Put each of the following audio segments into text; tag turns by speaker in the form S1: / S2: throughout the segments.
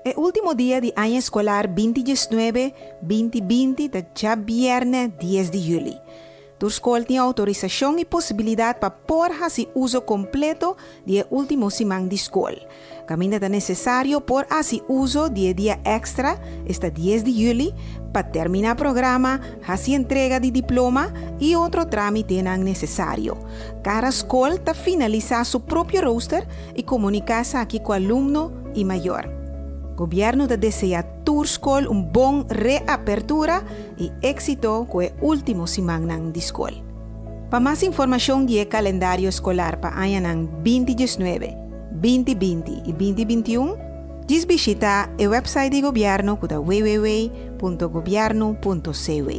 S1: E último dia di aña eskolar 2019, 2020 ta djabièrnè 10 di yüli. Tur skol tin outorisashon i posibilidat pa por hasi uso kompleto di e último siman di skol. Kaminda ta nesesario por hasi uso di e dia èkstra, esta 10 di yüli, pa terminá programa, hasi entrega di diploma i otro trámitenan nesesario. Kada skol ta finalisá su propio rooster i komuniká esaki ku alumno i mayor. Gobièrnu ta deseá tur skol un bon reapertura i éksito ku e último simannan di skol. Pa mas informashon di e kalendario eskolar pa añanan 2019, 2020 i 2021, djis bishitá e wèpsait di gobièrnu ku ta www.gobièrnu.cw.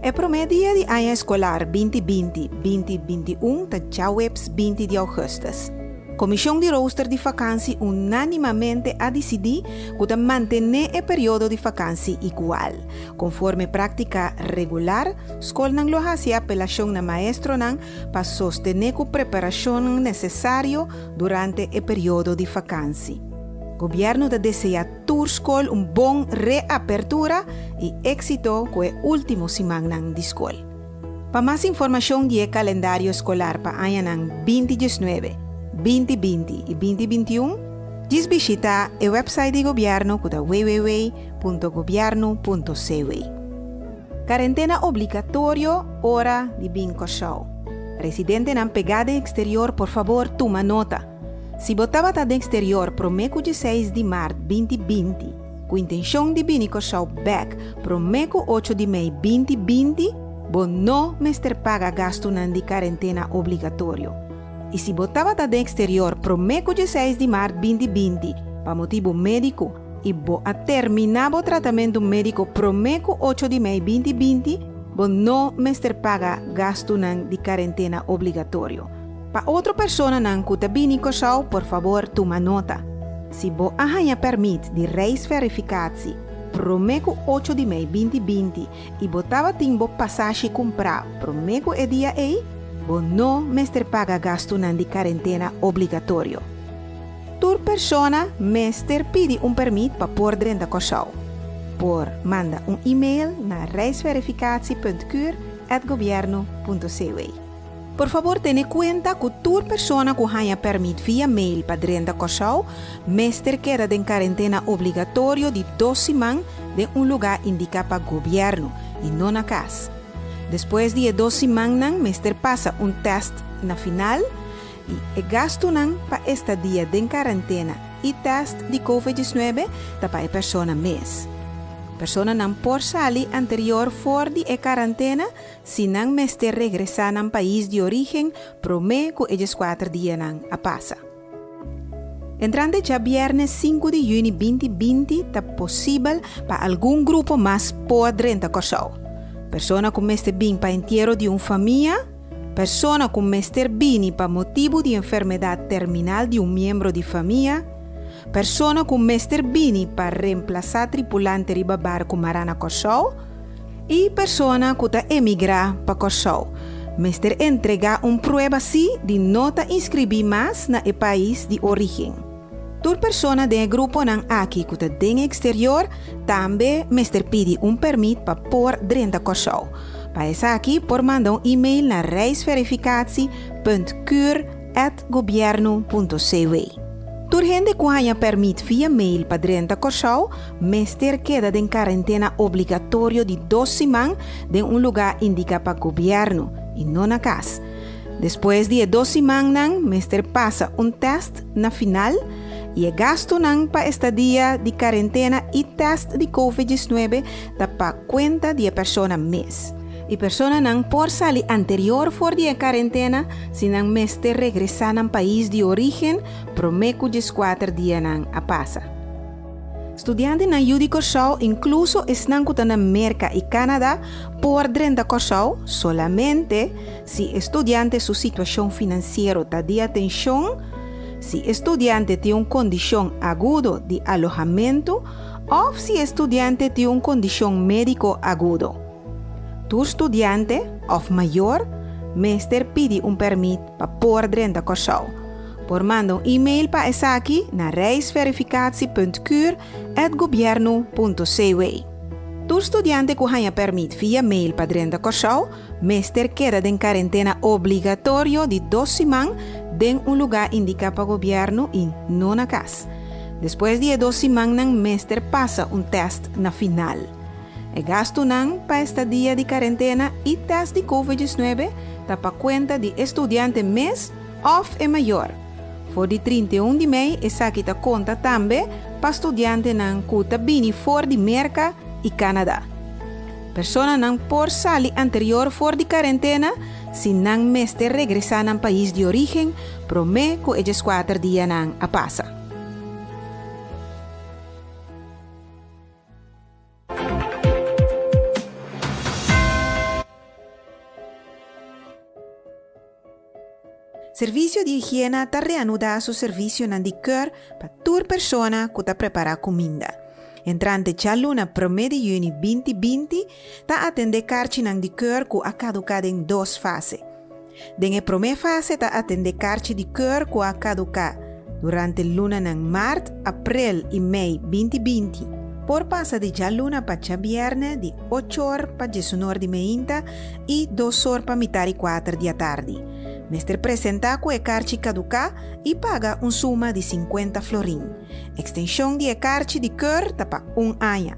S1: E promé dia di aña eskolar 2020, 2021 ta djaweps 20 di ougùstùs. Komishon di rooster di fakansi unánimamente a disidí ku ta mantené e periodo di fakansi igual. Konforme práktika regular, skolnan lo hasi apelashon na maestronan pa sostené ku preparashonnan nesesario durante e periodo di fakansi. Gobièrnu ta deseá tur skol un bon reapertura i éksito ku e último simannan di skol. Pa mas informashon di e kalendario eskolar pa añanan 2019, 2020 i 2021, djis bishitá e wèpsait di gobièrnu ku ta www.gobièrnu.cw. Karentena obligatorio ora di bin Kòrsou. Residentenan pegá den eksterior por fabor tuma nota. Si bo tabata den eksterior promé ku 16 di mart 2020 ku intenshon di bini Kòrsou bèk promé ku 8 di mei 2020, bo no mester paga gastunan di karentena obligatorio. I si bo tabata den eksterior promé ku 16 di mart 2020 pa motibu médiko i bo a terminá bo tratamentu médiko promé ku 8 di mei 2020, bo no mester paga gastunan di karentena obligatorio. Pa otro personanan ku ta bini Kòrsou, por fabor tuma nota. Si bo a haña pèrmit di reisverificatie promé ku 8 di mei 2020 i bo tabatin bo pasashi kumprá promé ku e dia ei, bo no mester paga gastunan di karentena obligatorio. Tur persona mester pidi un pèrmit pa por drenta Kòrsou. Por manda un e-mail na reisverificatie.cur@gobierno.cw. Por fabor tene kuenta ku tur persona ku haña pèrmit via mail pa drenta Kòrsou mester keda den karentena obligatorio di 2 siman den un lugá indiká pa gobièrnu i no na kas. Despues di e 2 simannan mester pasa un tèst na final i e gastunan pa estadia den karentena i tèst di COVID-19 ta pa e persona mes. Personanan por sali anterior for di e karentena si nan mester regresá nan pais di orígen promé ku e 14 dianan a pasa. Entrante djabièrnè 5 di yüni 2020 ta posibel pa algun grupo mas por drenta Kòrsou. Persona ku mester bin pa entiero di un famia, persona ku mester bini pa motibu di enfermedat terminal di un miembro di famia, persona ku mester bini pa remplasá tripulante riba barku mará na Kòrsou i persona ku ta emigrá pa Kòrsou. Mester entregá un prueba si di no ta inskribí mas na e pais di orígen. Tur persona den e gruponan aki ku ta den eksterior tambe mester pidi un pèrmit pa por drenta Kòrsou. Pa esaki por manda un e-mail na reisverificatie.cur@gobierno.cw. Tur hende ku haña pèrmit via mail pa drenta Kòrsou mester keda den karentena obligatorio di 2 siman den un lugá indiká pa gobièrnu i no na kas. Despues di e 2 simannan mester pasa un tèst na final i e gastunan pa estadia di karentena i tèst di COVID-19 ta pa kuenta di e persona mes. E personanan por sali anterior for di e karentena si nan mester regresá nan pais di orígen promé ku 14 dianan a pasa. Studiantenan yu di Kòrsou, inkluso esnan ku ta na Merka i Canada, por drenta Kòrsou solamente si e studiante su situashon finansiero ta di atenshon, si e studiante tin un kondishon agudo di alohamentu òf si e studiante tin un kondishon médiko agudo. Tur studiante òf mayor mester pidi un pèrmit pa por drenta Kòrsou. Por manda un e-mail pa esaki na reisverificatie.cur@gobiernu.cw. Tur studiante ku haña pèrmit via mail pa drenta Kòrsou mester keda den karentena obligatorio di dos siman den un lugá indiká pa gobièrnu i no na kas. Despues di e dos simannan mester pasa un tèst na final. E gastunan pa estadia di karentena i tèst di Covid 19 ta pa kuenta di e studiante mes òf e mayor. For di 31 di mei esaki ta konta tambe pa studiantenan ku ta bini for di Merka i Kanada. Personanan por sali anterior for di karentena si nan mester regresá nan pais di orígen promé ku e dieskuater dianan a pasa. Servisio di Higiena ta reanudá su servisionan di keur pa tur persona ku ta prepará kuminda. Entrante djaluna promé di yüni 2020 ta atendé karchinan di keur ku a kaduká den dos fase. Den e promé fase ta atendé karchi di keur ku a kaduká durante lunanan mart, aprel i mei 2020. Por pasa di djaluna pa djabièrnè di ocho or pa diesunor di meinta i dos or pa mitar i kuater di atardi. Mester presentá ku e karchi kaduká i paga un suma di 50 florin. Ekstenshon di e karchi di keur ta pa un aña.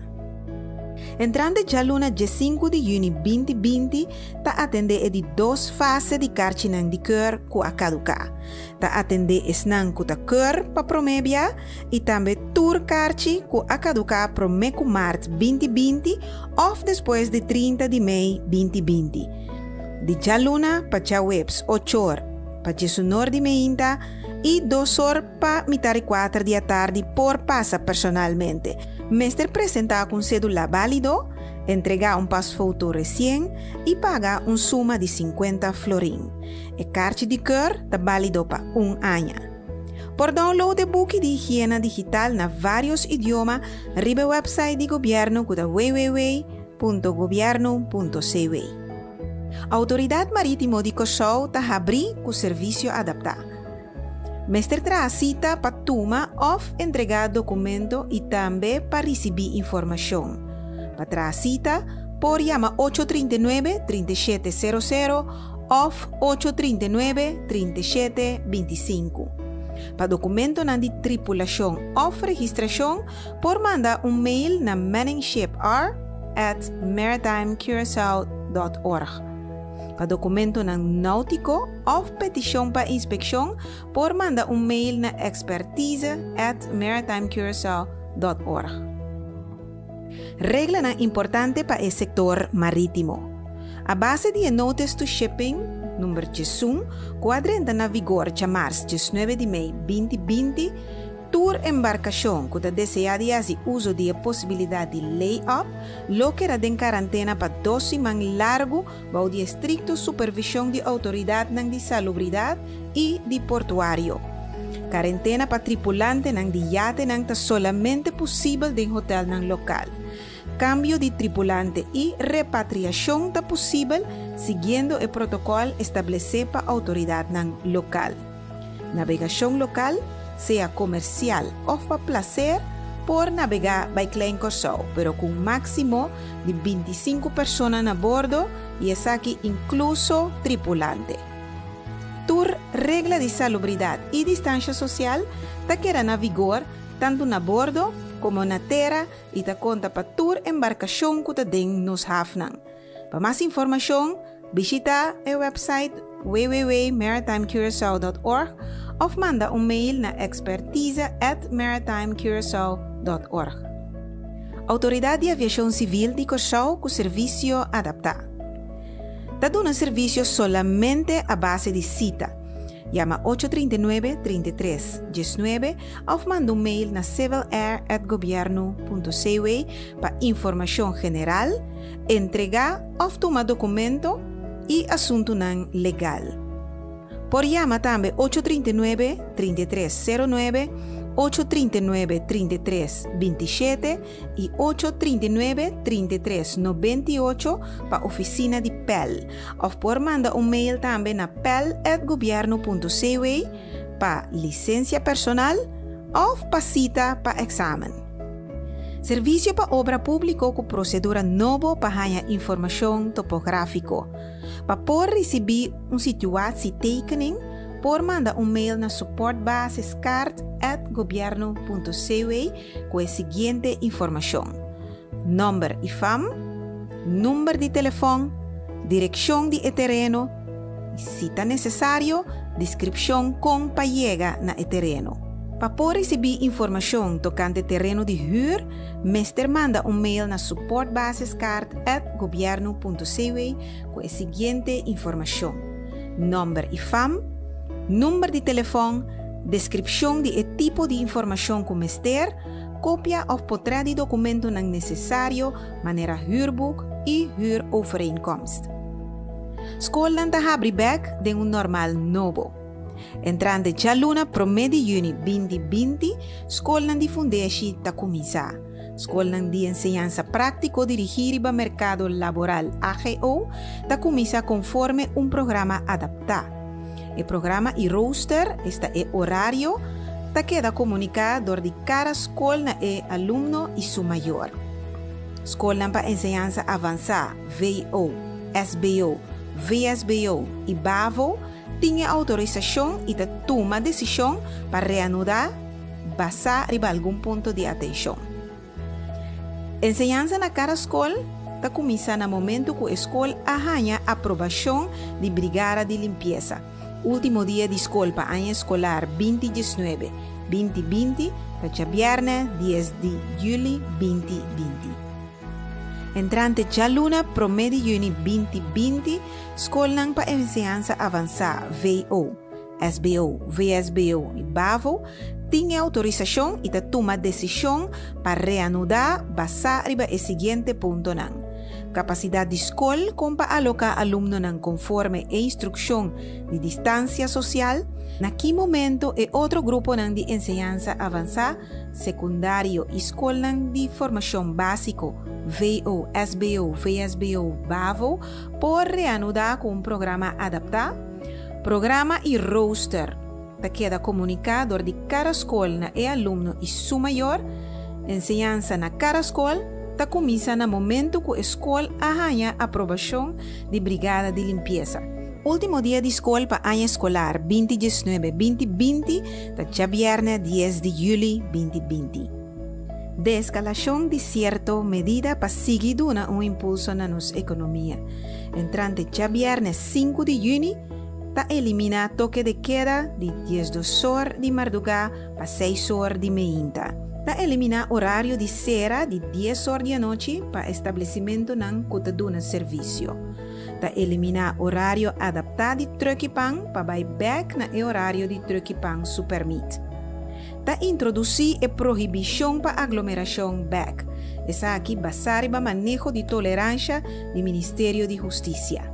S1: Entrante djaluna 15 di yüni 2020 ta atendé e di dos fase di karchinan di keur ku a kaduká. Ta atendé esnan ku ta keur pa promé bia i tambe tur karchi ku a kaduká promé ku mart 2020 òf despues di 30 di mei 2020. Di djaluna pa djaweps ochor pa diesunor di meinta i dosor pa mitar i kuater di atardi por pasa personalmente. Mester presentá ku un sédula bálido, entregá un pasfoto resien i paga un suma di 50 florin. E karchi di keur ta bálido pa un aña. Por download e buki di higiena digital na vários idioma riba e website di gobièrnu ku ta www.gobiernu.cw. Outoridat Marítimo di Kòrsou ta habrí ku servisio adaptá. Mester traha sita pa tuma òf entregá dokumento i tambe pa risibí informashon. Pa traha sita, por yama 839 3700 òf 839 3725. Pa dokumentonan di tripulashon òf registrashon, por manda un mail na manningshipr@maritimecuracao.org. Pa dokumentonan náutiko òf petishon pa inspekshon, por manda un mail na expertise@maritimecuracao.org. Reglanan importante pa e sektor marítimo. A base di e Notice to Shipping number 11, ku a drenta na vigor djamars 19 di mei 2020, tur embarkashon ku ta deseá di hasi uso di e posibilidat di lay-up lo keda den karantena pa dos siman largu bou di estrikto supervishon di outoridatnan di salubridat i di portuario. Karentena pa tripulantenan di yatenan ta solamente posibel den hotelnan lokal. Kambio di tripulante i repatriashon ta posibel siguiendo e protokòl establesé pa outoridatnan lokal. Nabegashon lokal, sea komersial òf pa plaser, por nabegá bai Klein Kòrsou, pero ku un máksimo di 25 persona na bordo i esaki inkluso tripulante. Tur regla di salubridat i distansha sosial ta keda na vigor tantu na bordo komo na tera i ta konta pa tur embarkashon ku ta den nos hafnan. Pa mas informashon, bishitá e website www.maritimecuracao.org òf manda un mail na expertise@maritimecuracao.org. Outoridat di Aviashon Sivil di Kòrsou ku servisio adaptá. Ta duna servisio solamente a base di sita. Yama 839 33 19 òf manda un mail na civilair@gobiernu.cw pa informashon general, entregá òf tuma dokumento i asuntunan legal. Por yama tambe 839 33 09, 839 33 27 i 839 33 98 pa ofisina di PEL. Òf por manda un mail tambe na pel@gobiernu.cw. Pa lisensia personal òf pa sita pa eksamen. Servisio pa Obra Públiko ku prosedura nobo pa haña informashon topográfiko. Pa por risibí un situatietekening por manda un mail na supportbasiskaart@gobiernu.cw ku e siguiente informashon, nòmber i fam, number di telefòn, direkshon di e tereno i, si ta nesesario, deskripshon kon pa yega na e tereno. Pa por risibí informashon tokante tereno di hür, mester manda un mail na supportbasiskaart@gobiernu.cw ku e siguiente informashon, nòmber i fam, number di telefòn, deskripshon di e tipo di informashon ku mester, kopia òf potrèt di dokumentonan nesesario manera huurboek i huurovereenkomst. Skolnan ta habri bèk den un normal nobo. Entrante djaluna promé di yüni 2020, skolnan di fundeshi ta kuminsá. Skolnan di enseñansa práktiko dirigí riba merkado laboral, AGO, ta kuminsá konforme un programa adaptá. E programa i rooster, esta e orario, ta keda komuniká dor di kada skol na e alumno i su mayor. Skolnan pa enseñansa avansá, VO, SBO, VSBO i BAVO, tin e outorisashon i ta tuma desishon pa reanudá basá riba algun punto di atenshon. Enseñansa na kada skol ta kuminsá na momentu ku e skol a haña aprobashon di Brigada di Limpiesa. Último dia di skol pa aña eskolar 2019, 2020 ta djabièrnè 10 di yüli 2020. Entrante djaluna promé di yüni 2020, skolnan pa enseñansa avansá, VO, SBO, VSBO i BAVO tin e outorisashon i ta tuma desishon pa reanudá basá riba e siguiente puntonan, Kapasidat di skol kon pa aloká alumnonan konforme e instrukshon di distansia sosial, na ki momento e otro gruponan di enseñansa avansá, sekundario i skolnan di formashon básiko, VO, SBO, VSBO, BAVO, por reanudá ku un programa adaptá. Programa i rooster ta keda komuniká dor di kada skol na e alumno i su mayor. Enseñansa na kada skol ta kuminsá na momentu ku e skol a haña aprobashon di Brigada di Limpiesa. Último dia di skol pa aña eskolar 2019, 2020 ta djabièrnè 10 di yüli 2020. Deeskalashon di sierto medida pa sigui duna un impulso na nos ekonomia. Entrante djabièrnè 5 di yüni ta eliminá toke de keda di 12 or di mardugá pa 6 or di meinta. Ta eliminá orario di sera di 10 or di anochi pa establesimentunan ku ta duna servisio. Ta eliminá orario adaptá di trùk'i pan pa bai bèk na e orario di trùk'i pan su pèrmit. Ta introdusí e prohibishon pa aglomerashon bèk, esaki basá riba maneho di toleransha di Ministerio di Hustisia.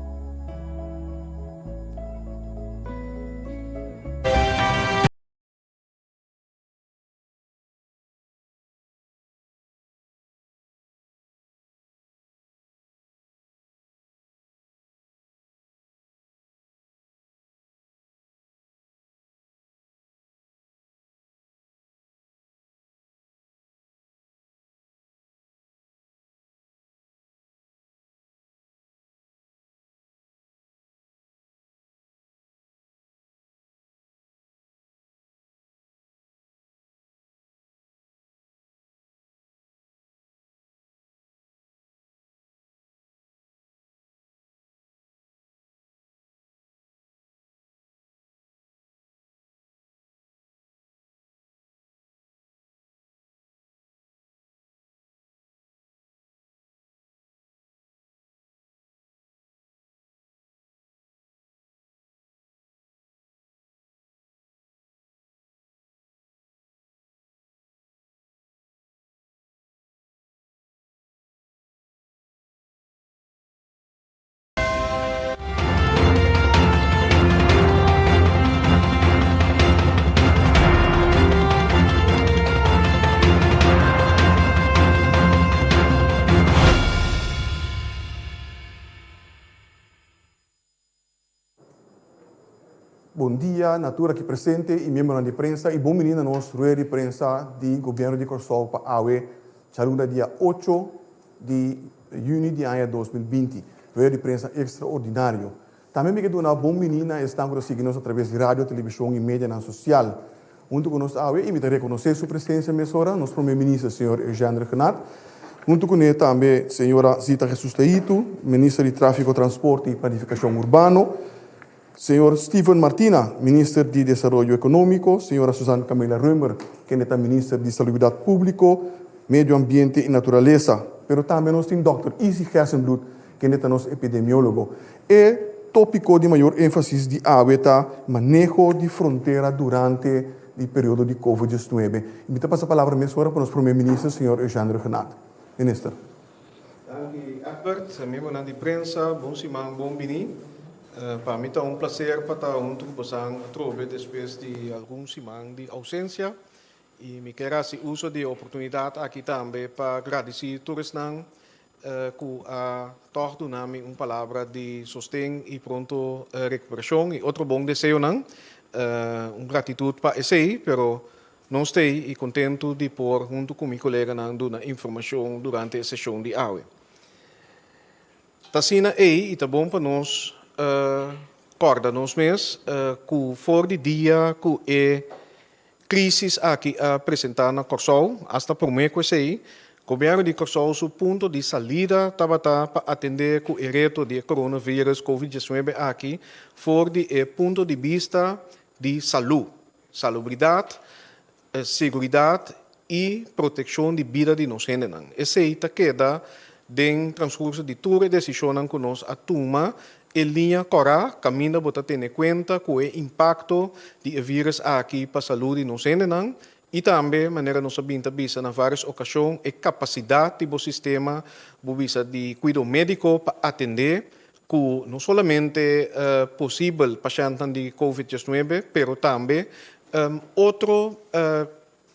S2: dia na tur aki presente i miembronan di prensa i bon bini na nos rueda di prensa di Gobièrnu di Kòrsou pa awe djaluna dia ocho di yüni di aña 2020. Rueda di prensa ekstraordinario. Tambe mi ke duna bon bini na esnan ku ta sigui nos atraves di radio, televishon i medianan sosial. Huntu ku nos awe i mi ta rekonosé su presensia mesora, nos Prome Minister señor Eugène Rhuggenaath. Huntu kuné tambe señora Zita Jesus-Leito, Minister di Tráfiko, Transporte i Planifikashon Urbano, señor Steven Martina, Minister di Desaroyo Ekonómiko, señora Suzanne Camilla Römer, kende ta Minister di Salubridat Públiko, Medio Ambiente i Naturalesa. Pero tambe nos tin dòkter Izzy Gerstenbluth, kende ta nos epidemiólogo. E tópiko di mayor énfasis di awe ta maneho di frontera durante di periodo di Covid 19. I mi ta pasa palabra mesora pa nos Prome Minister, señor Eugène Rhuggenaath. Minister.
S3: Danki Egbert, miembronan di prensa, bon siman, bon bini. Pa mi ta un placer pa ta hunto cu bosan atrobe despues di algun siman di ausencia. Y mi kier haci uso di e oportunidad aki tambe pa gradici tur esnan ku a tòg duna mi un palabra di sosten i pronto rekuperashon i otro bon deseonan. Un gratitut pa esei, pero nos t'ei i kontentu di por huntu ku mi koleganan duna informashon durante e seshon di awe. Ta asina ei i ta bon pa nos kòrda nos mes ku for di dia ku e Crisis aki a presenta na Corsou, hasta prome cu esey, Gobierno di Corsou su punto di salida tabata pa atende cu e reto di e coronavirus Covid 19 aki for di e punto di bista di salu, salubridad, seguridad y proteccion di bida di nos hendenan. Esey ta keda den transcurso di tur e decisionnan cu nos a tuma E liña kòrá kaminda bo ta tene kuenta ku e impakto di e vírùs aki pa salú di nos hendenan i tambe, manera nos a bin ta bisa na vários okashon, e kapasidat di bo sistema, bo bisa, di kuido médiko pa atendé ku no solamente posibel pashèntnan di Covid 19, pero tambe otro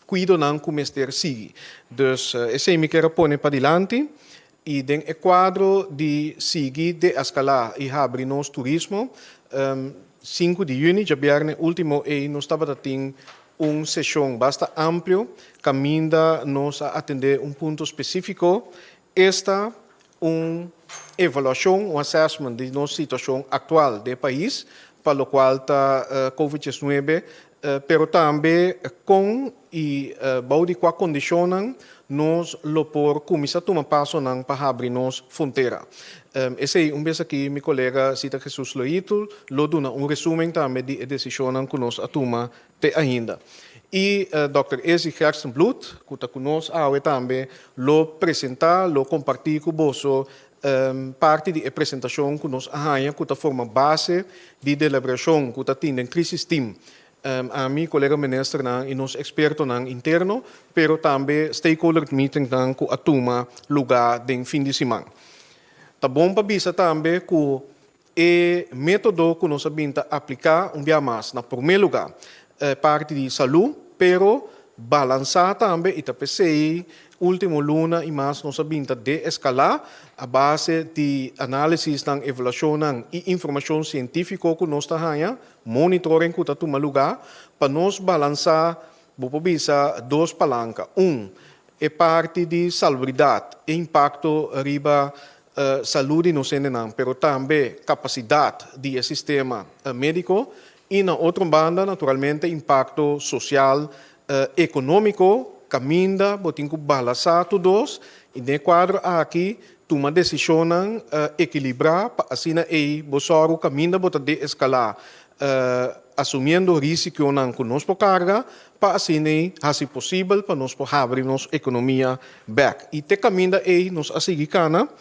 S3: kuidonan ku mester sigui. Dus esei mi kier a pone padilanti i den e kuadro di sigui deeskalá i habri nos turismo, 5 di yüni, djabièrnè último ei nos tabata tin un seshon basta amplio kaminda nos a atendé un punto spesífiko, esta un evaluashon, un assessment di nos situashon aktual den e pais pa lokual ta Covid 19, pero tambe kon i bou di kua kondishonnan nos lo por kuminsá tuma pasonan pa habri nos frontera. Esei un bes aki mi kolega Zita Jesus Loitul lo duna un resumen tambe di e desishonnan ku nos a tuma te ainda. I dòkter Izzy Gerstenbluth ku ta ku nos awe tambe lo presentá, lo kompartí ku boso parti di e presentashon ku nos a haña ku ta forma base di deliberashon ku ta tin den Crisis Team. Ami, kolega ministernan i nos ekspertonan interno, pero tambe stakeholder meetingnan ku a tuma lugá den fin di siman. Ta bon pa bisa tambe ku E método ku nos a bin ta apliká un bia mas, na promé lugá, parti di salú, pero balansá tambe i ta p'esei último luna i mas nos a bin ta deeskalá a base di análisisnan, evaluashonnan i informashon sientífiko ku nos ta haña, monitoring ku ta tuma lugá, pa nos balansá, bo por bisa, dos palanka. Un, e parti di salubridat, e impakto riba Salú di nos hendenan, pero tambe kapasidat di e sistema médiko i na otro banda naturalmente impakto sosial, ekonómiko, kaminda bo tin ku balasá tur dos i den e kuadro aki tuma desishonnan ekilibrá pa asina ei bo sòru kaminda bo ta deeskalá asumiendo risikonan ku nos por karga pa asina ei hasi posibel pa nos por habri nos ekonomia bèk. I te kaminda ei nos a sigui kana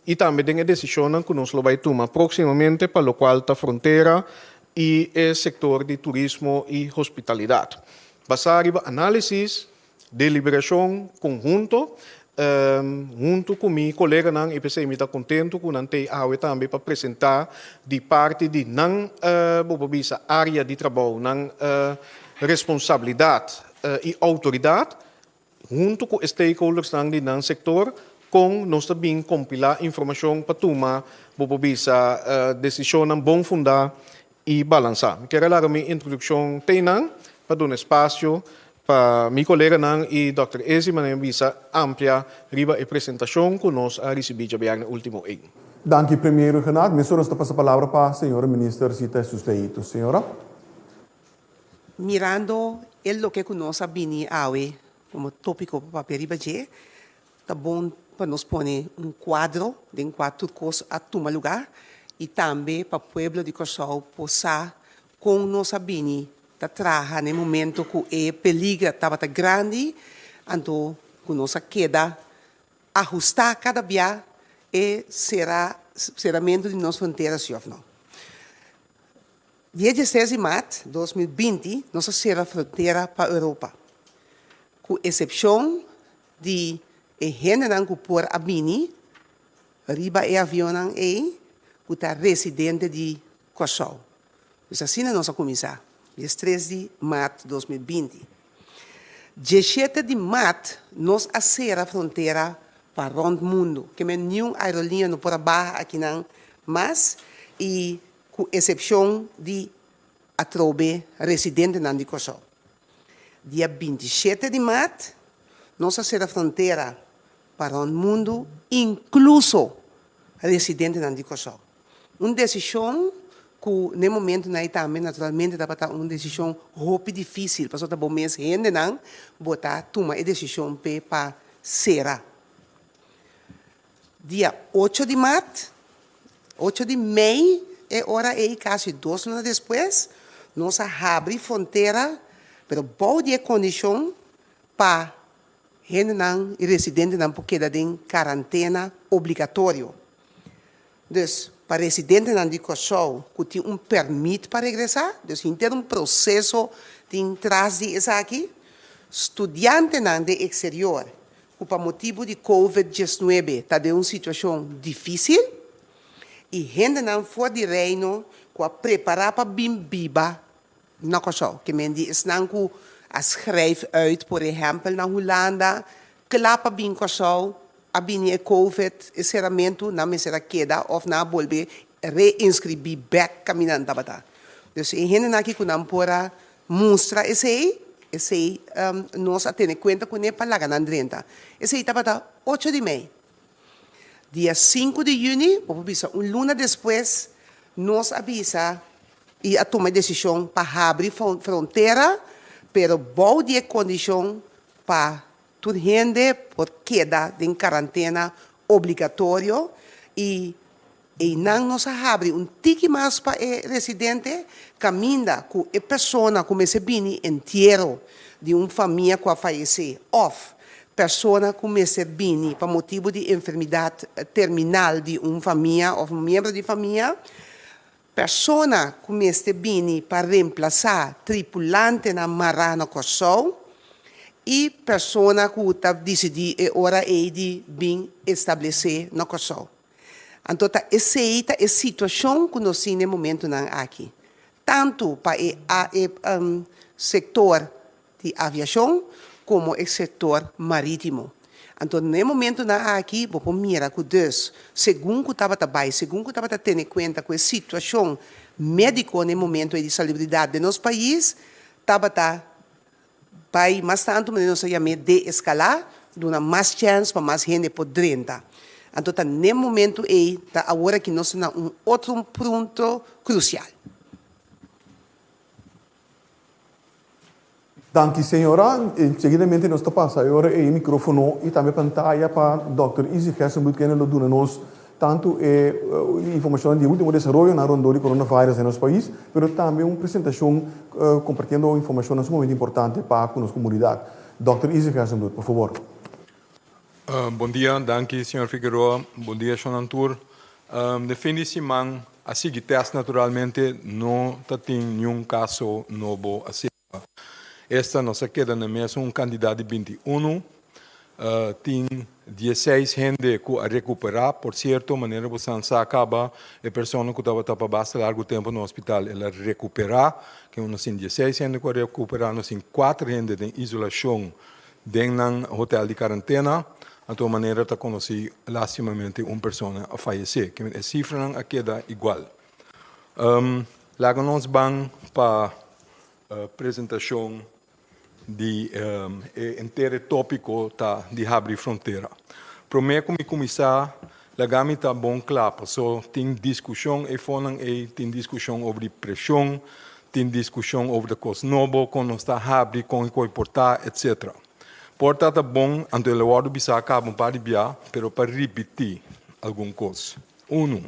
S3: i tambe den e desishonnan ku nos lo bai tuma próksimamente pa lokual ta frontera i e sektor di turismo i hospitalidat. Basá riba análisis Deliberashon konhunto, Huntu ku mi koleganan i p'esei mi ta kontentu ku nan t'ei awe tambe pa presentá di parti di nan, bo por bisa, área di trabou, nan responsabilidat i outoridat huntu ku e stakeholdersnan di nan sektor kon nos ta bin kompilá informashon pa tuma, bo por bisa, desishonnan bon fundá. i balansá. Mi kier a laga mi introdukshon te einan pa duna espasio pa mi koleganan i dòkter Ezi manera mi bisa amplia riba e presentashon ku nos a risibí djabièrnè último ei.
S2: Danki Premier Rhuggenaath. Mesora nos ta pasa palabra pa señora Minister Zita Jesus-Leito. Señora.
S4: Mirando e loke ku nos a bini awe komo tópiko pa papia riba dje, Ta bon pa nos pone un kuadro den kua tur kos a tuma lugá i tambe pa pueblo di Kòrsou por sa kon nos a bini ta traha na e momento ku e peliger tabata grandi, anto ku nos a keda ahustá kada bia e sera seramentu di nos frontera si òf no. Dia dieses di mart 2020 nos a sera frontera pa Europa, ku esepshon di e hendenan ku por a bini riba e avionnan ei ku ta residente di Kòrsou. Dus asina nos a kuminsá, diestres di mart 2020. Dieshete di mart nos a sera frontera pa rònt mundu, ke men niun aerolínea no por a baha akinan mas i ku esepshon di atrobe residentenan di Kòrsou. Dia 27 di mart nos a sera frontera pa rònt mundu inkluso residentenan di Kòrsou. Un desishon ku na e momentunan ei tambe naturalmente tabata un desishon hopi difísil pasobra ta bo mes hendenan bo ta tuma e desishon p'e pa sera. Dia ocho di mart, ocho di mei e ora ei kasi dos luna despues nos a habri frontera pero bou di e kondishon pa hendenan i residentenan por keda den karantena obligatorio. Dus pa residentenan di Kòrsou ku tin un pèrmit pa regresá, dus henter un proseso tin tras di esaki, studiantenan den eksterior ku pa motibu di Covid 19 ta den un situashon difísil i hendenan for di Reino ku a prepará pa bin biba na Kòrsou. Ke men di esnan ku a schrijf uit por ehèmpel na Hulanda kla pa bin Kòrsou, a bini e Covid, e seramentu, nan mester a keda òf nan a bolbe reinskribí bèk kaminda nan tabata. Dus e hendenan aki ku nan por a Mustra esei, esei nos a tene kuenta kuné pa laga nan drenta. Esei tabata ocho di mei. Dia sinku di yüni, bo por bisa un luna despues, nos a bisa i a tuma e desishon pa habri frontera, pero bou di e kondishon pa tur hende por keda den karantena obligatorio i Einan nos a habri un tiki mas pa e residente, kaminda ku e persona ku mester bini entiero di un famia ku a fayesé òf persona ku mester bini pa motibu di enfermidat terminal di un famia òf un miembro di famia, persona ku mester bini pa remplasá tripulantenan mará na Kòrsou i persona ku ta disidí e ora ei di bin establesé na Kòrsou. Anto ta esei ta e situashon ku nos tin na e momentunan aki, tantu pa e e sektor di aviashon komo e sektor marítimo. Anto na e momentunan aki bo por mira ku dus, segun ku tabata bai, segun ku tabata tene kuenta ku e situashon médiko na e momentu ei di salubridat den nos pais, tabata Bai mas tantu manera nos a yam'é de-eskalá, duna mas chèns pa mas hende por drenta. Anto ta n'e momentu ei ta awor aki nos ta na un otro punto krusial.
S2: Danki señora. Seguidamente nos ta pasa e ora ei microfono y tambe pantaya pa Dòkter Izzy Gerstenbluth kende lo duna nos tantu e informashonnan di e ultimo desaroyonan rondó di coronavirus den nos pais, pero tambe un presentashon kompartiendo informashonnan sumamente importante pa ku nos komunidat. Dòkter Izzy Gerstenbluth, por fabor.
S5: Bon dia, danki señor Figueroa, bon dia shonnan tur. Den fin di siman a sigui tèst naturalmente, no ta tin niun kaso nobo asina. Esta nos a keda na mesun un kantidat di 21. Tin dieseis hende ku a rekuperá. Por sierto, manera bo san sa kaba, e persona ku tabata pa basta largu tempu na hospital el a rekuperá. Ke nos tin dieseis hende ku a rekuperá, nos tin kuater hende den isolashon den nan hotel di karantena. Anto manera ta konosí lastimamente un persona a fayesé. Ke men e sifranan a keda igual. Laga nos ban pa presentashon di e henter e tópiko ta di habri frontera. Promé ku mi kuminsá, laga mi ta bon kla paso tin diskushon eifonan ei, tin diskushon over di preshon, tin diskushon over di kos nobo, kon nos ta habri, kon e koi por ta, etsetera. Por ta ta bon, anto el a wòrdu bisá kaba un par di bia, pero pa ripití algun kos. Unu.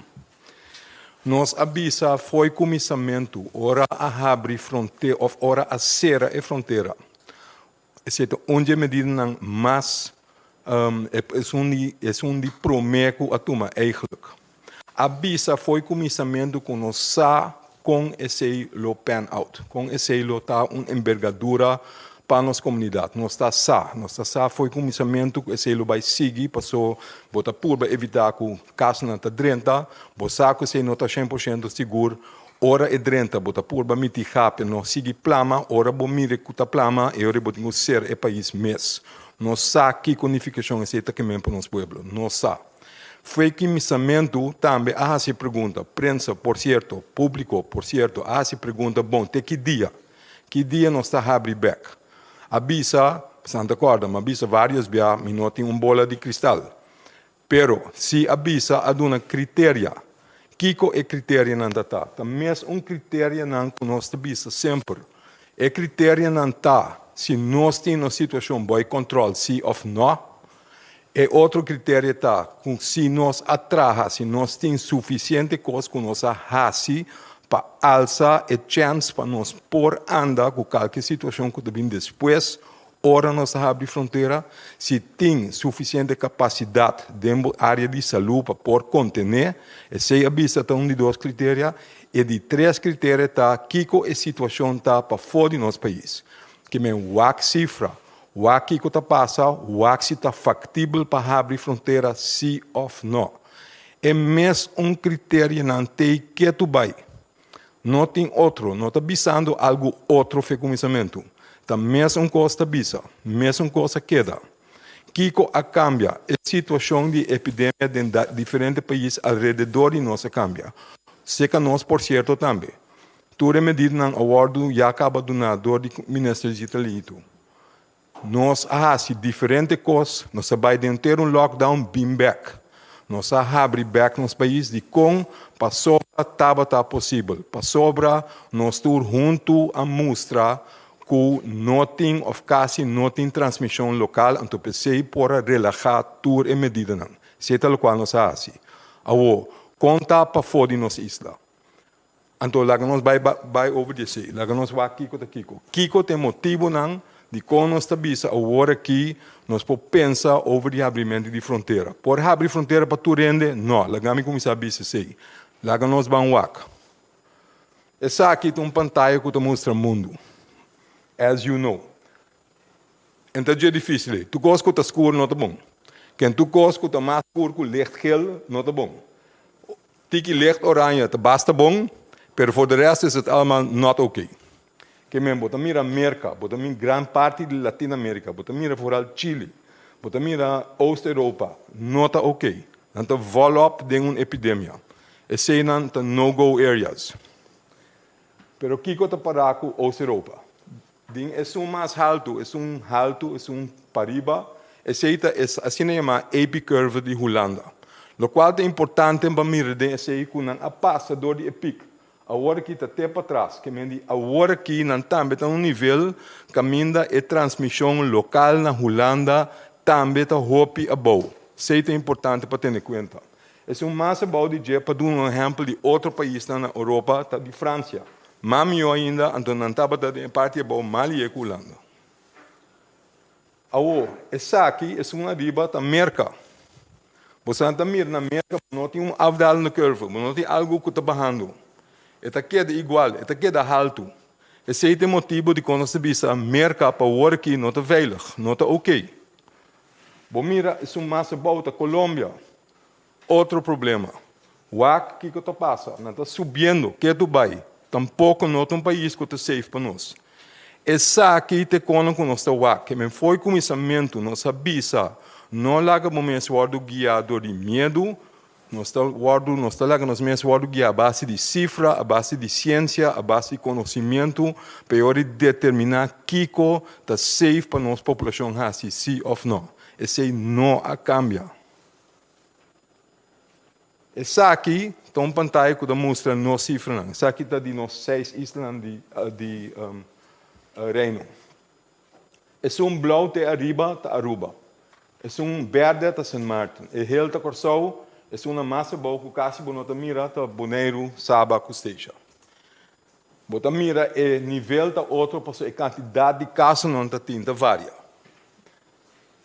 S5: Nos a bisa fo'i kuminsamentu ora a habri fronte òf ora a sera e frontera. Esei ta un di e medidanan mas esun di esun di promé ku a tuma eigelijk. A bisa fo'i kuminsamentu ku nos sa kon esei lo pan out, kon esei lo ta un embergadura pa nos komunidat. Nos ta sa, nos ta sa fo'i kuminsamentu ku esei lo bai sigui paso bo ta purba evitá ku Kasnan ta drenta, bo sa ku esei no ta 100% sigur. Ora e drenta, bo ta purba mitigá p'e no sigui plama. Ora bo mira ku ta plama, e ora bo tin ku sera e pais mes. No sa kiko nifikashon esei ta kemen pa nos pueblo. No sa. Fo'i kuminsamentu tambe a hasi e pregunta, prensa, por sierto, públiko, por sierto, a hasi pregunta, bon, te ki dia? Ki dia nos ta habri bèk? A bisa, Santa kòrda, mi a bisa vários bia, mi no tin un bola di kristal. Pero, si a bisa a duna criteria, kico e criterianan ta ta? Ta mes un criterianan cu nos ta bisa semper. E criterianan ta si nos tin nos situacion boy control si of no. E otro criteria ta cu si nos a traha, si nos tin suficiente cos cu nos a haci pa alsa e chance pa nos por anda cu calke situacion cu ta bin despues Ora nos ta habri frontera, si tin sufisiente kapasidat den bo área di salú pa por kontené, esei a bisa ta un di dos kriteria. E di tres kriteria ta kiko e situashon ta pafó di nos pais. Ke men wak sifra, wak kiko ta pasa, wak si ta faktibel pa habri frontera si òf nò. E mes un kriterianan tei ketu bai. No tin otro, no ta bisando algu otro fe kuminsamentu. Ta mesun kos ta bisa, mesun kos a keda. Kiko a kambia? E situashon di epidemia den diferente pais alrededor di nos a kambia. Seka nos por sierto tambe. Tur e medidanan a wòrdu ya kaba duná dor di Minister Zita Leito. Nos a hasi diferente kos, nos a bai den ter un lockdown bin bek. Nos a habri bek nos pais dikon? Pasobra tabata posibel. Pasobra nos tur huntu a mustra ku no tin òf kasi no tin transmishon lokal, anto p'esei por a relahá tur e medidanan. Esei ta lokual nos a hasi. Awor, kon ta pafó di nos isla? Anto laga nos bai bai over di esei. Laga nos wak kiko ta kiko. Kiko ta e motibunan di kon nos ta bisa awor aki nos por pensa over di habrimentu di frontera. Por habri frontera pa tur hende? No. Laga mi kuminsá bisa esei. Laga nos ban wak. Esaki ta un pantaya ku ta mustra mundu. As you know. En ta dje difícil ei. Tur kos ku ta skur no ta bon. Ken tur kos ku ta mas skur ku licht geel no ta bon. Tiki licht oranje ta basta bon, pero for de rest is het allemaal not oké. Ke men bo ta mira Merka, bo ta mira gran parti di Latin Amerika, bo ta mira vooral Chili, bo ta mira Oost Europa, no ta oké. Nan ta volop den un epidemia. Eseinan ta no go areas. Pero kiko ta para ku Oost Europa? Den esun mas haltu, esun haltu, esun pariba, esei ta e asina yamá epicurve di Hulanda. Lokual ta importante pa mira den esei ku nan a pasa dor di e pik. Awor aki ta te patras, ke men di awor aki nan tambe ta un nivel kaminda e transmishon lokal na Hulanda tambe ta hopi abou. Esei ta importante pa tene kuenta. Esun mas abou di dje, pa duna un ehèmpel di otro paisnan na Europa, ta di Fransia. Mas mihó ainda, anto nan tabata den e parti abou mas lié ku Hulanda. Awor, esaki, esun ariba, ta Merka. Boso ta mira na Merka, bo no tin un afdalende curve, bo no tin algu ku ta bahando. E ta keda igual, e ta keda haltu. Esei ta e motibu dikon nos ta bisa Merka pa awor aki no ta veilig, no ta oké. Bo mira esun mas abou ta Colombia. Otro problema. Wak kiko ta pasa. Nan ta subiendo ketu bai. Tampoco no ta un pais ku ta safe pa nos. Esaki ta e konan ku nos ta wak. Ke men fo'i kuminsamentu nos a bisa no laga bo mes wòrdu guiá dor di miedu. Nos ta wòrdu, nos ta laga nos mes wòrdu guiá a base di sifra, a base di siensia, a base di konosimientu, pa e ora di determiná kiko ta safe pa nos populashon hasi, sí òf nò. Esei no a kambia. Esaki ta un pantaya ku ta mustra nos sifranan. Esaki ta di nos seis islanan di di Reino. Esun blou te ariba ta Aruba. Esun bèrdè ta Sint Maarten. E hel ta Kòrsou. Esunnan mas abou ku kasi bo no ta mira ta Boneiru, Saba ku Statia. Bo ta mira e nivel ta otro pasobra e kantidat di kasonan ta tin ta varia.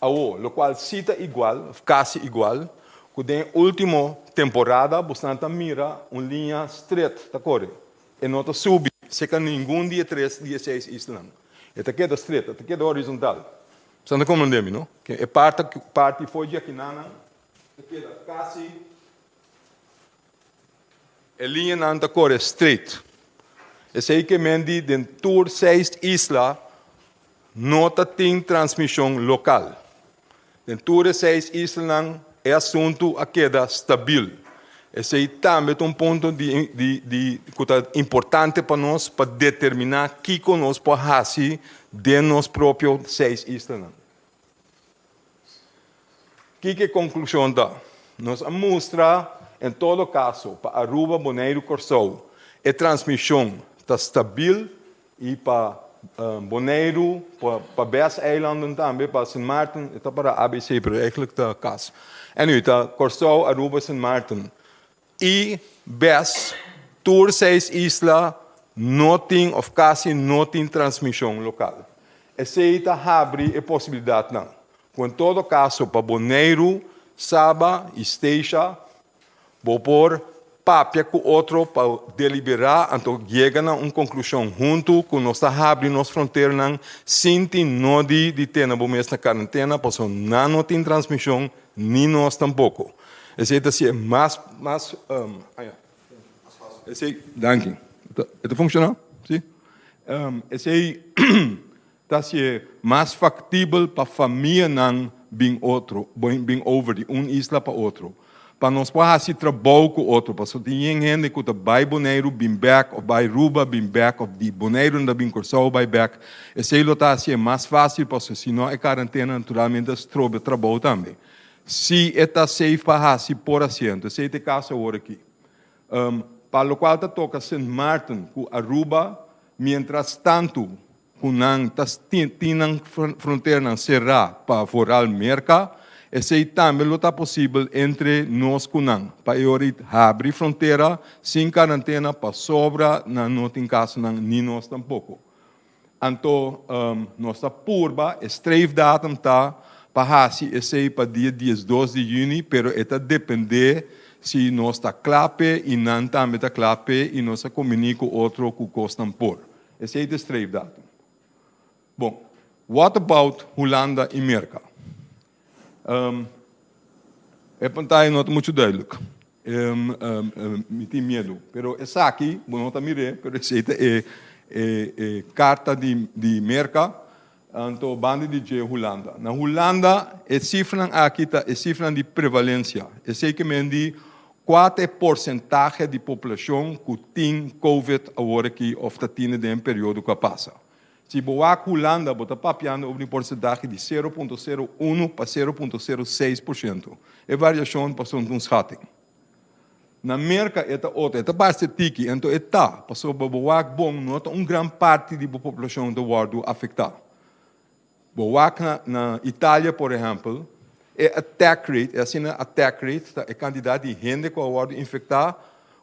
S5: Awo, lokual si ta igual, òf kasi igual, ku den e último temporada bosnan ta mira un liña stret ta kore. E no ta subi serka ningun di e tres di e seis islanan. E ta keda stret, e ta keda horizontal. Boso ta komprendé mi, no? Ke e parti parti for di akinanan ta keda kasi e liñanan ta kore stret. Esei ke men di den tur seis isla no ta tin transmishon lokal. Den tur e seis islanan e asuntu a keda stabil. Esei tambe ta un punto di di di ku ta importante pa nos pa determiná kiko nos por hasi den nos propio seis islanan. Kiko e konklushon ta? Nos a mustra en todo kaso pa Aruba, Boneiru, Kòrsou e transmishon ta stabil I pa Boneiru, pa bes eilanden tambe, pa Sint Maarten, e ta para ABC, pero eigenlijk ta kas. Anyway, ta Kòrsou, Aruba, Sint Maarten i bes, tur seis isla no tin òf kasi no tin transmishon lokal. Esei ta habri e posibilidatnan ku en todo kaso pa Boneiru, Saba i Statia Bo por papia ku otro pa deliberá anto yega na un konklushon huntu ku nos ta habri nos fronteranan sin tin nodi di tene bo mes na karentena pasobra nan no tin transmishon ni nos tampoko. Esei ta si'e mas mas esei danki e ta funshoná? Si esei Ta hacié mas factibel pa famianan bin otro, bin over di un isla pa otro. Pa nos por haci trabou cu otro, pasobra tin yen hende cu ta bay Boneiru bin bek, of bay Aruba bin bek, of di Boneiru nan ta bin Corsou bay bek. Esey lo ta hacié mas facil pasobra si no e carantena naturalmente a strobe trabou tambe. Si e ta safe pa haci por hacié, esey ta e caso awor aki. Pa locual ta toca Sint Maarten cu Aruba, mientras tanto cu nan ta tin nan fronteranan cerá pa vooral Merca, esey tambe lo ta posibel entre nos cu nan, pa e ora habri frontera sin carantena pasobra nan no tin casonan ni nos tampoco. Anto nos ta purba, e streefdatum ta pa haci esey pa dia 12 di juni, pero e ta depende si nos ta cla p'e y nan tambe ta cla p'e y nos a combini cu otro cu cosnan por. Esey ta e streefdatum. Bon, what about Hulanda y Merca? E pantaya no ta mucho duidelijk. Mi tin miedu. Pero esaki, bo no ta mir'é, pero esei ta e e karta di di Merka, anto banda di dje Hulanda. Na Hulanda e sifranan aki ta e sifranan di prevalensia. Esei ke men di kua ta e porsentahe di poblashon ku tin covid awor aki òf ta tine den e periodo ku a pasa. Si bo wak Hulanda bo ta papiando over di un porsentahe di 0.01 pa 0.06%. E variashon pasobra ta un schatting. Na Merka e ta otro, e ta parse tiki, anto e ta, pasobra bo wak bon no ta un gran parti di bo poblashon ta wòrdu afektá. Bo wak na na Italia por ehèmpel, e attack rate, e asina attack rate ta e kantidat di hende ku a wòrdu infektá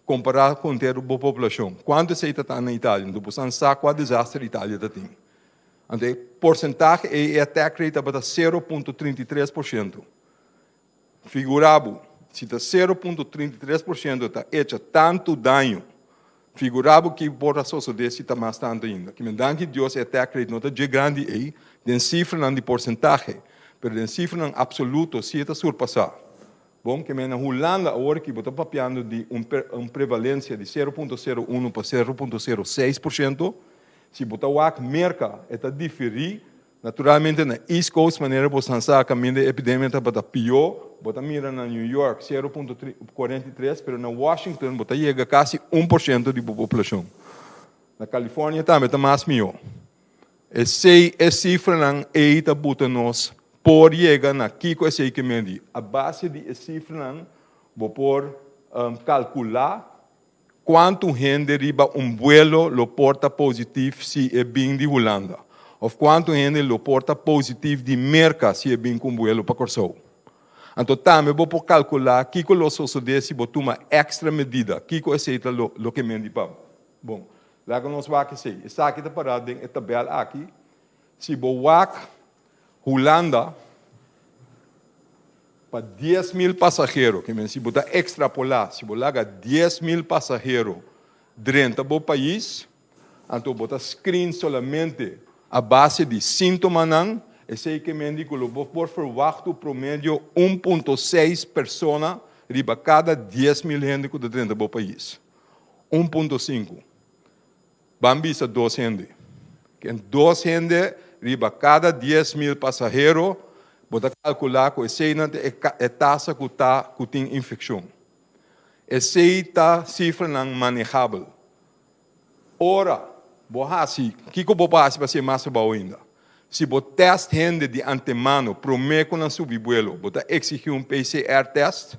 S5: kompará ku henter bo poblashon. Kuantu esei ta ta na Italia? Anto bo san sa kua desaster Italia ta tin. Anto e porsentahe ei, e attack rate tabata 0.33%. Figura bo, si ta 0.33% ta echa tantu daño, figura bo ki por a sosode si ta mas tantu ainda. Kimen danki Dios e attack rate no ta dje grandi ei den sifranan di porsentahe, pero den sifranan absoluto si e ta surpasa. Bon, kimen na Hulanda awor aki bo ta papiando di un un prevalencia di 0.01 pa 0.06%. Si bo ta wak Merka e ta diferi. Naturalmente na East Coast manera boso sa kaminda e epidemia tabata pió, bo ta mira na New York 0.43, pero na Washington bo ta yega kasi 1% di populashon. Na California tambe ta mas mihó. Esei e sifranan ei ta buta nos por yega na kiko esei ke men di. A base di e sifranan bo por kalkulá kuantu hende riba un vuelo lo por ta positivo si e bin di Hulanda. Òf kuantu hende lo por ta positivo di Merka si e bin ku un vuelo pa Kòrsou. Anto tambe bo por kalkulá kiko lo sosodé si bo tuma èkstra medida, kiko esei ta lo ke men di pa bo. Bon, laga nos wak esei. Esaki ta pará den e tabèl aki. Si bo wak Hulanda pa 10.000 pasahero, ke men si bo ta ekstrapolá, si bo laga 10.000 pasahero drenta bo pais, anto bo ta screen solamente a base di síntomanan, esei ke men di ku lo bo por verwachtu promedio 1.6 persona riba kada 10.000 hende ku ta drenta bo pais. 1.5. Ban bisa 2 hende. Ken 2 hende riba kada 10.000 pasahero, bo ta kalkulá ku esei nan ta e tasa ku ta ku tin infekshon. Esei ta sifranan manehabel. Ora bo hasi, kiko bo por hasi pa hasié mas abou ainda? Si bo tèst hende di antemano promé ku nan subi buelo, bo ta eksigí un PCR tèst,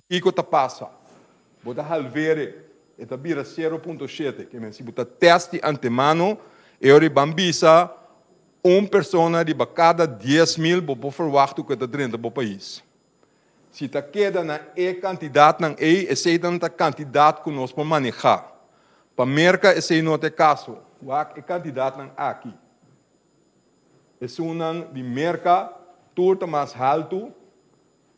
S5: kiko ta pasa? Bo ta halvere, e ta bira 0.7. Ke men si bo ta tèst di antemano, e ora ban bisa un persona riba kada 10.000 bo por ferwachtu ku e ta drenta bo pais. Si ta keda na e kantidatnan ei, eseinan ta kantidat ku nos por manehá. Pa Merka esei no ta e kaso. Wak e kantidatnan aki. Esunnan di Merka tur ta mas haltu,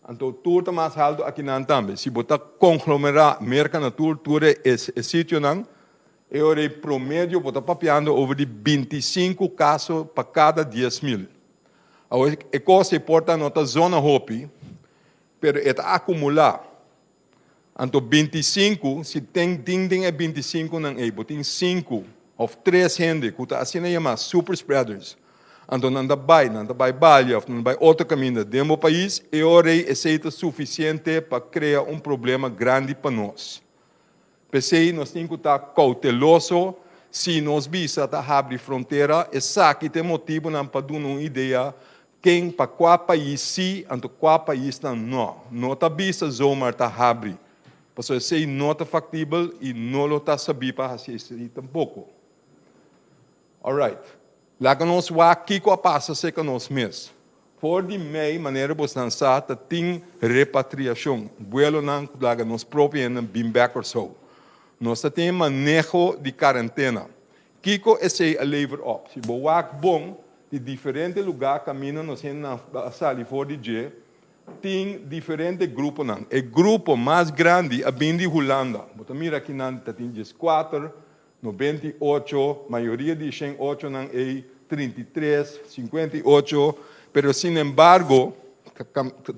S5: anto tur ta mas haltu akinan tambe. Si bo ta konglomerá Merka na tur tur e sitionan, e ora ei promedio bo ta papiando over di 25 kaso pa kada 10.000. Awor e kos ei por ta no ta zona hopi, pero e ta akumulá. Anto 25, si tin tin den e 25 nan ei, bo tin 5 òf 3 hende ku ta asina yamá super spreaders. Anto nan ta bai, nan ta bai balia òf nan ta bai otro kaminda den bo pais, e ora ei esei ta sufisiente pa krea un problema grandi pa nos. P'esei nos tin ku ta kouteloso si nos bisa ta habri frontera, esaki ta e motibunan pa duna un idea ken pa kua pais sí anto kua paisnan nò. No ta bisa zomaar ta habri, pasobra esei no ta faktibel i no lo ta sabí pa hasi esei tampoko. Alright, laga nos wak kiko a pasa serka nos mes. For di mei, manera bosnan sa, ta tin repatriashon, buelonan ku laga nos propio hendenan bin bèk Kòrsou. Nos ta tin e maneho di karentena. Kiko esei a lever op? Si bo wak bon, di diferente lugá kaminda nos hendenan a sali for di dje, tin diferente gruponan. E grupo mas grandi a bin di Hulanda. Bo ta mira akinan ta tin 14, 98, mayoria di 108 nan ei, 33, 58, pero sinembargo,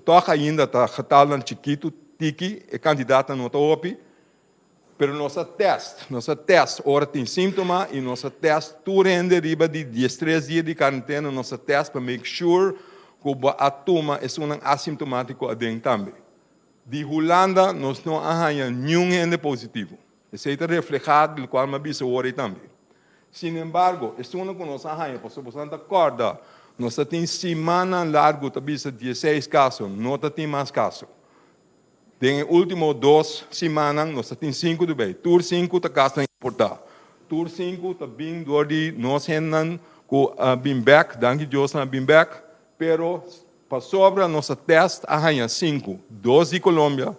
S5: toch ainda ta getalnan chikitu, tiki, e kantidatnan no ta hopi, pero nos a test ora tin síntoma i nos a test tur hende riba di 13 dia di karentena, nos a test pa make sure ku bo a tuma esunnan asintomátiko aden tambe. Di Hulanda nos no a haña niun hende positivo. Esei ta reflehá lokual mi a bisa awor ei tambe. Sinembargo, esunnan ku nos a haña, pasobra boso ta kòrda, nos ta tin simannan largu ta bisa 16 kaso, no ta tin mas kaso. Den e último 2 simannan nos ta tin 5 erbij. Tur 5 ta kasonan importá. Tur 5 ta bin dor di nos hendenan ku a bin bèk, danki Dios nan a bin bèk, pero pasobra nos a test a haña 5, 2 di Colombia,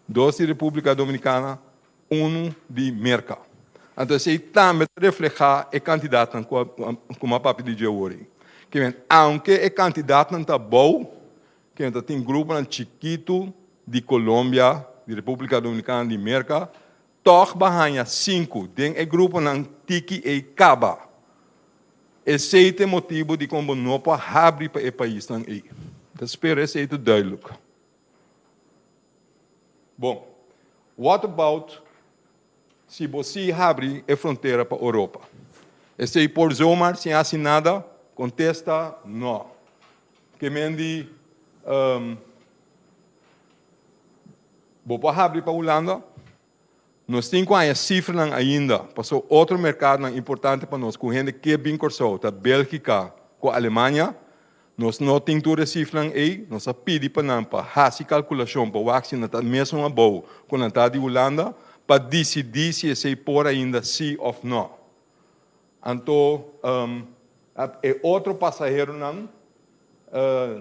S5: 2 di Repúblika Dominikana, 1 di Merka. Anto esei tambe ta reflehá e kantidatnan ku mi a papia di dje awor ei. Ke men, aunke e kantidatnan ta abou, ke ta tin gruponan chikitu di Colombia, di Repúblika Dominikana, di Merka, toch bo a haña 5 den e gruponan tiki ei kaba. Esei ta e motibu di kon bo no por habri pa e paisnan ei. Ta spera esei ta duidelijk. Bon, what about si bo sí habri e frontera pa Europa? Esei por zomaar sin hasi nada? Kontesta, nò. Ke men di, bo por habri pa Hulanda? Nos tin ku haña sifranan ainda, pasobra otro merkadonan importante pa nos ku hende ke bin Kòrsou ta Bélgika ku Alemania. Nos no tin tur e sifranan ei, nos a pidi pa nan pa hasi kalkulashon pa wak si nan ta mesun abou ku nan ta di Hulanda pa disidí si esei por ainda sí òf nò. Anto e otro pasaheronan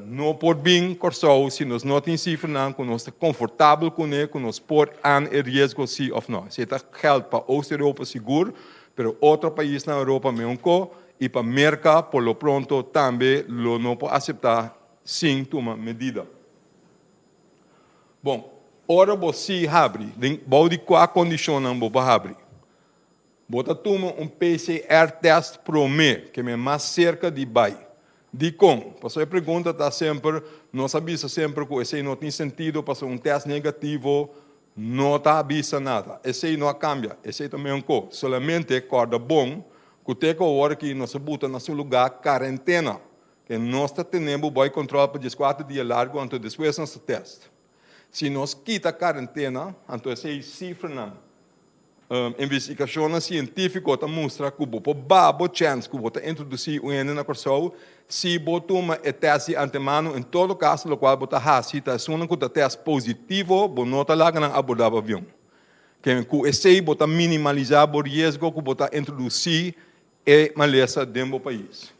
S5: no por bin Kòrsou si nos no tin sifranan ku nos ta konfortabel kuné ku nos por an e riesgo sí òf nò. Esei ta gèld pa Oost-Europa sigur, pero otro pais na Europa meunko i pa Merka por lo pronto tambe lo no por aseptá sin tuma medida. Bon, ora bo sí habri, den bou di kua kondishonnan bo por habri? Bo ta tuma un PCR test promé ke men mas serka di bai. Dikon? Pasobra e pregunta ta semper, nos a bisa semper ku esei no tin sentido pasobra un test negativo no ta bisa nada. Esei no a kambia, esei ta meun ko. Solamente kòrda bon ku te ku awor aki nos a buta na su lugá karentena, ke nos ta tene bo boi kòntròl pa dieskuater dia largu anto despues nos ta test. Si nos kita karentena, anto esei sifranan Investigashonnan sientífiko ta mustra ku bo por baha bo chèns ku bo ta introdusí un hende na Kòrsou si bo tuma e tèst di antemano. En todo kaso lokual bo ta hasi ta esunnan ku ta tèst positivo bo no ta laga nan abordá bo avion. Ku esei bo ta minimalisá bo riesgo ku bo ta introdusí e malesa den bo pais.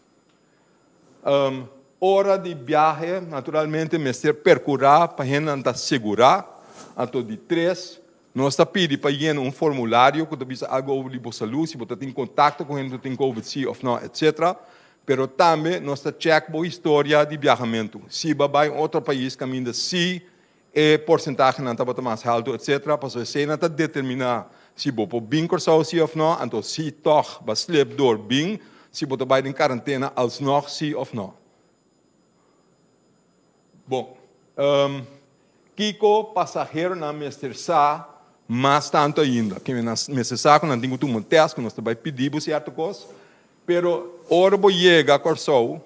S5: Ora di biahe naturalmente mester perkurá pa hendenan ta segurá. Anto di tres, nos ta pidi pa yena un formulario ku ta bisa algu over di bo salú, si bo ta tin kontakto ku hende ku tin covid si òf nò, etsetera. Pero tambe nos ta chèk bo historia di biahamentu, si bo a bai un otro pais kaminda si e porsentahenan tabata mas haltu, etsetera, pasobra eseinan ta determiná si bo por bin Kòrsou si òf nò, anto si tòg bo a slep dor bin, si bo ta bai den karantena alsnòg si òf nò. Bon, kiko pasaheronan mester sa mas tantu ainda? Ke nan mester sa ku nan tin ku tuma un tèst, ku nos ta bai pidi bo sierto kos. Pero ora bo yega Kòrsou,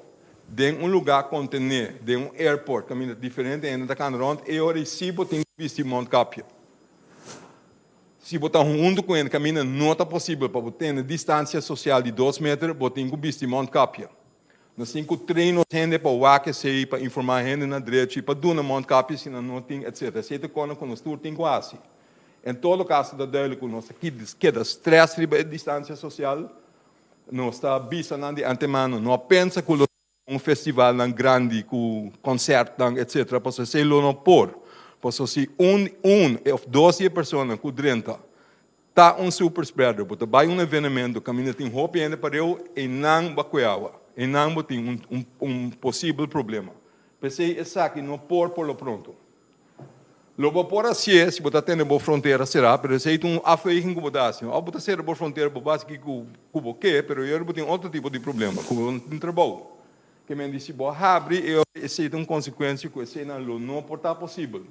S5: den un lugá kontené, den un airport kaminda diferente hende ta kana rònt, e ora ei sí bo tin ku bisti mondkapje. Si bo ta huntu ku hende kaminda no ta posibel pa bo tene distansia sosial di dos meter, bo tin ku bisti mondkapje. Nos tin ku train nos hende pa wak esei, pa informá hende na drechi, pa duna mondkapje si nan no tin, etc. Esei ta kòrda ku nos tur tin ku hasi. En todo kaso ta duidelijk ku nos ta keda strès riba e distansia sosial. Nos ta bisa nan di antemano, no pensa ku lo tin un festivalnan grandi ku konsèrtnan, etc. Pasobra esei lo no por. Pasobra si un un òf dos di e personanan ku drenta Ta un super spreader, bo ta bai un evenemento kaminda tin hopi hende pareu, einan bo a kue awa, einan bo tin un un posibel problema. P'esei esaki no por por lo pronto. Lo bo por hasié si bo ta tene bo frontera será, pero esei ta un afweging ku bo ta hasi. Òf bo ta sera bo frontera bo basa kiko ku bo ke, pero yora bo tin otro tipo di problema, ku bo no tin trabou. Ke men di si bo habri e ora esei ta un konsekuensia ku eseinan lo no por ta posibel.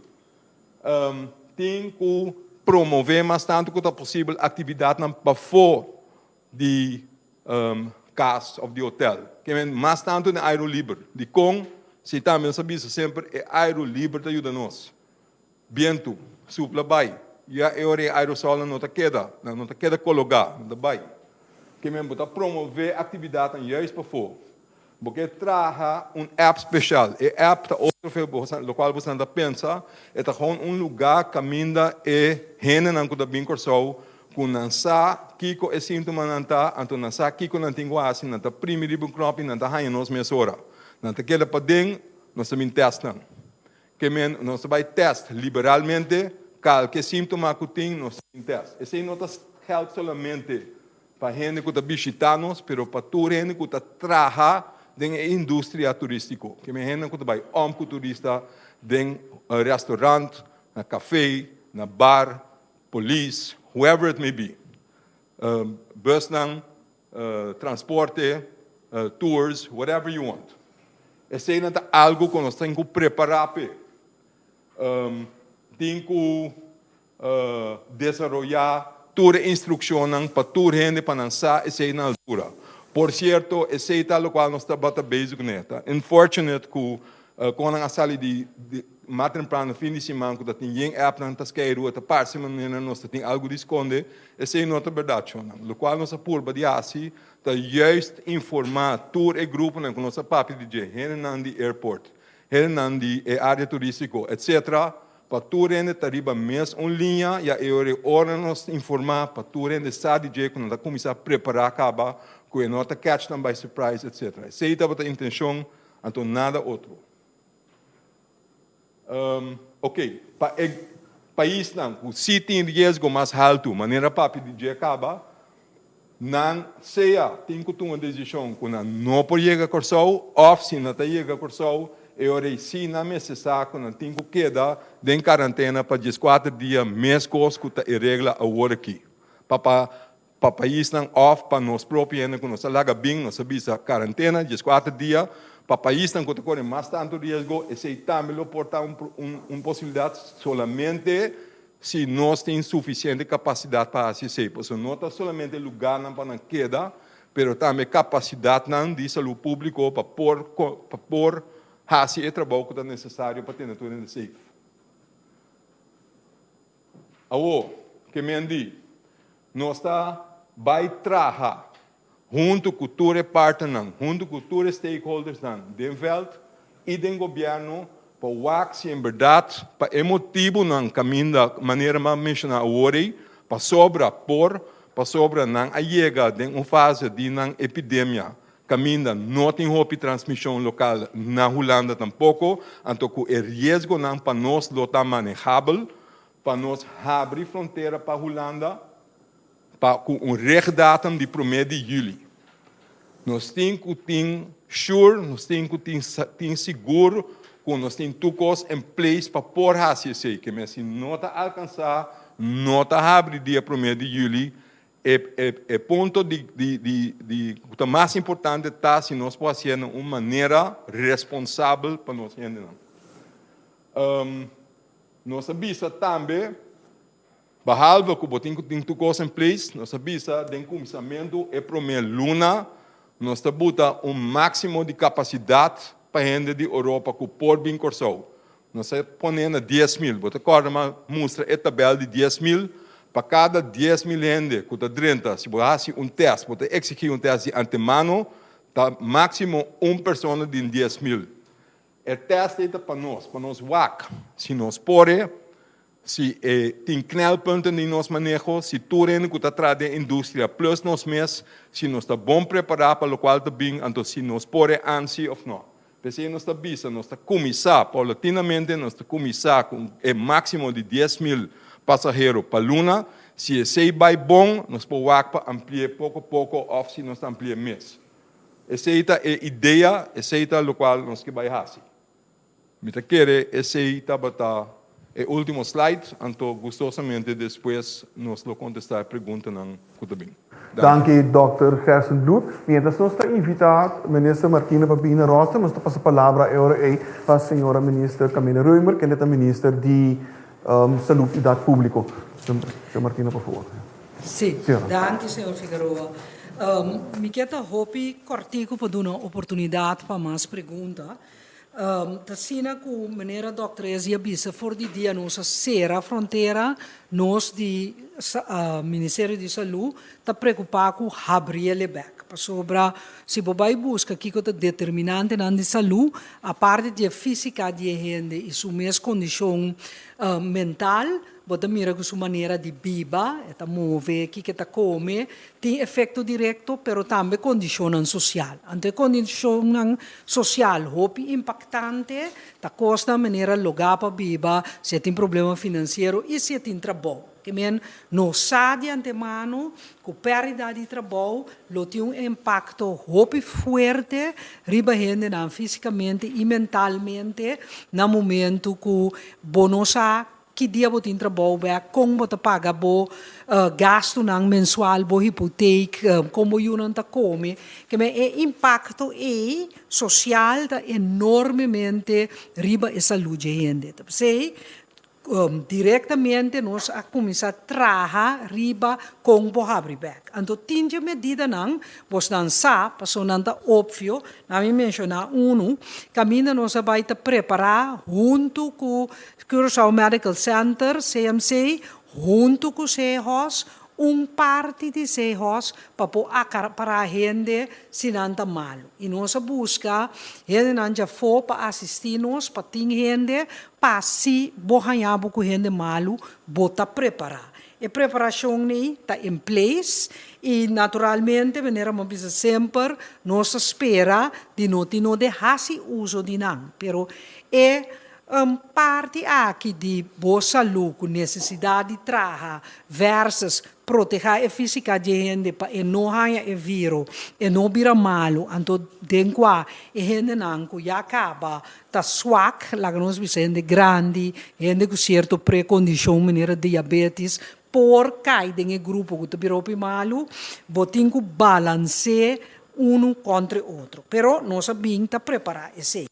S5: Tin ku promové mas tantu ku ta posibel aktividatnan pafó di kas òf di hotèl. Ke men mas tantu den airu liber. Dikon? Si tambe nos a bisa semper e airu liber ta yuda nos. Bientu supla bai, ya e ora e aerosolnan no ta keda, nan no ta keda kologá, nan ta bai. Ke men bo ta promové aktividatnan juist pafó. Bo ke traha un app special. E app ta otro fe locual boso nan ta pensa. E ta gewoon un luga caminda e hendenan cu ta bin Corsou cu nan sa kico e sintomanan ta, anto nan sa kico nan tin cu haci, nan ta primi riba un knop y nan ta haña nos mesora. Nan ta keda paden, nos ta bin test nan. Ke men nos ta bai test liberalmente, kalke síntoma ku tin nos ta bin test. Esei no ta geld solamente pa hende ku ta bishitá nos, pero pa tur hende ku ta traha den e industria turístiko. Ke men hendenan ku ta bai òm ku turista den restaurant, na kafé, na bar, polis, whoever it may be. Busnan, transporte, tours, whatever you want. Eseinan ta algu ku nos tin ku prepará p'e. Tin ku desaroyá tur e instrukshonnan pa tur hende pa nan sa esei na altura. Por cierto, esey ta locual nos tabata bezig cune. Ta unfortunate cu con nan a sali di mas temprano fin di siman cu ta tin yen appnan ta skeiru, e ta parce manera nos ta tin algo di sconde. Esey no ta berdad, shownan. Locual nos a purba di haci ta juist informa tur e gruponan cu nos a papia di dje, hendenan di airport, hendenan di e area turistico, etc. Pa tur hende ta riba mes un liña, ya e ora e ora nos informa pa tur hende sa di dje ku nan ta kuminsá prepará kaba ku e no ta catch nan by surprise etc. Esei tabata intencion anto nada otro. Ok, pa e paisnan ku si tin riesgo mas haltu manera papia di dje kaba, nan sea tin ku tuma desishon ku nan no por yega Kòrsou òf si nan ta yega Kòrsou e ora ei si nan mester sa ku nan tin ku keda den karantena pa dieskuater dia meskos ku ta e regla awor aki pa pa pa paisnan òf pa nos propio hende ku nos a laga bin nos a bisa karantena dieskuater dia pa paisnan ku ta kore mas tantu riesgo esei tambe lo por ta un un posibilidat solamente Si nos tin sufisiente kapasidat pa hasi esei, pasobra no ta solamente lugarnan pa nan keda, pero tambe kapasidatnan di salú públiko pa por pa por hasi e trabou ku ta nesesario pa tene tur hende safe. Awor, ke men di, nos ta bai traha huntu ku tur e partnernan, huntu ku tur e stakeholdersnan den vèlt i den gobièrnu pa wak si en bèrdat pa e motibunan kaminda manera mi a menshoná awor ei, pasobra por pasobra nan a yega den un fase di nan epidemia kaminda no tin hopi transmishon lokal na Hulanda tampoko, anto ku e riesgonan pa nos lo ta manehabel pa nos habri frontera pa Hulanda. Pa ku un rechtdatum di promé di yüli. Nos tin ku tin sure, nos tin ku tin tin sigur ku nos tin tur kos en place pa por hasi esei. Ke men si no ta alkansá, no ta habri dia promé di yüli, e e e punto di di di di ku ta mas importante ta si nos por hasié na un manera responsabel pa nos hendenan. Nos a bisa tambe. Behalve ku bo tin ku tin tur kos en place, nos a bisa den kuminsamentu e promé luna nos ta buta un máksimo di kapasidat pa hende di Oropa ku por bin Kòrsou. Nos a pone na 10,000. Bo ta kòrda mi a mustra e tabèl di 10,000? Pa kada 10,000 hende ku ta drenta, si bo hasi un tèst, bo ta eksigí un tèst di antemano, ta máksimo un persona den 10,000. E tèst ei ta pa nos, pa nos wak si nos por e. Si e tin knelpunten den nos maneho, si tur hende ku ta traha den industria plus nos mes, si nos ta bon prepará pa lokual ta bin, anto si nos por e ansi òf no. P'esei nos ta bisa, nos ta kuminsá paulatinamente, nos ta kuminsá ku e máksimo di 10,000 pasahero pa luna. Si esei bai bon, nos por wak pa ampli'é poko poko òf si nos ta ampli'é mes. Esei ta e idea, esei ta lokual nos ke bai hasi. Mi ta kere esey tabata e ultimo slide, anto gustosamente despues nos lo contesta e preguntanan cu ta bin.
S2: Danki Dòkter Gerstenbluth. Mientras nos ta invita Minister Martina pa bini na roster, nos ta pasa palabra e ora ey pa señora Minister Camilla Römer, kende ta Minister di Salubridad Publico. Señora Martina, por favor.
S6: Sí, danki señor Figueroa. Mi kier ta hopi cortico pa duna oportunidad pa mas pregunta. Ta asina ku manera Dòkter Ezi a bisa for di dia nos a sera frontera nos di Ministerio di Salú ta preokupá ku habri el e bèk. Pasobra si bo bai buska kiko ta determinantenan di salú, aparte di e físika di e hende i su mes kondishon mental, Bo ta mira ku su manera di biba, e ta move, kiko e ta kome, tin efekto direkto, pero tambe kondishonnan sosial. Anto e kondishonnan sosial hopi impaktante, ta kosnan manera logá pa biba, si e tin problema finansiero i si e tin trabou. Ke men no sa di antemano ku pèrdida di trabou lo tin un impakto hopi fuerte riba hendenan físikamente i mentalmente na momentu ku bo no sa Ki dia bo tin trabou bek? Kon bo ta paga bo gastunan mensual, bo hipoteek, kon bo yunan ta kome? Ke men e impakto ei sosial ta enormemente riba e salud dje hende. Ta p'esei Direktamente nos a kuminsá traha riba kon por habri bèk. Anto tin dje medidanan, bosnan sa, pasobra nan ta opvio, na mi menshoná unu, kaminda nos a bai ta prepará huntu ku Curaçao Medical Center, CMC, huntu ku SEHOS, un parti di SEHOS pa por para hende si nan ta malu. I nos a buska hendenan djafó pa asistí nos, pa tin hende pa si bo haña bo ku hende malu, bo ta prepará. E preparashon ei ta in place i naturalmente, manera mi a bisa semper, nos ta spera di no tin no de hasi uso di nan. Pero e parti aki di bo salú ku nesesidat di traha versus protehá e físika di hende pa e no haña e viro, e no bira malu, anto den kua e hendenan ku ya kaba ta swak, laga nos bisa hende grandi, hende ku sierto prekondishon manera diabetes, por kai den e grupo ku ta bira hopi malu, bo tin ku balans'é unu kontra e otro. Pero nos a bin ta prepará esei.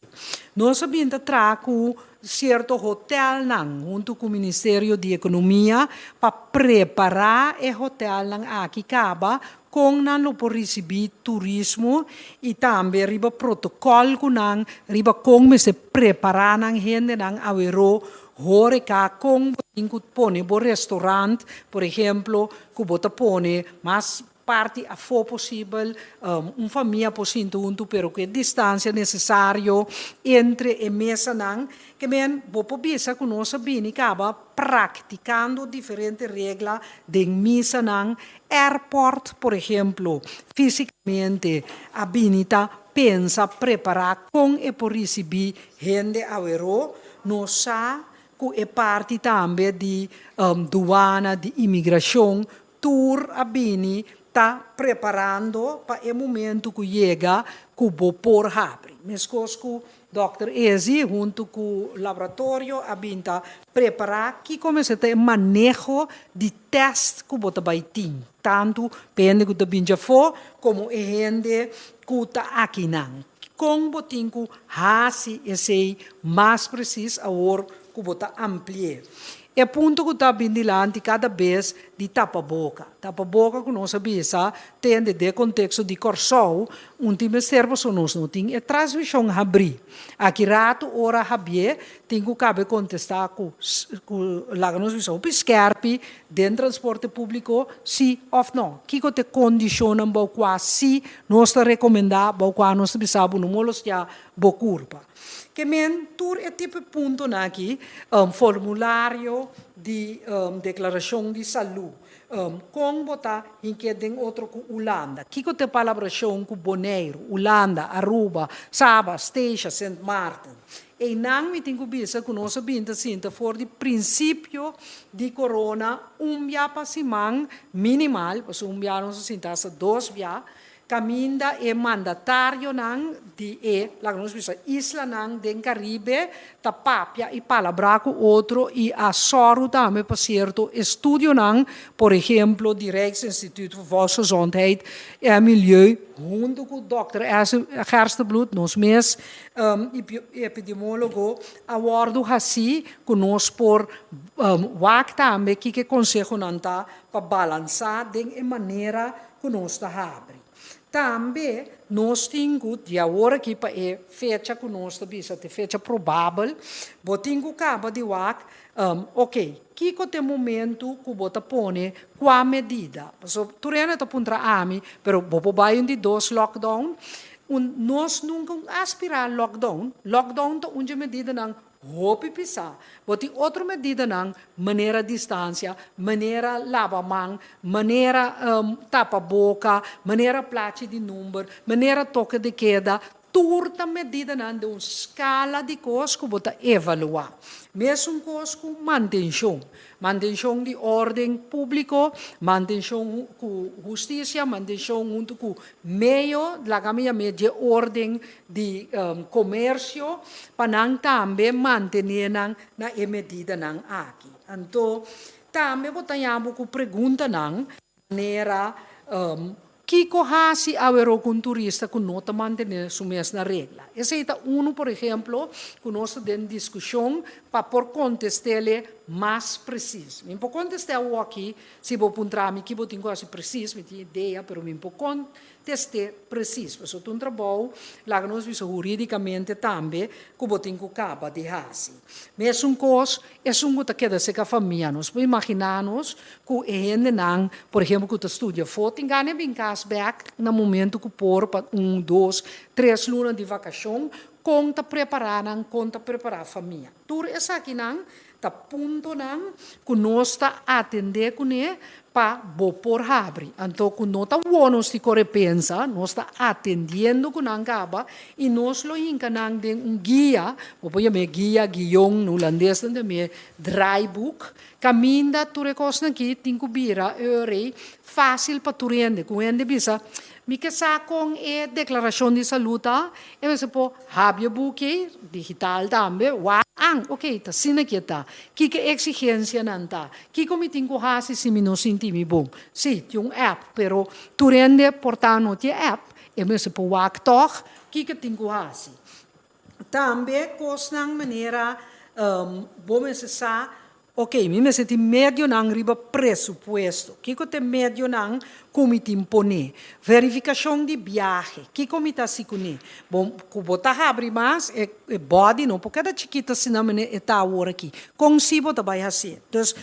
S6: Nos a bin ta traha ku sierto hotelnan huntu ku Ministerio di Ekonomia pa prepará e hotelnan aki kaba kon nan lo por risibí turismo i tambe riba protokòl ku nan riba kon mester prepará nan hendenan aweró horeca kon bo tin ku pone bo restaurant, por ehemplo, ku bo ta pone mas parti afó posibel, un famia por sinta huntu pero ku e distansia nesesario entre e mesanan. Ke men bo por bisa ku nos a bini kaba praktikando diferente regla den misanan. Airport, por ehemplo, físikamente a bini ta pensa prepará kon e por risibí hende aweró. Nos sa ku e parti tambe di duana, di imigrashon, tur a bini ta preparando pa e momento ku yega ku bo por habri. Meskos ku dòkter Ezi huntu ku laboratorio a bin ta prepará kiko mester ta e maneho di tèst ku bo ta bai tin, tantu pa e hende ku ta bin djafó komo e hende ku ta akinan. Kon bo tin ku hasi esei mas presis awor ku bo ta ampli'é. E punto ku ta bin dilanti kada bes di tapaboka. Tapaboka ku nos a bisa tende den konteksto di Kòrsou, un tin mester pasobra nos no tin e transmishon habrí. Aki ratu ora habié tin ku kabe kontestá ku ku laga nos bisa hopi skèrpi den transporte públiko si òf nò. Kiko ta e kondishonnan bou kua si nos ta rekomendá, bou kua nos ta bisa bo no molostiá bo kurpa. Ke men tur e tipo puntonan aki, formulario di deklarashon di salú, kon bo ta hink'é den otro ku Ulanda, kiko ta e palabrashon ku Boneiru, Ulanda, Aruba, Saba, Statia, Sint Maarten. Einan mi tin ku bisa ku nos a bin ta sinta for di prinsipio di korona un bia pa siman minimal, pasobra un bia nos a sinta hasta dos bia, Kaminda e mandatarionan di e, laga nos bisa, islanan den Karibe ta papia i palabrá ku otro i a sòru tambe pa sierto estudionan, por ehemplo di Rijksinstituut voor Volksgezondheid en Milieu huntu ku dòkter Gerstenbluth, nos mes epidemiólogo, a wòrdu hasí ku nos por wak tambe kiko e konsehonan ta pa balansá den e manera ku nos ta habri. Tambe nos tin ku, di awor aki pa e fecha ku nos ta bisa ta e fecha probabel, bo tin ku kaba di wak, oke, kiko ta e momentu ku bo ta pone kua medida? Pasobra tur hende ta puntra ami, pero bo por bai un di dos lockdown? Un, nos nunka un aspirá lockdown. Lockdown ta un dje medidanan Hopi pisá. Bo tin otro medidanan, manera distansia, manera laba man, manera tapa boka, manera plachi di number, manera toke de keda, tur ta medidanan den un skala di kos ku bo ta evaluá. Mesun kos ku mantenshon. Mantenshon di órden públiko, mantenshon ku hustisia, mantenshon huntu ku meio, laga mi yam'é dje órden di komersio, pa nan tambe mantené nan na e medidanan aki. Anto, tambe bo ta yama bo ku preguntanan manera. Kiko hasi awor ku un turista ku no ta mantené su mes na regla? Esei ta un, por ehèmpel, ku nos ta den diskushon pa por kontestá mas presis. Mi por kontestá aki, si bo puntra mi ku bo tin ku presis, mi tin idea, pero mi por kontestá presis. Pasobra un trabou, laga nos bisa hurídikamente tambe, ku bo tin ku kaba di hasi. Mesun kos, esun ku ta keda serka famia. Nos por imaginá nos ku e hendenan, por ehèmpel, ku ta studia afó, tin gana bin kas bèk na momento ku por pa un, dos, tres luna di vakashon, kon ta prepará nan, kon ta prepará famia. Tur esakinan, ta puntonan ku nos ta atendé kuné pa bo por habri. Anto ku no ta nos di kore pensa, nos ta atendiendo ku nan kaba i nos lo hinka nan den un guia, bo por yam'é guia, guion, na hulandes nan yam'é draaiboek, kaminda tur e kosnan aki tin ku bira eur fásil pa tur hende. Ku hende bisa, mi ke sa kon e deklarashon di salú ta, e mester por habri e buki digital tambe, wak, ah, ok, ta asina ku ta. Kiko eksigensianan ta? Kiko mi tin ku hasi si mi no sinti mi bon? Si, tin un app, pero tur hende por ta no tin app, e mester por wak toch, kiko tin ku hasi? Tambe kosnan manera bo mester sa, ok, mi mester tin medionan riba presupuesto. Kiko ta e medionan ku mi tin pone? Verifikashon di biahe. Kiko mi ta hasi kuné? Bon, ku bo ta habri mas, e body no por keda chikitu asina manera e ta awor aki. Kon si bo ta bai hasi? Dus,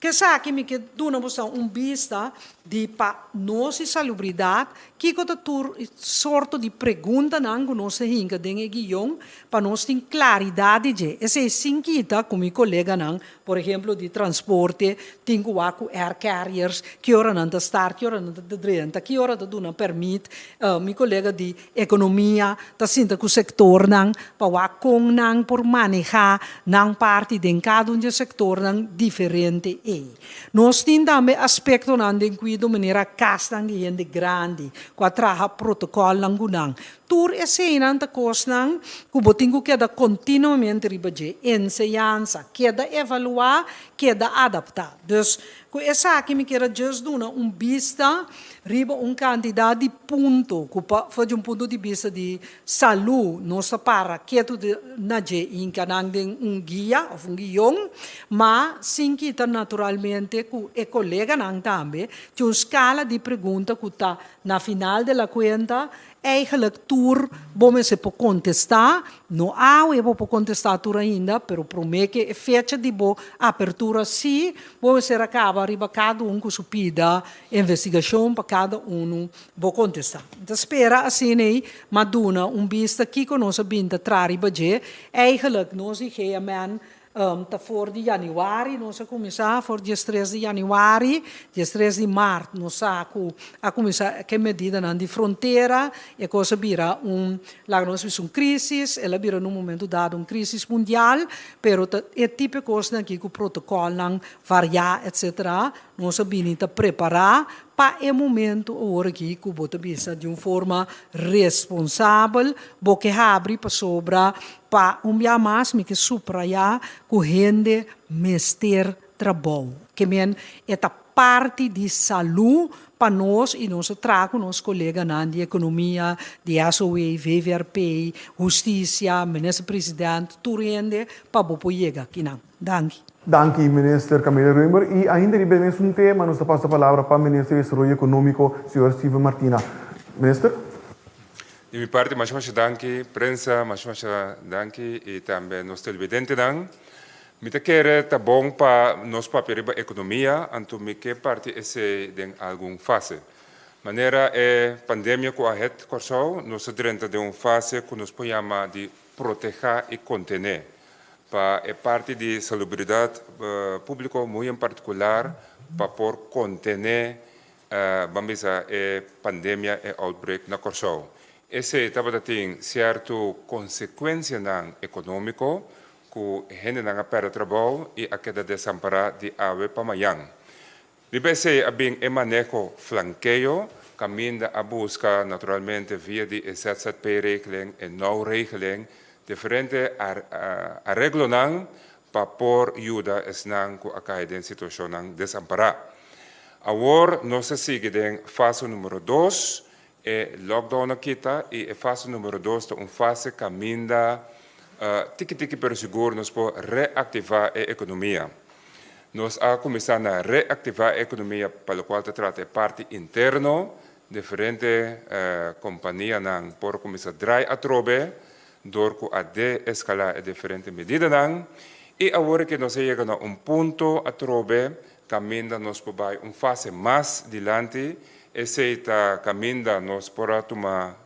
S6: ku esaki mi ke duna bo un bista di pa nos i salubridat, kiko ta tur sorto di preguntanan ku nos a hinka den e guion pa nos tin klaridat di dje. Esei sin kita ku mi koleganan, por ehèmpel, di transporte, tin ku wak ku air carriers, ki ora nan ta start, ki ora nan ta drenta, ki ora ta duna permit, mi kolega di ekonomia ta sinta ku sektornan pa wak kon nan por manehá nan parti den kada un di e sektornan diferente ei. Nos tin tambe aspektonan den kuido manera kasnan di hende grandi, ku a traha protokòlnan ku nan. Tur eseinan ta kosnan ku bo tin ku keda kontinuamente riba dje enseñansa, keda evaluá, keda adaptá. Dus ku esaki mi ke just duna un bista riba un kantidat di punto ku pa for di un punto di bista di salú nos ta para ketu na dje hinka nan den un guia òf un guion, ma sin kita naturalmente ku e koleganan tambe tin un skala di pregunta ku ta na final de la kuenta eigenlijk tur bo mester por kontestá, no awe bo por kontestá tur ainda, pero promé ku e fecha di bo apertura si, bo mester a kaba riba kada un ku su pida investigashon pa kada un bo kontestá. Anto spera asina ei, m'a duna un bista kiko nos a bin ta traha riba dje, eigenlijk nos di GMN ta for di yanüari, nos a kuminsá for di 3 di yanüari, 3 di mart, nos a a kuminsá ku medidanan di frontera, e kos a bira un, laga nos bisa un krísis, el a bira na un momento dado un krísis mundial, pero ta e tipo kosnan aki ku protokòlnan variá, etc. Nos a bini ta prepará pa e momento awor aki ku bo ta bisa di un forma responsabel, bo ke habri pasobra pa un bia mas mi ke subrayá ku hende mester trabou. Ke men e ta parti di salú pa nos i nos a traha ku nos koleganan di ekonomia, di SOA, VVRP, hustisia, minister presidente, tur hende pa bo por yega akinan. Danki.
S2: Danki, minister Camelia-Römer. I ainda riba e mesun tema, nos ta pasa palabra pa minister di Desaroyo Ekonómiko, señor Steven Martina. Minister?
S7: Di mi parti, masha masha danki, prensa, masha masha danki i tambe nos televidentenan. Mi ta kere ta bon pa nos papia riba ekonomia, anto mi ke parti esei den algun fase. Manera e pandemia ku a hit Kòrsou, nos a drenta den un fase ku nos por yama di protehá i kontené. Pa e parti di salubridat públiko, muy en partikular pa por kontené, ban bisa, e pandemia, e outbreak na Kòrsou. Esei tabata tin sierto konsekuensianan ekonómiko ku hendenan a pèrdè trabou i a keda desampará di awe pa mañan. Riba esei a bin e maneho flankeo, kaminda a buska naturalmente via di e ZZP-regeling, e now-regeling, diferente areglonan pa por yuda esnan ku a kai den situashonnan desampará. Awor nos a sigui den fase numero 2, e lockdown a kita i e fase numero 2 ta un fase kaminda tiki tiki pero sigur nos por reaktivá e ekonomia. Nos a kuminsá na reaktivá e ekonomia pa lokual ta trata e parti interno, diferente kompanianan por kuminsá drai atrobe dor ku a deeskalá e diferente medidanan i awor ke nos a yega na un punto atrobe kaminda nos por bai un fase mas dilanti, esei ta kaminda nos por a tuma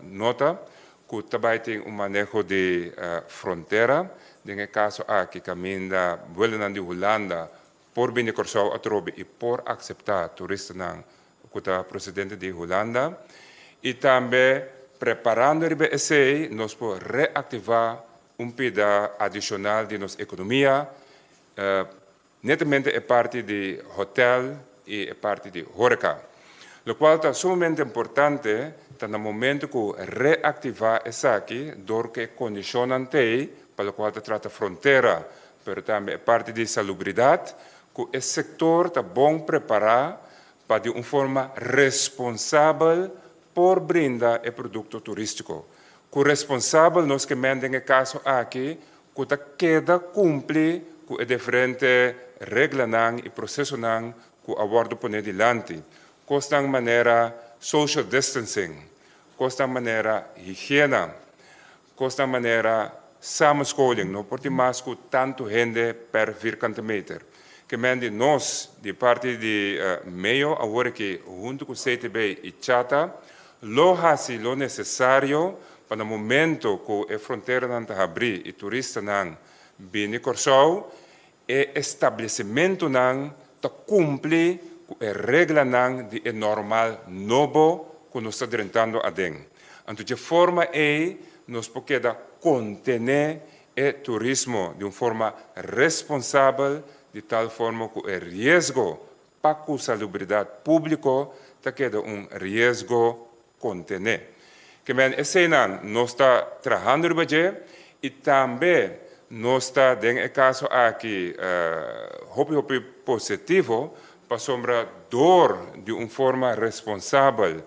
S7: nota ku ta bai tin un maneho di frontera, den e kaso aki kaminda buelonan di Hulanda por bini Kòrsou atrobe i por akseptá turistanan ku ta prosedente di Hulanda. I tambe preparando riba esei nos por reaktivá un pida adishonal di nos ekonomia, Netamente e parti di hotel y e parti di horeca. Locual ta sumamente importante ta na momento cu reactiva esaki door cu e condicionnan t'ey pa locual ta trata frontera pero tambe e parti di salubridad cu e sector ta bon prepara pa di un forma responsabel por brinda e producto turistico. Cu responsabel nos ke men den e caso aki ku ta keda kumpli ku e diferente reglanan i prosesonan ku a wòrdu poné dilanti, kosnan manera social distancing, kosnan manera higiena, kosnan manera samenscholing, no por tin mas ku tantu hende per vierkante meter. Ke men di nos di parti di meo awor aki huntu ku CTB i Chata lo hasi lo nesesario pa na momento ku e fronteranan ta habrí i turistanan bini Kòrsou, e establesimentunan ta kumpli ku e reglanan di e normal nobo ku nos ta drentando aden. Anto dje forma ei nos por keda kontené e turismo di un forma responsabel di tal forma ku e riesgo pa ku salubridat públiko ta keda un riesgo kontené. Ke men eseinan nos ta trahando riba dje i tambe nos ta den e kaso aki hopi hopi positivo pasobra dor di un forma responsabel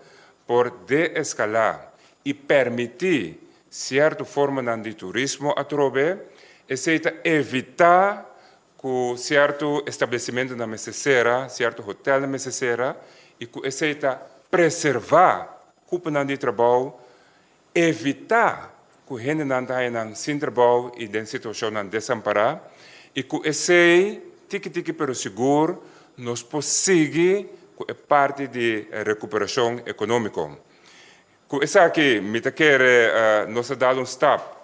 S7: por deeskalá i permití sierto formanan di turismo atrobe, esei ta evitá ku sierto establesimentonan mester sera, sierto hotelnan mester sera i ku esei ta preservá kuponan di trabou, evitá ku hendenan ta haña nan sin trabou i den situashonnan desampará i ku esei tiki tiki pero sigur nos por sigui ku e parti di rekuperashon ekonómiko. Ku esaki mi ta kere nos a dal un stap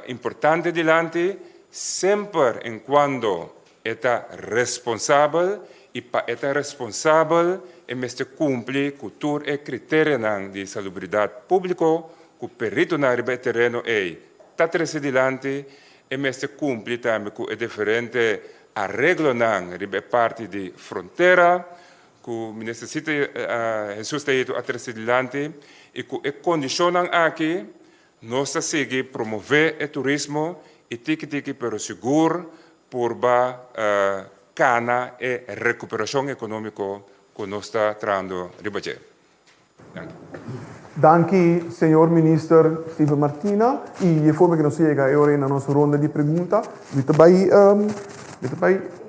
S7: Importante dilanti, semper en cuando e ta responsabel y pa e ta responsabel e mester cumpli cu tur e criterianan di salubridad publico cu peritonan riba e tereno ey ta trece dilanti, e mester cumpli tambe cu e diferente areglonan riba e parti di frontera cu Minister Sita Jesus Tejito a trece dilanti y cu e condicionnan aki Nos ta sigui promové e turismo i tiki tiki pero sigur purba kana e rekuperashon ekonómiko ku nos ta trahando riba dje. Danki.
S2: Danki señor Minister Steven Martina i di e forma ku nos a yega e ora ei na nos ronda di pregunta. Mi ta bai mi ta bai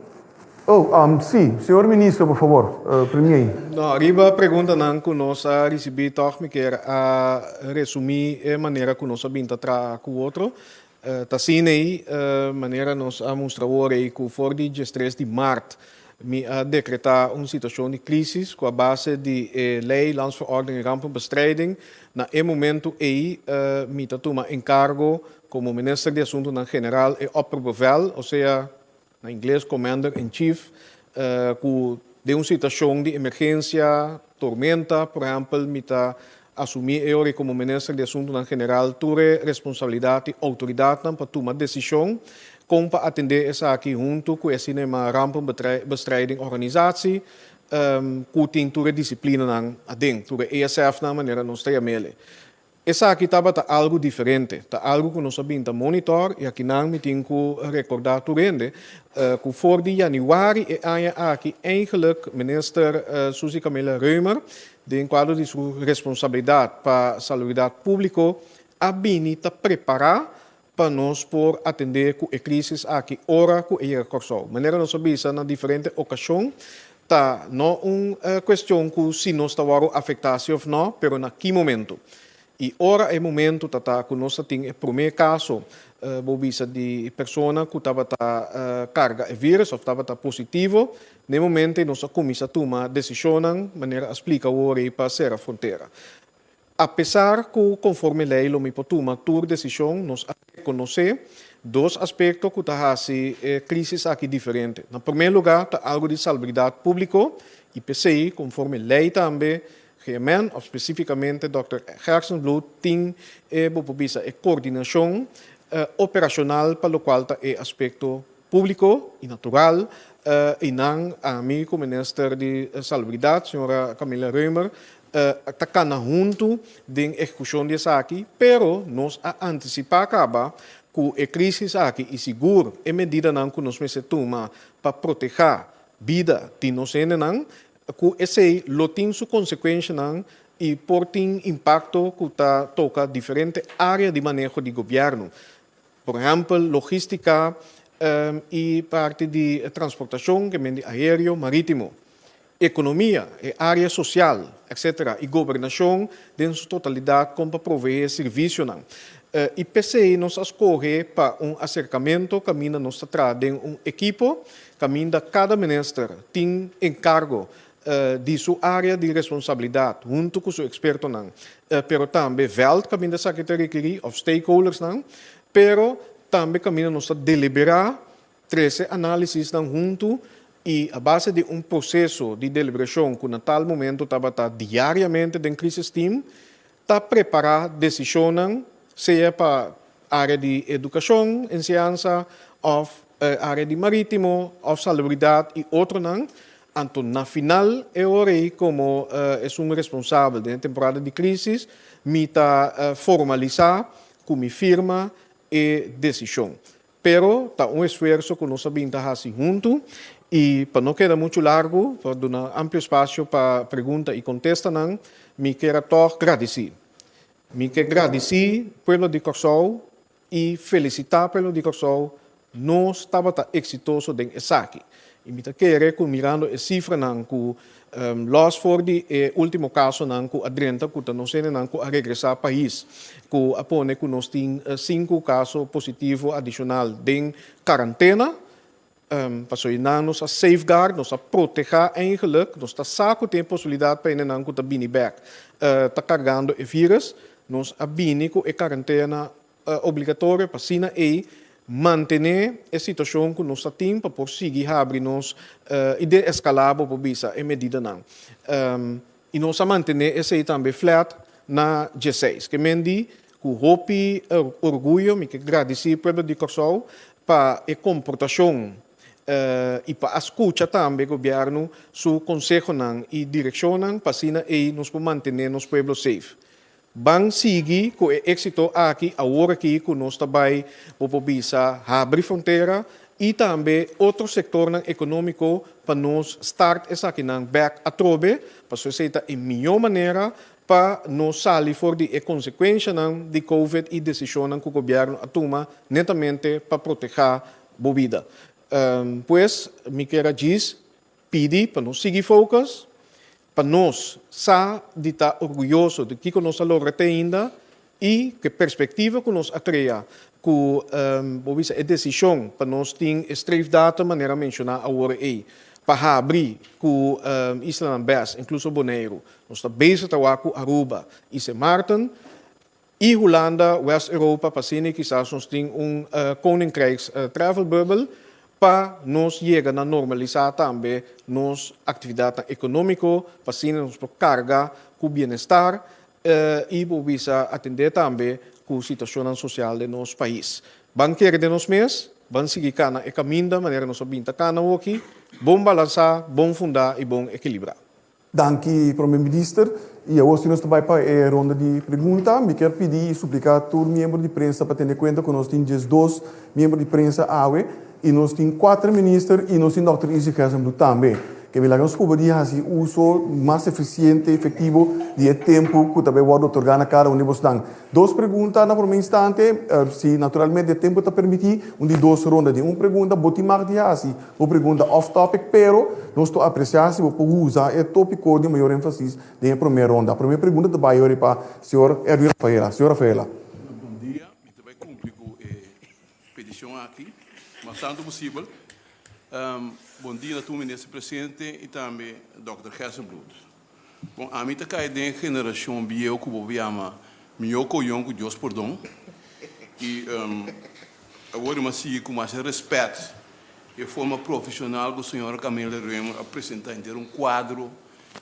S2: Oh, sí, señor Minister, por favor, Premier.
S3: No, riba preguntanan ku nos a risibí tòg mi kier a resumí e manera ku nos a bin ta traha ku otro. Ta asina ei, manera nos a mustra awor ei ku for di diestres di mart mi a dekretá un situashon di krísis ku a base di e Lei Landsverordening Rampenbestrijding. Na e momentu ei mi ta tuma enkargo komo Minister di Asuntunan General e opperbevel, osea na ingles Commander in Chief, ku den un situashon di emergensia, tormenta, por ehèmpel, mi ta asumí e ora komo Minister di Asuntunan General tur e responsabilidat i outoridatnan pa tuma desishon kon pa atendé esaki huntu ku e asina yamá Rampenbestrijding Organisatie, ku tin tur e disiplinanan aden, tur e ESF-nan manera nos ta yam'el. Esaki tabata algu diferente, ta algu ku nos a bin ta monitor i akinan mi tin ku rekordá tur hende ku for di yanüari e aña aki eigenlijk Minister Suzy Camelia Römer den kuadro di su responsabilidat pa salubridat públiko a bini ta prepará pa nos por atendé ku e krísis aki ora ku e yega Kòrsou. Manera nos a bisa na diferente okashon, ta no un kuestion ku si nos ta wòrdu afektá si òf nò, pero na ki momentu. I ora e momentu ta ta ku nos ta tin e promé kaso, bo bisa, di persona ku tabata karga e vírùs òf tabata positivo, na e momento ei nos a kuminsá tuma desishonnan, manera a splika awor ei, pa sera frontera. Apesar ku konforme lei lo mi por tuma tur desishon, nos a rekonosé dos aspekto ku ta hasi e krísis aki diferente. Na promé lugá ta algu di salbridat públiko i p'esei konforme lei tambe GMN òf spesífikamente dòkter Gerstenbluth tin e bo por bisa e kordinashon operashonal pa lokual ta e aspekto públiko i natural i nan ami ku minister di Salubridat señora Camilla Römer ta kana huntu den ehekushon di esaki, pero nos a antisipá kaba ku e krísis aki i sigur e medidanan ku nos mester tuma pa protehá bida di nos hendenan, ku esei lo tin su konsekuenshanan i por tin impakto ku ta toka diferente área di maneho di gobièrnu. Por ehèmpel, logístika i parti di transportashon, ke men di aéreo, marítimo, ekonomia, e área sosial, etcétera, i gobernashon den su totalidat kon pa proveé servisionan. I p'esei nos a skohe pa un aserkamentu kaminda nos ta traha den un ekipo, kaminda kada minister tin enkargo di su área di responsabilidat huntu ku su ekspertonan, pero tambe vèlt kaminda esaki ta rekerí òf stakeholdersnan, pero tambe kaminda nos ta deliberá, trese análisisnan huntu i a base di un proseso di deliberashon ku na tal momento tabata diariamente den crisis team, ta prepará desishonnan sea pa área di edukashon, enseñansa òf área di marítimo òf salubridat i otronan. Anto na final e ora ei komo esun responsabel den e temporada di krísis mi ta formalisá ku mi firma e desishon. Pero ta un esfuerso ku nos a bin ta hasi huntu i pa no keda muchu largu, pa duna amplio espasio pa pregunta i kontestanan, mi kier a tòg gradisí. Mi ke gradisí pueblo di Kòrsou i felisitá pueblo di Kòrsou, nos tabata eksitoso den esaki. I mi ta kere ku mirando e sifranan ku lòs for di e último kasonan ku a drenta ku ta nos hendenan ku a regresá pais ku a pone ku nos tin sinku kaso positivo adishonal den karantena, pasobra nan nos a safeguard, nos a protehá eigenlik, nos ta sa ku tin e posibilidat pa hendenan ku ta bini bèk ta kargando e vírùs, nos a bini ku e karantena obligatorio pa asina ei mantené e situashon ku nos ta tin pa por sigui habri nos i deeskalá bo por bisa e medidanan. I nos a mantené esei tambe flat na dieseis. Ke men di ku hopi orguyo mi ke gradisí pueblo di Kòrsou pa e komportashon i pa a skucha tambe gobièrnu su konsehonan i direkshonnan pa asina ei nos por mantené nos pueblo safe. Ban sigui ku e éksito aki awor aki ku nos ta bai, bo por bisa, habri frontera i tambe otro sektornan ekonómiko pa nos start esakinan bèk atrobe, pasobra esei ta e mihó manera pa nos sali for di e konsekuenshanan di covid i desishonnan ku gobièrnu a tuma netamente pa protehá bo bida. Pues, mi kier a djis pidi pa nos sigui focus, Pa nos sa di ta orguyoso di kiko nos a logra te ainda i ku e perspektiva ku nos a krea ku bo bisa e desishon pa nos tin e streefdatum manera menshoná awor ei pa habri ku islanan bes inkluso Boneiru. Nos ta bezig ta wak ku Aruba i Sint Maarten i Hulanda, West Europa, pa asina kisas nos tin un Koninkrijks travel bubble pa nos yega na normalisá tambe nos aktividatnan ekonómiko, pa asina nos por karga ku bienestar i por bisa atendé tambe ku situashonnan sosial den nos pais. Ban kere den nos mes, ban sigui kana e kaminda manera nos a bin ta kana awoki, bon balansá, bon fundá i bon ekilibrá.
S2: Danki, Prome Minister. Y awor si nos ta bay pa e ronda di pregunta. Mi kier pidi y suplica tur miembro di prensa pa tene cuenta cu nos tin 12 miembro di prensa awe y nos tin cuater minister y nos tin Dòkter Izzy Gerstenbluth tambe. Ke mi laga nos cuba di haci uso mas eficiente, efectivo di e tempo cu ta bay wordo otorga na cada un di bosnan. Dos pregunta na prome instante, si naturalmente e tempo ta permiti, un di dos ronda di un pregunta, bo tin mag di haci bo pregunta off topic, pero nos ta aprecia si bo por usa e topico di mayor enfasis den e prome ronda. Prome pregunta ta bay ori pa señor Erwin Rafaela. Señor Rafaela.
S8: Bon dia, mi ta bay cumpli cu e peticion aki mas tanto posibel. Bon dia na tur minister presente y tambe Dòkter Gerstenbluth. Bon, ami ta kai den e generashon bieu ku bo yama mihó koyon ku Dios pordon. I awor mi a sigui ku masha rèspèt e forma profeshonal ku señora Camila Römer a presentá henter un kuadro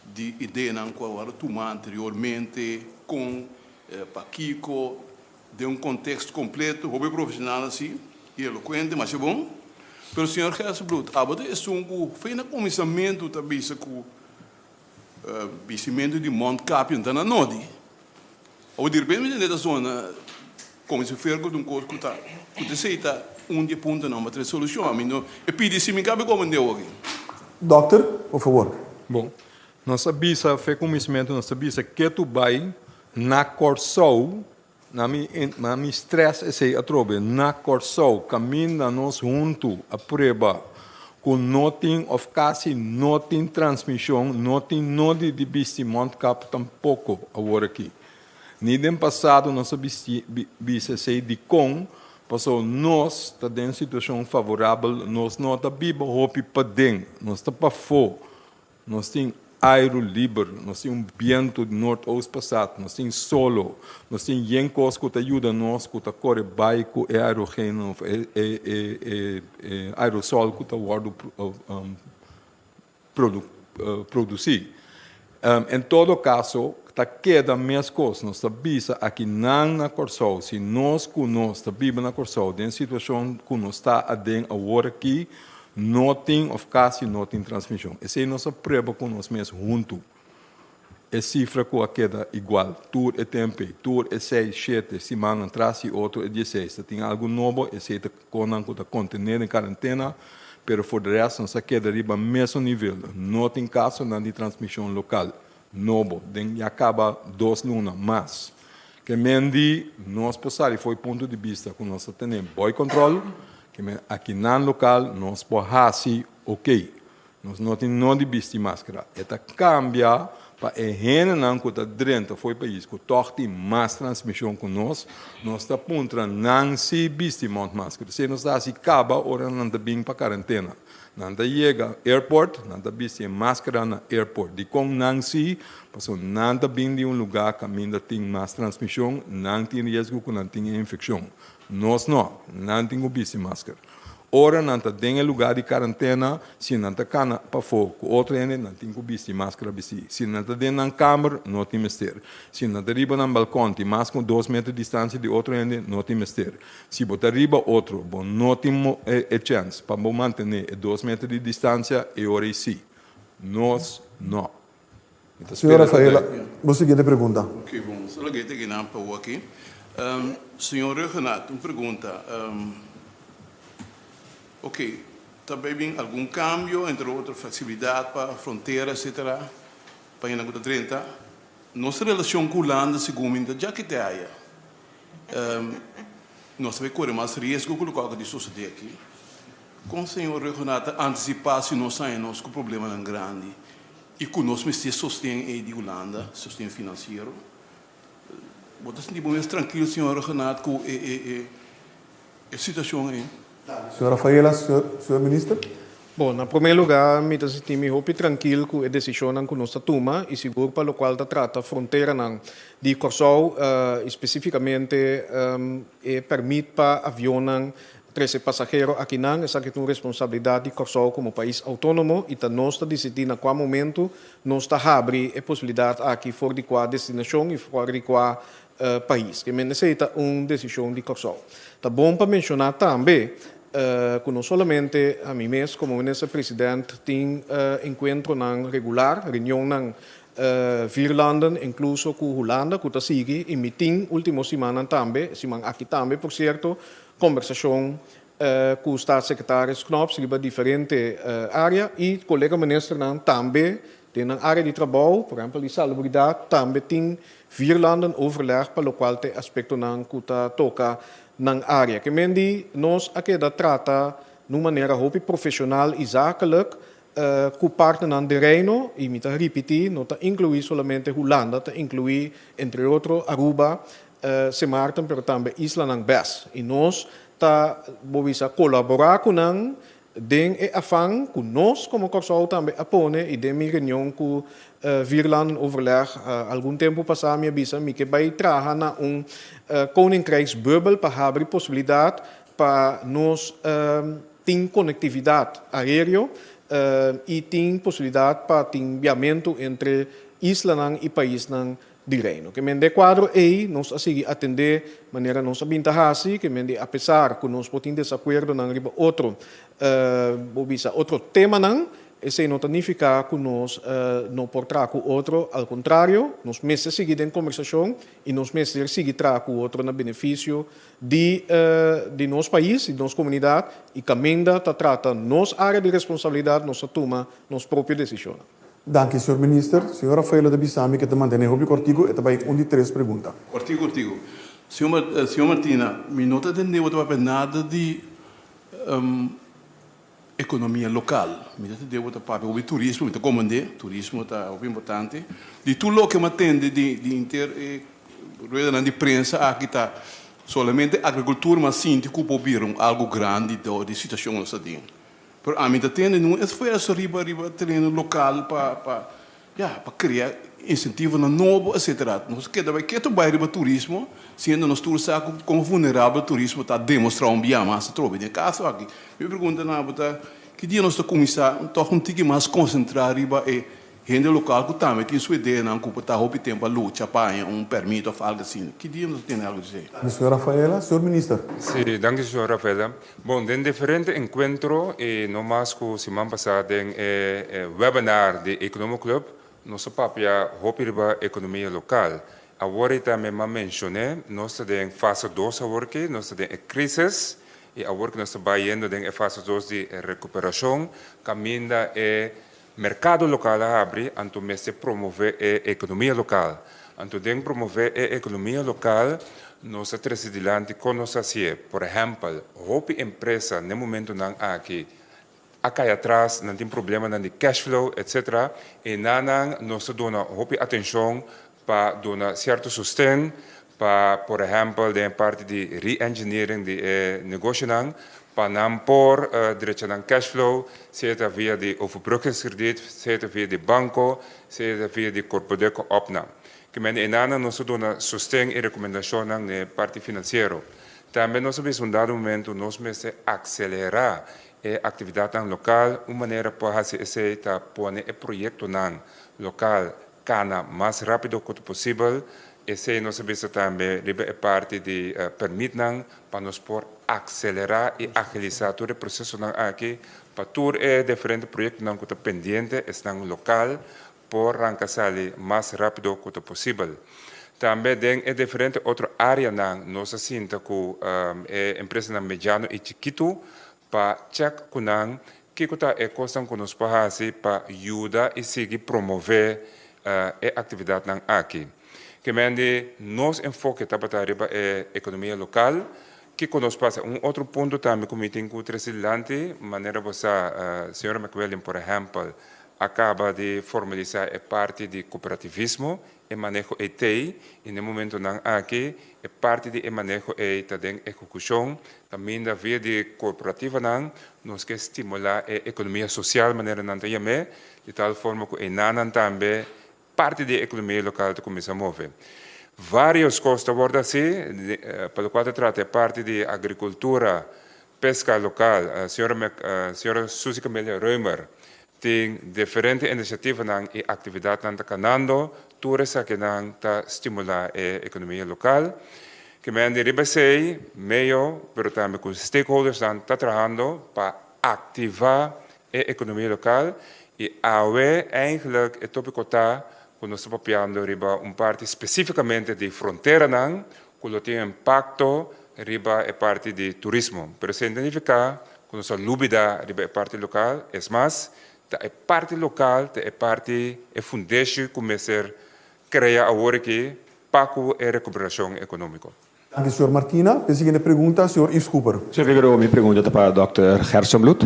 S8: di ideanan ku a wòrdu tumá anteriormente, kon, pakiko, den un konteksto kompleto, hopi profeshonal asi i elokuente, masha bon. Pero señor Gerstenbluth, abo ta esun ku fe na kuminsamentu ta bisa ku Bisimentu di mondkapje no ta na nodi. Awor di repente mi tende ta zona komo si fuera ku ta un kos ku ta ku ta esei ta un di e puntonan pa trese solushon. Ami no e pidi si mi kabe komende awor aki.
S2: Dòkter, por fabor.
S5: Bon, nos a bisa fe kuminsamentu nos ta bisa ke tu bai na Kòrsou na mi na mi stress esei atrobe na Kòrsou kaminda nos huntu a prueba ku no tin òf kasi no tin transmishon, no tin nodi di bisti mondkap tampoko awor aki. Ni den pasado nos a bisti bisa esei dikon pasobra nos ta den situashon favorabel, nos no ta biba hopi paden, nos ta pafó. Nos tin airu liber, nos tin un bientu di noordoost pasat, nos tin solo, nos tin yen kos ku ta yuda nos ku ta kore bai ku e aerogeno of e e e e e aerosol ku ta wòrdu produsí. En todo kaso ta keda meskos, nos ta bisa akinan na Kòrsou, si nos ku nos ta biba na Kòrsou den situashon ku nos ta aden awor aki, No tin of casi no tin transmision. Esey nos a prueba cu nos mes hunto. E cifra cu a keda igual tur e tempo ey, tur e seis, shete simannan tras y otro e dieseis. Ta tin algo nobo, esey ta conan cu ta contene den cuarentena, pero for de rest nos a keda riba mesun nivel. No tin casonan di transmision local nobo den ya caba dos luna mas. Ke men di nos por sali for e punto di bista cu nos ta tene boy control, ke men akinan local nos por haci ok. Nos no tin nodi bisti maskara. E ta cambia pa e hendenan cu ta drenta for e pais cu toch tin mas transmision cu nos, nos ta puntra nan si bisti mondmasker. Esey nos ta haci caba ora nan ta bin pa cuarentena. Nan ta yega airport, nan ta bisti e maskara na airport. Dikon nan si? Pasobra nan ta bin di un lugá kaminda tin mas transmishon, nan tin riesgo ku nan tin e infekshon. Nos no, nan tin ku bisti masker. Ora nan ta den e lugá di karantena, si nan ta kana pafó ku otro hende, nan tin ku bisti maskara bistí. Si nan ta den nan kamer, no tin mester. Si nan ta riba nan balkon, tin mas ku dos meter distansia di otro hende, no tin mester. Si bo ta riba otro, bo no tin e chèns pa bo mantené e dos meter di distansia, e ora ei sí. Nos no. Mi ta
S2: Señor
S5: spera ta
S2: Rafaela,
S5: dai.
S2: bo siguiente pregunta.
S8: Ok, bon. Solo ke ta kinan pa bo aki. Señor Rhuggenaath, un pregunta. Ok, ta bay bin algun cambio, entre otro flexibilidad pa frontera, etcetera, pa hende ku ta drenta. Nos relacion ku Hulanda, segun mi, ta djaki te aya. Nos ta bay kore mas riesgo ku loke di sosode aki. Kon señor Rhuggenaath ta antisipá si nos haña nos ku problemanan grandi i ku nos mester sosten ei di Hulanda, sosten finansiero? Bo ta sinti bo mes trankil señor Rhuggenaath ku e e e situashon ei?
S2: Señor Rafaela, señor Minister.
S3: Bon, na promé lugá mi ta sinti mi hopi trankil ku e desishonnan ku nos ta tuma i sigur pa lokual ta trata fronteranan di Kòrsou i spesífikamente e pèrmit pa avionnan trese pasahero akinan. Esaki ta un responsabilidat di Kòrsou komo pais outónomo i ta nos ta disidí na kua momentu nos ta habri e posibilidat aki for di kua destinashon i for di kua pais. Ke men esei ta un desishon di Kòrsou. Ta bon pa menshoná tambe. Ku no solamente ami mes komo Minister President tin enkuentronan regular, reunionnan vierlanden, inkluso ku Hulanda ku ta sigui i mi tin último simannan tambe, e siman aki tambe por sierto, kombersashon ku Staatssecretaris Knops riba diferente área i kolega ministernan tambe den nan área di trabou, por ehèmpel di salubridat, tambe tin vierlanden overleg pa lokual ta e aspektonan ku ta toka nan área. Ke men di nos a keda trata na un manera hopi profeshonal i zakelijk ku partnernan den Reino, i mi ta ripití, no ta inkluí solamente Hulanda, ta inkluí entre otro Aruba, Sint Maarten, pero tambe islanan bes. I nos ta, bo bisa, kolaborá ku nan Den e afan ku nos komo Kòrsou tambe a pone i den mi reunion ku Vierlandenoverleg algun tempu pasá mi a bisa mi ke bai traha na un Koninkrijksbubbel pa habri posibilidat pa nos tin konektividat aéreo i tin posibilidat pa tin biamentu entre islanan i paisnan di Reino. Ke men den kuadro ei nos a sigui atendé manera nos a bin ta hasi, ke men di apesar ku nos por tin desakuerdonan riba otro, bo bisa otro temanan, esei no ta nifiká ku nos no por traha ku otro, al kontrario, nos mester sigui den kombersashon i nos mester sigui traha ku otro na benefisio di di nos pais, di nos komunidat i kaminda ta trata nos área di responsabilidat nos ta tuma nos propio desishonnan.
S2: Danki, señor Minister. Señor Rafaela ta bisa mi ke ta mantené hopi kòrtiku, e ta bai un di tres pregunta.
S8: Kòrtiku, kòrtiku. Señor, señor Martina, mi no ta tende bo ta papia nada di ekonomia lokal. Mi ta tende bo ta papia hopi turismo, mi ta komprendé, turismo ta hopi importante. Di tur loke mi a tende di di inter e ruedanan di prensa aki ta solamente agrikultura mi a sinti ku por bira un algu grandi dor di situashon ku nos ta den. Pero ami ta tende un esfuerso riba riba tereno lokal pa pa ya pa krea insentivonan nobo etcetera. Nos keda bai ketu bai riba turismo siendo nos tur sa ku kon vulnerabel turismo ta demostrá un bia mas atrobe. Den e kaso aki mi pregunta na bo ta ki dia nos ta kuminsá tòg un tiki mas konsentrá riba e Hende lokal ku tambe tin su ideanan ku por ta hopi tempu a lucha pa haña un permit òf algu asina. Ki dia nos ta tene algu di esei?
S2: Señor Rafaela, Señor Minister.
S7: Sí, danki señor Rafaela. Bon, den diferente enkuentro i no mas ku siman pasá den e webinar di Economo Club nos a papia hopi riba ekonomia lokal. Awor i tambe m'a menshoné, nos ta den fase dos awor ki, nos ta den e krisis i awor ki nos ta bai yendo den e fase dos di rekuperashon kaminda e Merkado lokal a habri, anto mester promove e ekonomia lokal. Anto den promove e ekonomia lokal nos a trese dilanti kon nos a hasié. Por ehèmpel, hopi empresa n'e momentunan aki a kai atras, nan tin problemanan di cash flow, etcetera, e nanan nos ta duna hopi atenshon pa duna sierto sosten pa, por ehèmpel, den e parti di re-engineering di e negoshonan, pa nan por drecha nan cash flow, sea ta via di overbruggingskrediet, sea ta via di banko, sea ta via di Korpodeko opnam. Ke mende enanan nos ta duna sosten i rekomendashonnan den e parti finansiero. Tambe nos a bisa un dado momento nos mester akselerá e aktividatnan lokal. Un manera pa hasi esei ta pone e proyektonan lokal Kana mas rápido ku ta posibel. Esei nos a bisa tambe riba e parti di pèrmitnan pa nos por akselerá i agilisá tur e prosesonan aki pa tur e diferente proyektonan ku ta pendiente, esnan lokal, por ranka sali mas rápido ku ta posibel. Tambe den e diferente otro áreanan nos a sinta ku e empresanan mediano i chikitu pa chèk ku nan kiko ta e kosnan ku nos por hasi pa yuda i sigui promové e aktividatnan aki. Ke men di nos enfoke tabata riba e ekonomia lokal, kiko nos por hasi. Un otro punto tambe ku mi tin ku trese dilanti, manera bo sa señora McWilliam por ehèmpel a kaba di formalisá e parti di kooperativismo. E maneho ei t'ei i n'e momentonan aki e parti di e maneho ei ta den ehekushon kaminda via di korporativanan nos ke stimulá e ekonomia sosial manera nan ta yam'é di tal forma ku einanan tambe parti di e ekonomia lokal ta kuminsá move. Vários kos ta wòrdu hasi pa lokual ta trata e parti di agrikultura, peska lokal, señora señora Suzy Camelia Römer Tin diferente inisiativanan i aktividatnan ta kanando, tur esakinan ta stimulá e ekonomia lokal. Ke men di riba esei, meo, pero tambe ku stakeholdersnan ta trahando pa aktivá e ekonomia lokal i awe eigenlijk e topiko ta ku nos ta papiando riba un parti spesífikamente di fronteranan ku lo tin impakto riba e parti di turismo. Pero esei no ta nifiká ku nos a lubidá riba e parti lokal, es mas, ta e parti lokal ta e parti, e fundeshi ku mester krea awor aki pa ku e rekuperashon ekonómiko.
S2: Danki señor Martina. P'e siguiente pregunta, señor Yves Cooper.
S9: Señor Figueroa, mi pregunta ta pa dòkter Gerstenbluth.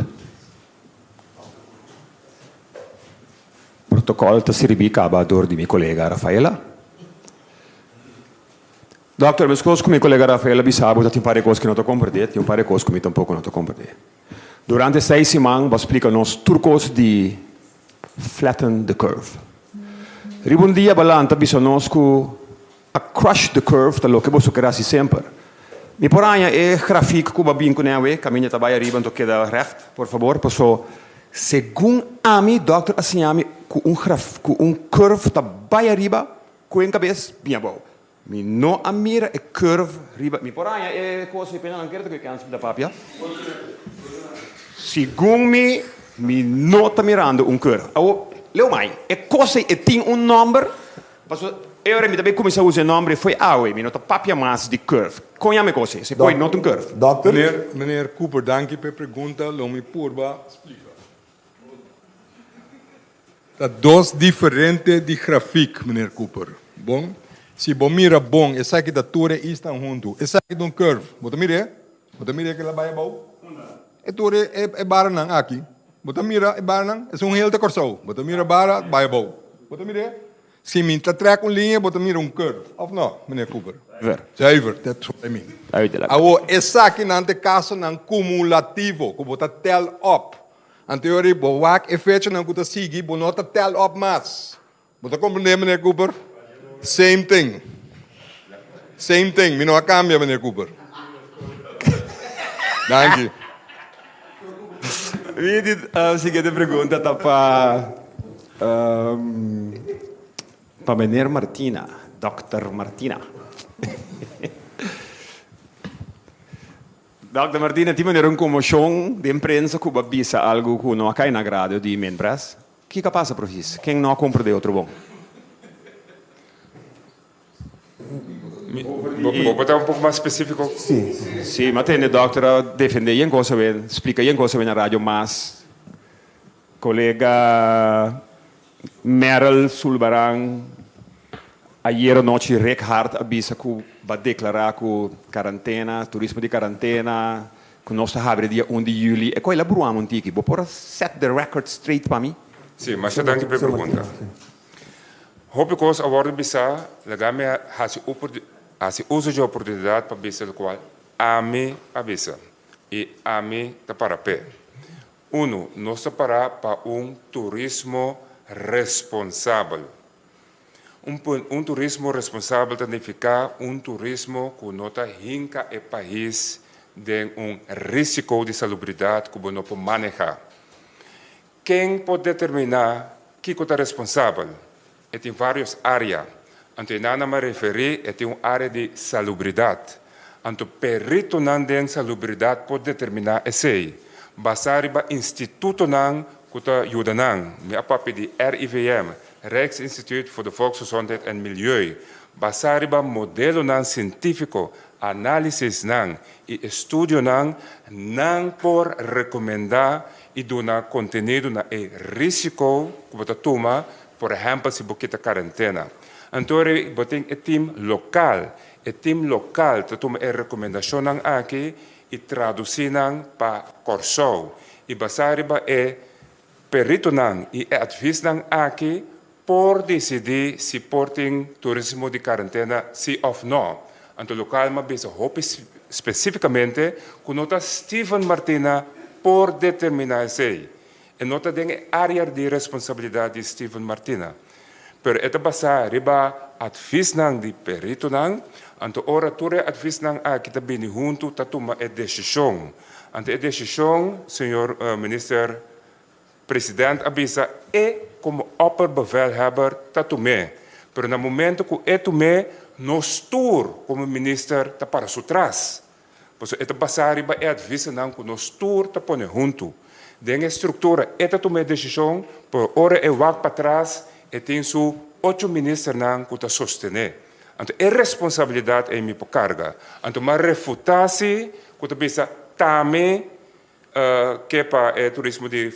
S9: Protokòl ta sirbi kaba dor di mi kolega Rafaela. Dòkter, meskos ku mi kolega Rafaela bisa bo ta tin un par di kos ku no ta komprendé, tin un par di kos ku mi tampoko no ta komprendé. Durante seis siman bo a splika nos tur kos di flatten the curve. Riba un dia bo a lanta bisa nos ku a crush the curve ta loke boso kere hasi semper. Mi por haña e grafik ku bo a bin kuné awe, kaminda ta bai ariba anto keda règt, por fabor? Paso segun ami dòkter a siña mi ku un graf ku un curve ta bai ariba ku en kabes bin abou. Mi no a mira e curve riba. Mi por haña e cos ei pena nan kere ta cu e kens mi ta papia. Segun mi, mi no ta mirando un curve. Awor, leu mai, e cos ei e tin un nomber? Pasobra e ora mi ta bay cuminsa usa e nomber ei fo'i awe, mi no ta papia mas di curve. Con yama e cos ei? Se coi no ta un curve.
S2: Dokter.
S5: Meneer, meneer Cooper, danki pa e pregunta. Lo mi purba splica. Ta dos diferente di grafiek, meneer Cooper. Bon, si bo mira bon, esaki ta tur e isnan huntu. Esaki ta un curve. Bo ta mir'é? Bo ta mir'é kila bai abou? E tur e e baranan aki. Bo ta mira e baranan? Esun heel ta Kòrsou. Bo ta mira bara bai abou. Bo ta mir'é? Si mi ta trek un liña, bo ta mira un curve. Òf no, meneer Cooper?
S9: Zuiver.
S5: Zuiver, that's what I mean.
S9: Duidelijk.
S5: Awor, esakinan ta e kasonan kumulativo ku bo ta tel op. Anterior bo wak e fechanan ku ta sigui, bo no ta tel op mas. Bo ta komprendé, meneer Cooper? Same thing. Same thing. Mi no a kambia, meneer Cooper. Danki.
S9: Mi di siguiente pregunta ta pa pa meneer Martina, Dòkter Martina. Dòkter Martina, tin manera un konmoshon den prensa ku bo a bisa algu ku no a kai na agrado di Minpres. Kiko a pasa presis? Ken no a komprendé otro bon?
S7: Bo por ta un poko mas spesífiko?
S2: Sí.
S9: Sí, mi a tende dòkter a defendé yen kos awe, splika yen kos awe na radio mas. Kolega Merel Sulbaran, Ayera nochi Rick Hart a bisa ku ba deklará ku karantena, turismo di karantena, ku nos ta habri dia un di yüli. E koe la bruama un tiki. Bo por a set the record straight pa mi?
S7: Sí, masha danki pa e pregunta. Hopi kos a wòrdu bisá, laga mi hasi hasi uso dje oportunidat pa bisa lokual ami a bisa i ami ta para p'e. Unu, nos ta pará pa un turismo responsabel. Un un turismo responsabel ta nifiká un turismo ku no ta hinka e pais den un risiko di salubridat ku bo no por manehá. Ken por determiná kiko ta responsabel? E tin vários área. Anto e nan a referí e tin un área di salubridat. Anto peritonan den salubridat por determiná esei, basá riba institutonan ku ta yuda nan. Mi a papia di RIVM, Rijksinstituut voor de Volksgezondheid en Milieu, basá riba modelonan sientífiko, análisisnan i estudionan, nan por rekomendá i duna kontenido na e rísiko ku bo ta tuma Por ehèmpel si bo kita karentena. Anto ora bo tin e tim lokal, e tim lokal ta tuma e rekomendashonnan aki i tradusí nan pa Kòrsou. I basá riba e peritonan i e atvisnan aki por disidí si por tin turismo di karentena si òf nò. Anto lokal m'a bisa hopi spesífikamente ku no ta Steven Martina por determiná esei. E no ta den e área di responsabilidat di Steven Martina, pero e ta basá riba atvisnan di peritonan, anto ora tur e atvisnan aki ta bini huntu ta tuma e desishon. Anto e desishon, señor Minister President a bisa, e komo opperbevelhebber ta tum'é, pero na momento ku e tum'é, Nos tur komo minister ta para su tras. Pasobra e ta basá riba e advisenan ku nos tur ta pone huntu. Den e struktura e ta tuma e desishon, pero ora e wak patras e tin su ocho ministernan ku ta sostené. Anto e responsabilidat ei mi por karga. Anto m'a refutá si ku ta bisa tami ke pa e turismo di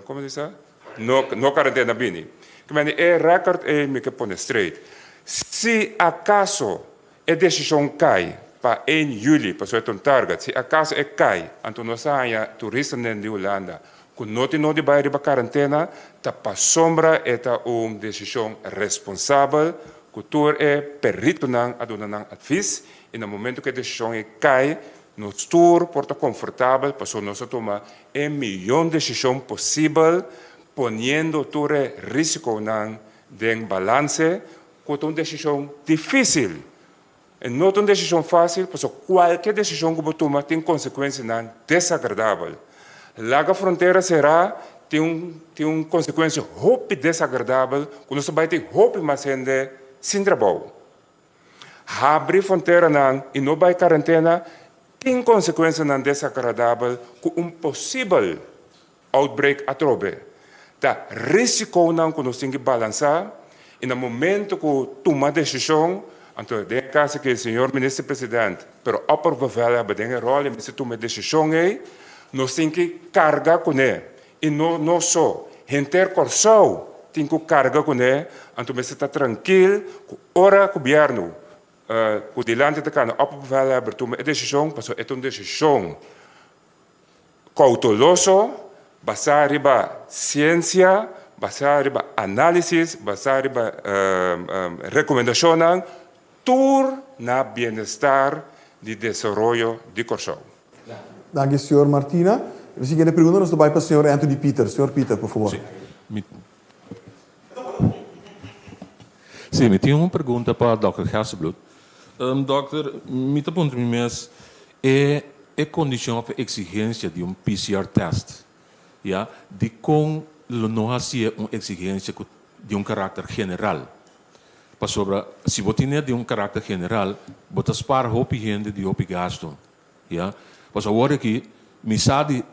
S7: komo se bisa? No no karentena bini. Kmende e rèkòrt ei mi ke pone straight. Si akaso E desishon kai pa ein juli, pasobra e ta un target. Si akaso e kai, anto nos a haña turistanan di Hulanda ku no tin nodi bai riba karentena, ta pasobra e ta un desishon responsabel ku tur e peritonan a duna nan advis i na momento ku e desishon ei kai, nos tur por ta konfortabel pasobra nos a tuma e miyon desishon posibel poniendo tur e risikonan den balanse Ku ta un desishon difísil. E no ta un desishon fásil pasobra kualke desishon ku bo tuma tin konsekuensianan desagradabel. Laga frontera será tin un tin un konsekuensia hopi desagradabel ku nos ta bai tin hopi mas hende sin trabou. Habri fronteranan i no bai karentena tin konsekuensianan desagradabel ku un posibel Outbreak atrobe ta risikonan ku nos tin ki balansá i na momento ku tuma desishon, anto den e kaso aki señor Minister President, pero opperbevelhebber den e ròl e mester tuma e desishon ei, nos tin ki karga kuné i no nos so, henter Kòrsou tin ku karga kuné, anto mester ta trankil ku ora gobièrnu ku dilanti ta kana opperbevelhebber tuma e desishon pasobra e ta un desishon. Kouteloso, basá riba siensia, basá riba análisis, basá riba rekomendashonnan, tur na bienestar di desaroyo di Kòrsou.
S2: Danki señor Martina. E siguiente pregunta nos ta bai pa señor Anthony Pieter. Señor Pieter, por favor.
S10: Sí, mi tin un pregunta pa dòkter Gerstenbluth. Dòkter, mi ta puntra mi mes, e e kondishon òf e eksigensia di un PCR tèst, ya, dikon lo no hasié un eksigensia ku di un karakter general? Pasobra si bo tine di un karakter general, bo ta spar hopi hende di hopi gastu, ya. Pasobra awor aki mi sa di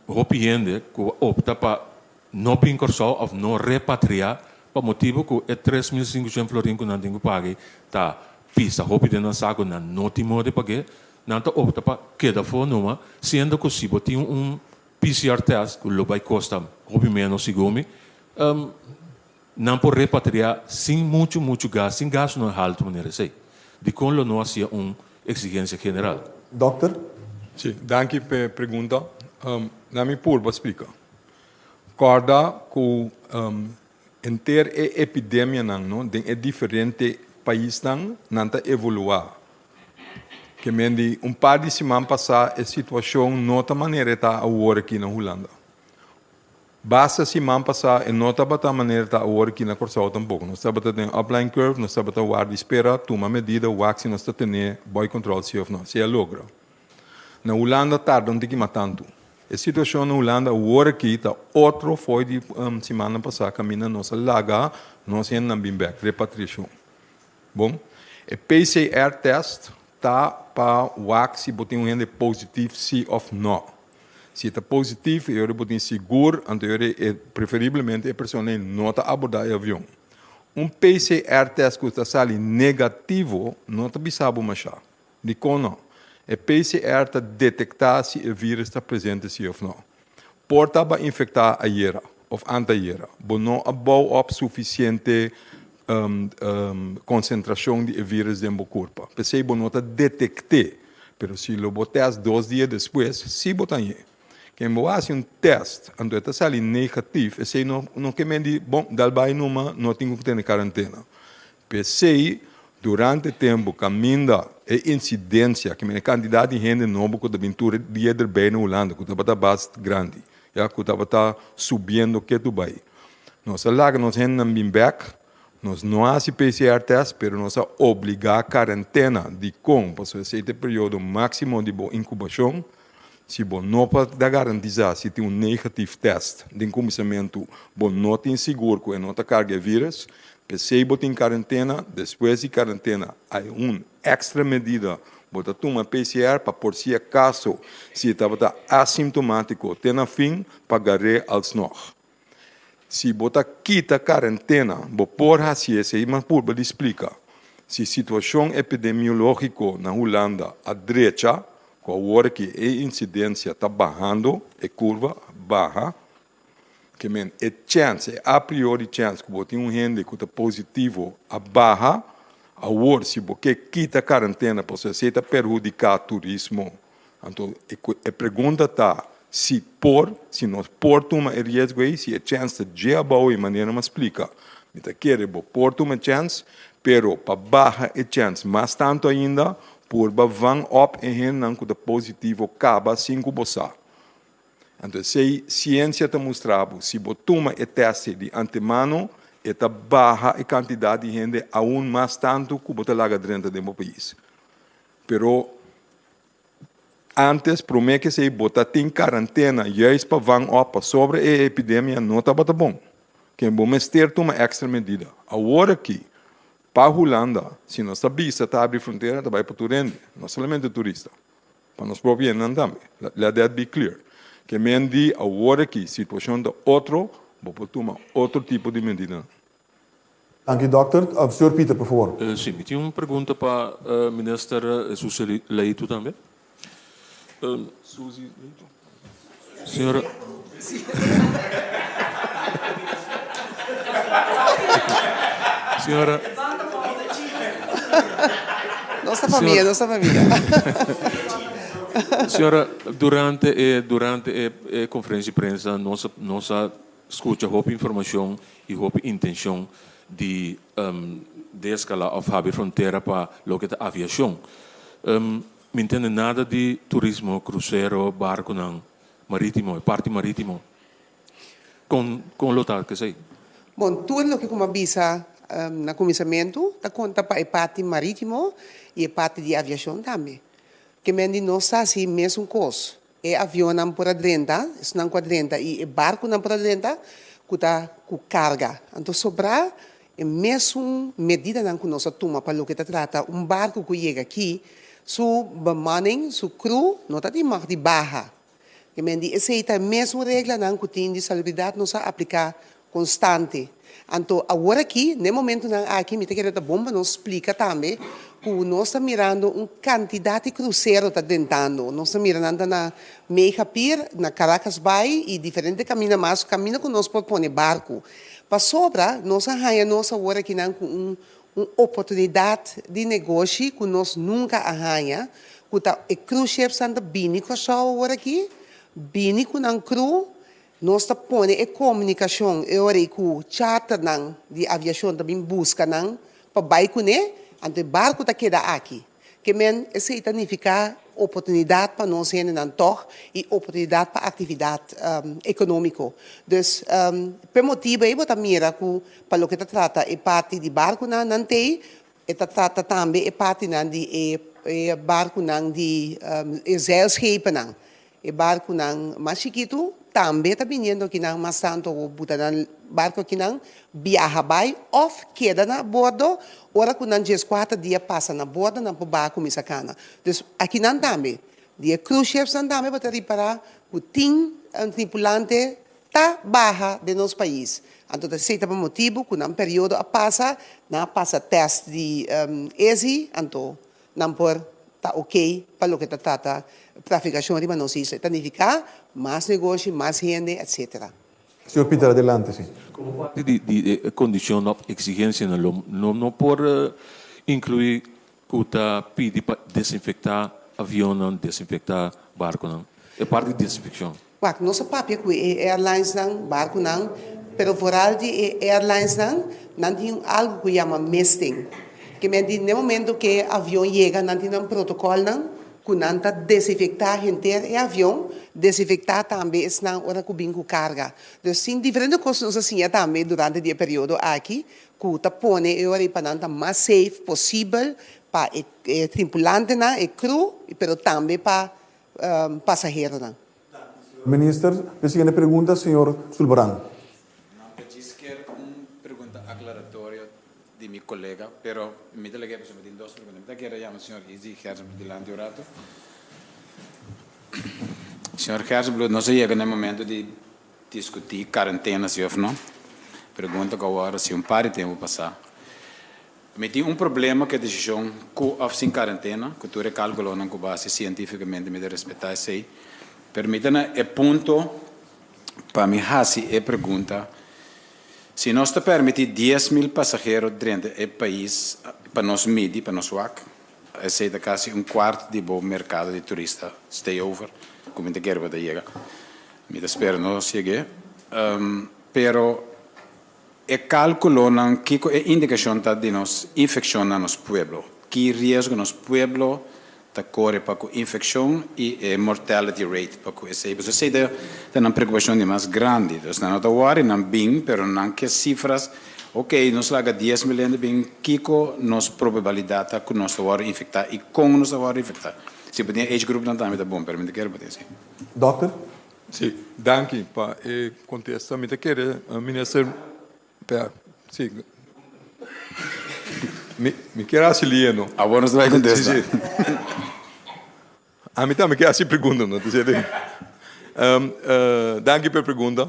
S10: Hopi hende ku a opta pa no bin Kòrsou òf no repatriá pa motibu ku e 3500 florin ku nan tin ku paga ei ta pisa hopi den nan saku, nan no tin moda di pag'é, nan ta opta pa keda afó numa, siendo ku si bo tin un PCR test ku lo bai kosta hopi ménos segun mi, nan por repatriá sin muchu muchu gas, sin gastunan haltu manera esei. Dikon lo no hasié un eksigensia general?
S2: Dòkter?
S5: Sí, danki p'e pregunta. Na mi purba splika. Kòrda ku henter e epidemianan no den e diferente paisnan nan ta evoluá. Ke men di un par di siman pasá e situashon no ta manera e ta awor aki na Hulanda. Basta siman pasá e no tabata manera ta awor aki na Kòrsou tampoko. Nos tabata den upline curve, nos tabata warda i spera, tuma medida, wak si nos ta tene boy control si of no. Si a logra. Na Hulanda tarda un tiki mas tantu. E situashon na Hulanda awor aki ta otro fo'i di simannan pasá kaminda nos a laga nos hendenan bin bèk, repatriashon. Bon, e PCR test ta pa wak si bo tin un hende positief si of no. Si e ta positief e ora bo tin sigur, anto e ora e preferiblemente e persona ei no ta abordá e avion. Un PCR test ku ta sali negativo no ta bisa bo mashá. Dikon no? E PCR ta detektá si e vírus ta presente si òf no. Por ta bo a infektá ayera òf antayera. Bo no a bou òp sufisiente konsentrashon di e vírus den bo kurpa. P'esei bo no ta detekt'é. Pero si lo bo tèst dos dia despues, si bo ta hañ'é. Ken bo hasi un tèst, anto e ta sali negatif, esei no no ke men di, bon, dal bai numa, no tin ku tene karantena. P'esei, durante tempu kaminda e insidensia, ke men e kantidat di hende nobo ku ta bin tur dia derbei na Hulanda, ku tabata bast grandi, ya, ku tabata subiendo ketu bai. Nos a laga nos hendenan bin bèk, Nos no a hasi PCR test, pero nos a obligá karentena. Dikon? Pasobra esei ta e periodo máksimo di bo inkubashon. Si bo no por ta garantisá si tin un negatief test den kuminsamentu, bo no tin sigur ku e no ta karga e vírus. P'esei bo tin karentena, despues di karentena hay un èkstra medida, bo ta tuma PCR pa por si akaso si e tabata asintomatiko te na fin pa gar'é alsnog. Si bo ta kita karentena bo por hasi esei, mas purba di splika. Si situashon epidemiológiko na Hulanda a drecha, ku awor aki e insidensia ta bahando, e kurva baha, Ke men e chèns, e a priori chèns ku bo tin un hende ku ta positivo a baha. Awor si bo ke kita karentena pasobra esei ta perhudiká turismo. Anto e pregunta ta si por, si nos por tuma e riesgo ei, si e chèns ta dje abou ei manera mi a splika. Mi ta kere bo por tuma e chèns, pero pa baha e chèns mas tantu ainda purba van òp e hendenan ku ta positivo kaba sin ku bo sa. Anto esei siensia ta mustra bo, si bo tuma e tèst di antemano, e ta baha e kantidat di hende aun mas tantu ku bo ta laga drenta den bo pais. Pero antes, promé ku esei, bo ta tin karantena juist pa van òp pasobra e epidemia no tabata bon. Ken bo mester tuma èkstra medida. Awor aki, pa Hulanda, si nos ta bisa ta habri frontera, ta bai pa tur hende, no solamente turista. Pa nos propio hendenan tambe. Let that be clear. Ke men di awor aki situacion ta otro, bo por tuma otro tipo di medidanan.
S2: Danki dokter. Señor Pieter, por favor.
S10: Sí, mi tin un pregunta pa Minister Suzy Leito tambe. Suzy Leito? Señora. Señora.
S4: Nos ta famia, nos ta famia.
S10: Señora, durante e durante e e conferencia di prensa nos nos a scucha hopi informacion y hopi intencion di descala of habri frontera pa loke ta aviacion. Mi ntende nada di turismo, crucero, barconan maritimo, e parti maritimo. Con con lo ta kesey?
S4: Bon, tur loke ku mi a bisa na kuminsamentu ta konta pa e parti maritimo i e parti di aviashon tambe. Ke men di nos ta hasi mesun kos. E avionnan por a drenta, esnan ku a drenta i e barkunan por a drenta ku ta ku karga. Anto sobrá e mesun medidanan ku nos a tuma pa loke ta trata un barku ku yega aki, su bemanning, su crew no ta tin mag di baha. Ke men di esei ta e mesun reglanan ku tin di salubridat nos a apliká konstante. Anto awor aki, n'e momentunan aki, mi ta kere ta bon pa nos splika tambe ku nos ta mirando un kantidat di krusero ta drentando. Nos ta mira nan ta na Mega Pier, na Caracas Bay i diferente kaminda mas, kaminda ku nos por pone barku. Pasobra nos a haña nos awor akinan ku un un oportunidat di negoshi ku nos nunka a haña, ku ta e cruise shipsnan ta bini Kòrsou awor aki, bini ku nan crew, Nos ta pone e komunikashon e ora ei ku charternan di aviashon ta bin buska nan pa bai kuné, anto e barku ta keda aki. Ke men esei ta nifiká oportunidat pa nos hendenan tòg i oportunidat pa aktividat ekonómiko. Dus p'e motibu ei bo ta mira ku pa loke ta trata e parti di barkunan nan t'ei, e ta trata tambe e partinan di e barkunan di e zeilschepennan. E barkunan mas chikitu tambe ta biniendo akinan mas tantu awor buta nan barku akinan biaha bai òf keda na bordo ora ku nan dieskuater dia pasa na bordo nan por baha kuminsá kana. Dus akinan tambe di e cruise shipsnan tambe bo ta ripará ku tin tripulante ta baha den nos pais. Anto ta esei ta pa motibu ku nan periodo a pasa nan a pasa tèst di ezi anto Nan por ta ok pa loke ta trata trafikashon riba nos isla. E ta nifiká mas negoshi, mas hende, etcetera.
S2: Señor Pieter, adelante, si.
S10: Komo parti di di e kondishon òf eksigensianan lo no no por inkluí ku ta pidi pa desinfektá avionnan, desinfektá barkunan, e parti di desinfekshon.
S4: Wak, nos a papia ku e airlinesnan, barkunan, pero vooral di e airlinesnan, nan tin algu ku yama misting. Ke men di n'e momento ku e avion yega, nan tin nan protokolnan ku nan ta desinfektá henter e avion, desinfektá tambe esnan ora ku bin ku karga. Dus tin diferente kos nos a siña tambe durante di e periodo aki ku ta pone e ora ei pa nan ta mas safe posibel pa e tripulantenan, e crew, pero tambe pa pasaheronan.
S2: Minister, e siguiente pregunta, señor Sulbaran.
S11: Nan ta djis kier un pregunta aclaratorio. di mi kolega, pero mi ta lag'é pasobra mi tin dos pregunta. Mi ta kere yama señor Izzy Gerstenbluth dilanti un rato. Señor Gerstenbluth, nos a yega na e momento di diskutí karentena si òf no. Pregunta ku awor si un par di tempu pasá. Mi tin un problema ku e desishon ku òf sin karentena, ku tur e kalkulonan ku base sientífikamente mi ta respetá esei. Pero mi ta na e punto pa mi hasi e pregunta, si nos ta permití 10,000 pasahero drenta e pais pa nos midi, pa nos wak, esei ta kasi un kuart di bo merkado di turista stay-over, ku mi ta kere bo ta yega, mi ta spera nos yeg'é, pero e kalkulonan, kiko e indikashon ta di nos infekshon na nos pueblo? Ki riesgo nos pueblo ta kore pa ku infekshon i e mortality rate pa ku esei? Pasobra esei ta ta nan preokupashon di mas grandi. Dus nan no ta wòri nan bin, pero nan ke sifras, ok, nos laga 10,000 hende bin, kiko nos probabilidat ta ku nos ta wòrdu infektá i kon nos ta wòrdu infektá? Si bo tin e age groupnan tambe ta bon, pero mi ta kere bo tin esei.
S2: Dòkter?
S5: Sí, danki pa e kontesta. Mi ta kere minister Pea, sí. Mi, mi kier hasi lieno.
S11: Awor nos ta bai kontesta.
S5: Sí, sí. Ami tambe kier hasi pregunta, no ta sierto? Danki pa e pregunta.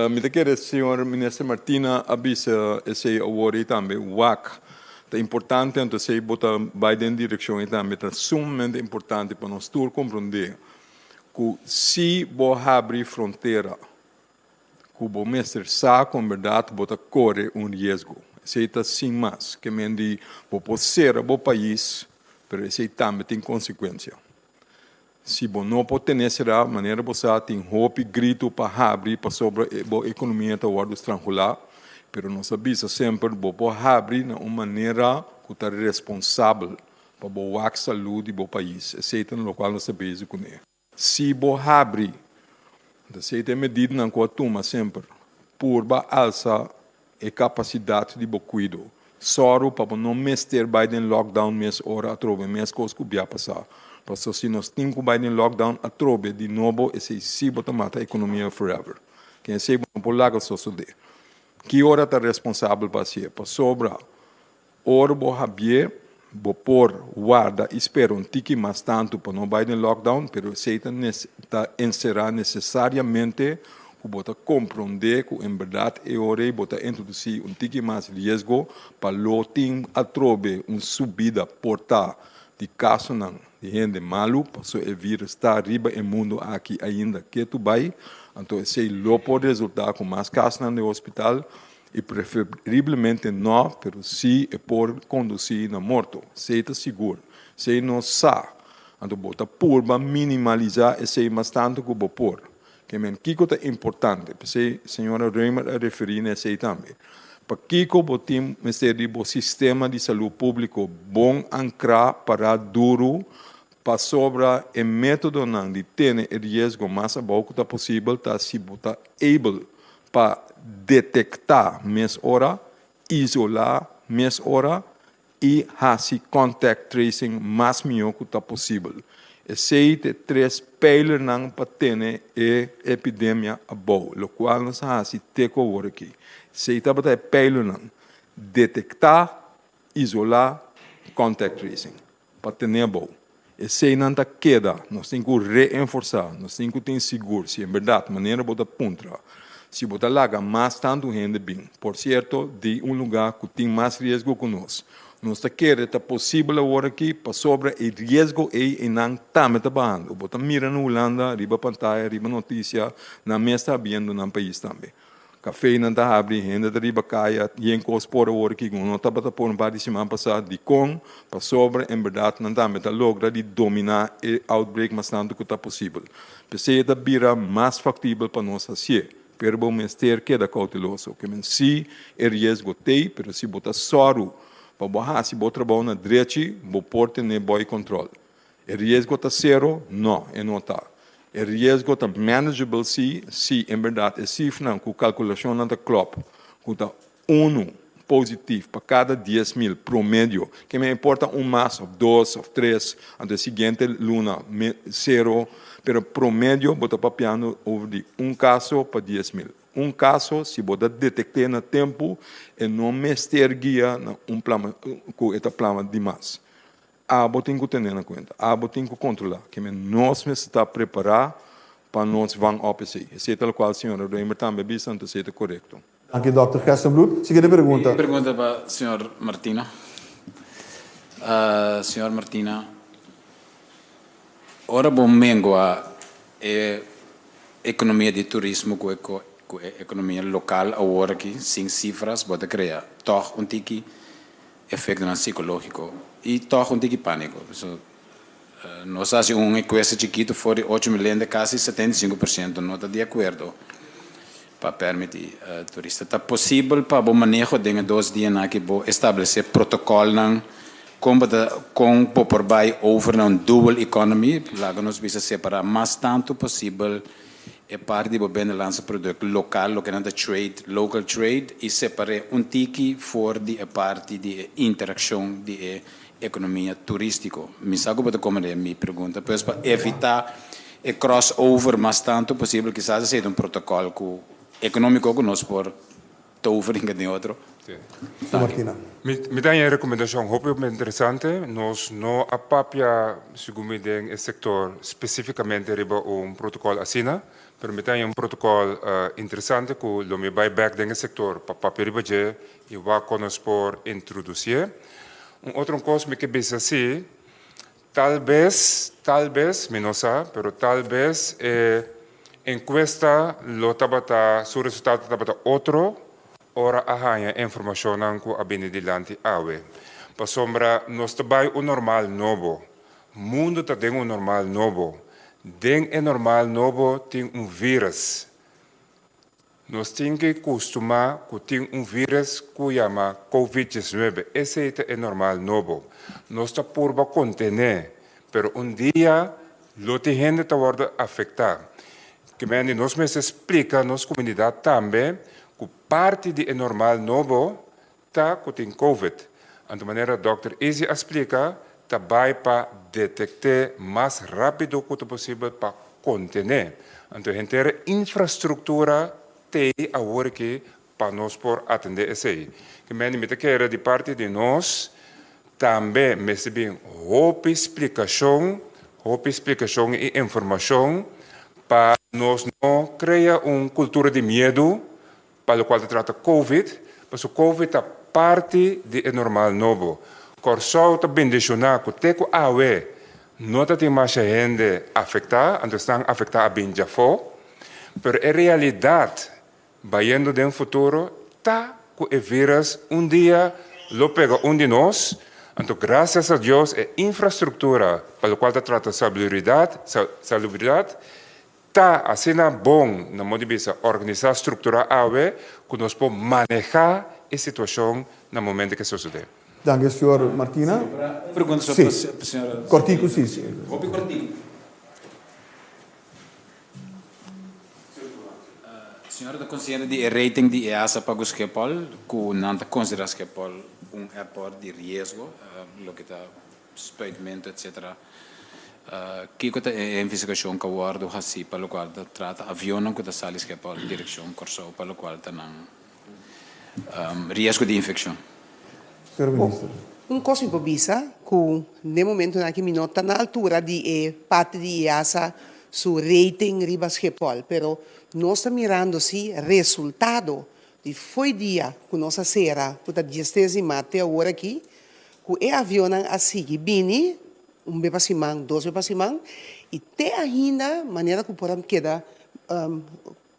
S5: Mi ta kere señor minister Martina a bisa esei awor ei tambe. Wak ta importante, anto esei bo ta bai den direkshon ei tambe. Ta sumamente importante pa nos tur komprondé ku si bo habri frontera ku bo mester sa ku en bèrdat bo ta kore un riesgo. Esei ta sin mas. Ke men di bo por sera bo pais, pero esei tambe tin konsekuensia. Si bo no por tene será, manera bo sa tin hopi gritu pa habri pasobra bo ekonomia ta wòrdu strangulá, pero nos a bisa semper bo por habri na un manera ku ta responsabel pa bo wak salú di bo pais. Esei ta na lokual nos ta bezig kuné. Si bo habri, ta esei ta e medidanan ku a tuma semper. Purba alsa e kapasidat di bo kuido. Sòru pa bo no mester bai den lockdown mes ora atrobe, meskos ku bia pasá. Pasobra si nos tin ku bai den lockdown atrobe di nobo, esei sí bo ta mata ekonomia forever. Ken esei bo no por laga sosodé. Ki ora ta responsabel pa hasié? Pasobra Ora bo habié, bo por warda i spera un tiki mas tantu pa no bai den lockdown, pero esei ta ta enserá nesesariamente ku bo ta komprondé ku en bèrdat e ora ei bo ta introdusí un tiki mas riesgo pa lo tin atrobe un subida por ta di kasonan di hende malu, pasobra e virus ta riba e mundu aki ainda ketu bai, anto esei lo por resultá ku mas kasonan den hospital. I preferiblemente no, pero si e por kondusí na morto. Esei ta sigur. Esei nos sa. Anto bo ta purba minimalisá esei mas tantu ku bo por. Ke men kiko ta importante? P'esei señora Römer a referí na esei tambe. Pakiko bo tin mester di bo sistema di salú públiko bon ankrá, pará duru, pasobra e métodonan di tene e riesgo mas abou ku ta posibel ta si bo ta able pa detektá mes ora, isolá mes ora i hasi contact tracing mas mihó ku ta posibel. Esei ta e tres peilernan pa tene e epidemia abou, lokual nos a hasi te ku awor aki. Esei tabata e peilernan, detektá, isolá, contact tracing. Pa tene abou. Eseinan ta keda. Nos tin ku reenforsá. Nos tin ku tin sigur si en bèrdat, manera bo ta puntra, si bo ta laga mas tantu hende bin, por sierto, di un lugá ku tin mas riesgo ku nos. Nos ta kere ta posibel awor aki pasobra e riesgo ei einan tambe ta bahando. Bo ta mira na Hulanda riba pantaya, riba notisia, nan mes ta habiendo nan pais tambe. Kafenan ta habri, hende ta riba kaya, yen kos por awor aki ku no tabata por un par di siman pasá. Dikon? Pasobra en bèrdat nan tambe ta logra di dominá e outbreak mas tantu ku ta posibel. P'esei e ta bira mas faktibel pa nos hasié. Pero bo mester keda kouteloso. Ke men sí e riesgo t'ei, pero si bo ta sòru pa bo hasi bo trabou na drechi, bo por tene boi kòntròl. E riesgo ta sero? No, e no ta. E riesgo ta manageable si, si en berdad e sifranan ku kalkulashonnan ta klòp, ku ta unu positief pa kada 10,000 promedio, ke men e por ta un mas òf dos òf tres, anto e siguiente luna sero, pero promedio bo ta papiando over di un kaso pa 10,000. Un kaso, si bo ta detekt'é na tempu, e no mester guia na un plama ku e ta plama dimas. Abo tin ku tene na kuenta, abo tin ku kontrolá. Kimen nos mester ta prepará pa nos van op esei. Esei ta lokual señora Römer tambe a bisa, anto esei ta korekto.
S2: Danki dòkter Gerstenbluth. Siguiente pregunta.
S11: Mi pregunta pa señor Martina. Señor Martina, ora bo mengua e ekonomia di turismo ku e ekonomia lokal awor aki sin sifras bo ta krea tòg un tiki efektonan sikológiko i tòg un tiki pániko. So, nos a hasi un enkuesta chikitu for di 8000 hende kasi 75% no ta di akuerdo pa pèrmití turista. Ta posibel pa bo maneho den e dos dianan aki bo establesé protokòlnan kon bo ta kon bo por bai over na un dual economy, laga nos bisa separá mas tantu posibel e parti di bo binnenlandse product lokal, loke nan ta trade, local trade, i separ'é un tiki for di e parti di e interakshon di e ekonomia turístiko. Mi sa ku bo ta komprendé mi pregunta. Pues pa evitá e cross over mas tantu posibel kisas esei ta un protokòl ku ekonómiko ku nos por tover hinka den otro.
S2: Danki.
S7: Mi ta haña e rekomendashon hopi hopi interesante. Nos no a papia segun mi den e sektor spesífikamente riba un protokòl asina, pero mi ta haña un protokòl interesante ku lo mi bai bèk den e sektor pa papia riba dje i wak kon nos por introdusié. Un otro kos mi ke bisa si, tal bes, tal bes, mi no sa, pero tal bes e enkuesta lo tabata, su resultado tabata otro ora a haña e informashonnan ku a bini dilanti awe. Pasobra nos ta bai un normal nobo. Mundu ta den un normal nobo. Den e normal nobo tin un vírus. Nos tin ke kustumá ku tin un vírus ku yama Covid 19. Esei ta e normal nobo. Nos ta purba kontené, pero un dia lo tin hende ta wòrdu afektá. Kimendi nos mester splika nos komunidat tambe ku parti di e normal nobo ta ku tin Covid. Anto manera dòkter Izzy a splika, ta bai pa detekt'é mas rápido ku ta posibel pa kontené. Anto henter e infrastruktura t'ei awor aki pa nos por atendé esei. Ke mende mi ta kere di parti di nos tambe mester bin hopi splikashon, hopi splikashon i informashon pa nos no krea un kultura di miedu Pa lokual ta trata Covid, pasobra Covid ta parti di e normal nobo. Kòrsou ta bendishoná ku te ku awe no ta tin masha hende afektá, anto esnan afektá a bin djafó. Pero e realidat bayendo den futuro ta ku e vírus un dia lo pega un di nos, anto grasias a Dios e infrastruktura pa lokual ta trata salubridat, salubridat, Ta asina bon, na modo di bisa, organisá, strukturá awe ku nos por manehá e situashon na momento ku e sosodé.
S2: Danki, señor Martina.
S11: Un pregunta so pa señora.
S2: Kortiku, si.
S11: Hopi kortiku. Señora ta konsiente di e rating di EASA pa ku Schiphol, ku nan ta konsiderá Schiphol un airport di riesgo, loke ta spuitmentu etc. Kiko ta e investigashon ku a wòrdu hasí pa lokual ta trata avionnan ku ta sali Schiphol direkshon Kòrsou pa lokual ta nan riesgo di infekshon?
S2: Señor Minister.
S4: Un kos mi por bisa ku den momentunan aki mi no ta na altura di e parti di EASA su rating riba Schiphol, pero nos ta mirando si resultado di fo'i dia ku nos a sera ku ta diestres di mart te awor aki, Ku e avionnan a sigui bini un be pa siman, dos be pa siman, i te ainda manera ku por a keda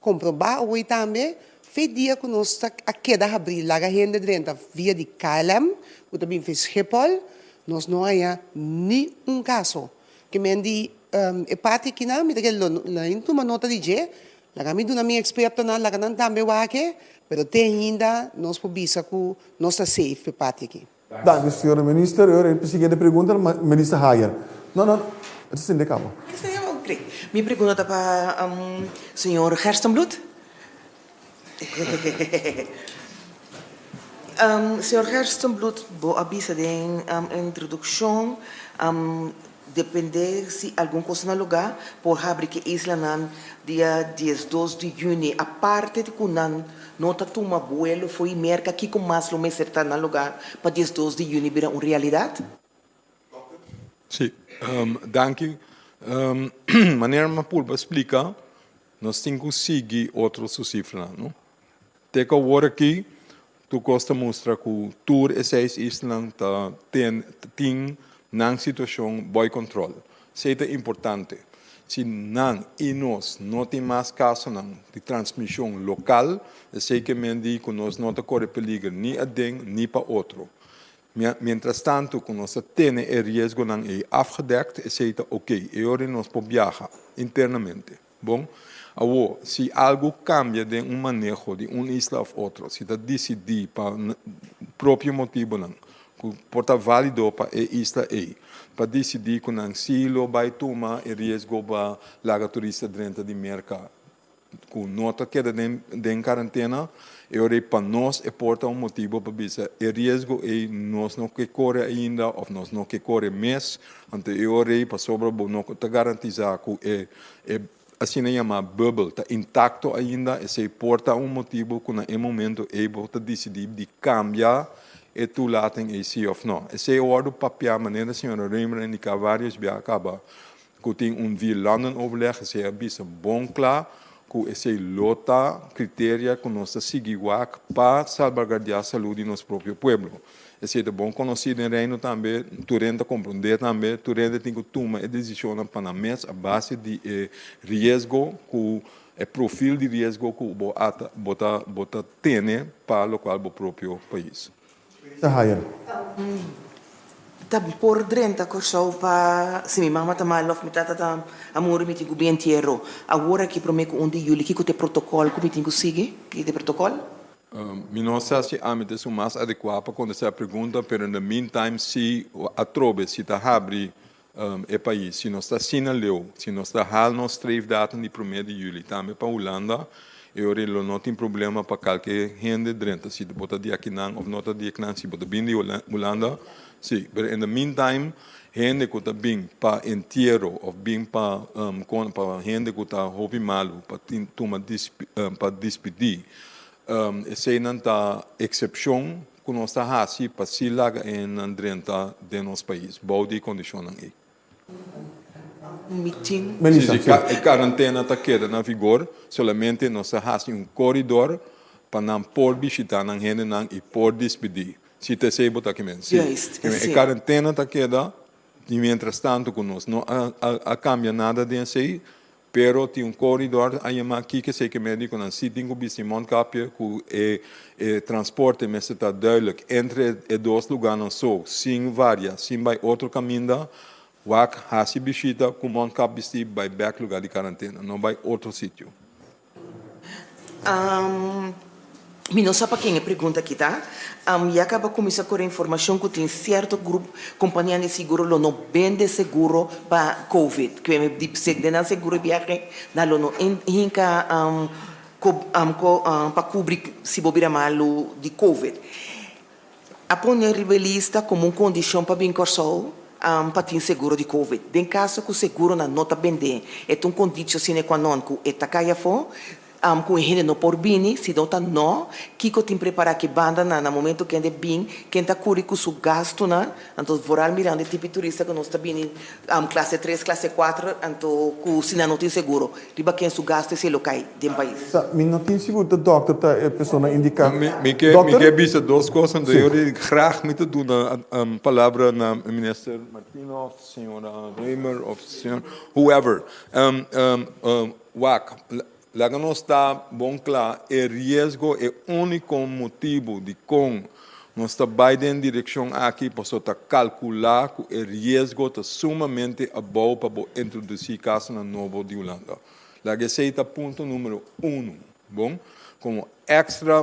S4: komprobá awor tambe, fe dia ku nos ta a keda habrí laga hende drenta via di KLM ku ta bin fe Schiphol, nos no haña ni un kaso. Ke men di e parti akinan mi ta kere lo nan tuma nota di dje, laga mi duna mi ekspertonan laga nan tambe wak e, pero te ainda nos por bisa ku nos ta safe pe parti aki.
S2: Danki, señor Minister. E ora e siguiente pregunta na Minister Hayer. No, no, e ta sende caba.
S12: Mi pregunta ta pa señor Gerstenbluth. Señor Gerstenbluth, bo a bisa den introduccion. Depende si algun kos na lugá, por habri ku e islanan dia 12 di yüni. Aparte di ku nan no ta tuma buelo fo'i Merka, kiko mas lo mester ta na lugá pa 12 di yüni bira un realidat?
S5: Sí, danki. Manera mi a purba splika, nos tin ku sigui otro su sifranan, no? Te ku awor aki, tur kos ta mustra ku tur e seis islanan ta ten tin nan situashon boi kòntròl. Esei ta importante. Si nan i nos no tin mas kasonan di transmishon lokal, esei ke men di ku nos no ta kore peliger ni aden ni pa otro. Mientras tanto ku nos ta tene e riesgonan ei afgedekt, esei ta oké. E ora nos por biaha internamente. Bon, awor, si algu kambia den un maneho di un isla òf otro, si ta disidí pa propio motibunan ku por ta válido pa e isla ei, pa disidí ku nan sí lo bai tuma e riesgo pa laga turista drenta di Merka ku no ta keda den karantena, e ora ei pa nos e por ta un motibu pa bisa e riesgo ei nos no ke kore ainda òf nos no ke kore mes, anto e ora ei pasobra bo no ta garantisá ku e E asina yamá bubbel ta intakto ainda, esei por ta un motibu ku na e momento ei bo ta disidí di kambia e toelating ei sí òf nò. Esei a wòrdu papiá manera señora Römer a indiká vários bia kaba ku tin un vierlandenoverleg, esei a bisa bon kla ku esei lo ta kriteria ku nos ta sigui wak pa salbaguardiá salú di nos propio pueblo. Esei ta bon konosí den Reino tambe, tur hende ta komprondé tambe, tur hende tin ku tuma e desishonnan pa nan mes a base di e riesgo ku e profil di riesgo ku bo a ta bo ta bo ta tene pa lokual bo propio pais.
S2: Ta haya.
S12: Ta por drenta Kòrsou pa si mi mama ta mal òf mi tata ta a muri mi tin ku bin entiero awor aki promé ku un di yuli kiko ta e protokòl ku mi tin ku sigui? Kiko ta e protokòl?
S5: Mi no sa si ami ta esun mas adekuá pa kontestá e pregunta, pero in the meantime si atrobe si ta habri e pais, si nos ta asina leu, si nos ta hal nos streefdatum di promé di juli tambe pa Hulanda, e ora lo no tin problema pa kalke hende drenta, si bo ta di akinan òf no ta di akinan, si bo ta bin di Hulanda, si. Pero in the meantime hende ku ta bin pa entiero òf bin pa pa hende ku ta hopi malu pa tin tuma pa dispidí. Eseinan ta eksepshon ku nos ta hasi pa si laga e nan drenta den nos pais bou di e kondishonnan ei.
S2: Melissa,
S5: Si, e karantena ta keda na vigor, solamente nos ta hasi un koridor pa nan por bishitá nan hendenan i por dispidí. Si ta esei bo ta kimen. Si, e karantena ta keda i mientrastantu ku nos no a kambia nada den esei, Pero tin un corridor a yama kiko esey ke mediconan si tin cu bisti mondkapje cu e e transporte mester ta duidelijk entre e dos lugarnan so sin varia sin bay otro caminda wak haci bishita cu mondkap bisti bay bek lugar di carantena no bay otro sitio.
S12: Mi no sa pa ken e pregunta aki ta. Ya kaba kuminsá kore informashon ku tin sierto grup kompanianan di seguro lo no bende seguro pa covid. Kue mi di p'esei den nan seguro di biahe nan lo no hinka pa kubri si bo bira malu di covid. A pone riba e lista komo un kondishon pa bin Kòrsou pa tin seguro di covid. Den kaso ku seguronan no ta bendé e ta un kondisho sine qua non ku e ta kai afó. Ku e hende no por bini, si no ta no, kiko tin prepará ki banda na na momento kende bin, ken ta kuri ku su gastunan, anto vooral mirando e tipi turista ku nos ta bini klase tres, klase kuater, anto ku si nan no tin seguro, riba ken su gastu esei lo kai den pais.
S2: Sa, mi no tin sigur ta dòkter ta e persona indiká.
S5: Mi, mi ke, mi ke bisa dos kos, anto yo di graag mi ta duna palabra na minister Martina òf señora Römer òf señor whoever. Wak, laga nos ta bon kla, e riesgo, e úniko motibu dikon nos ta bai den direkshon aki pasobra ta kalkulá ku e riesgo ta sumamente abou pa bo introdusí kasonan nobo di Hulanda. Laga esei ta punto número unu. Bon, komo èkstra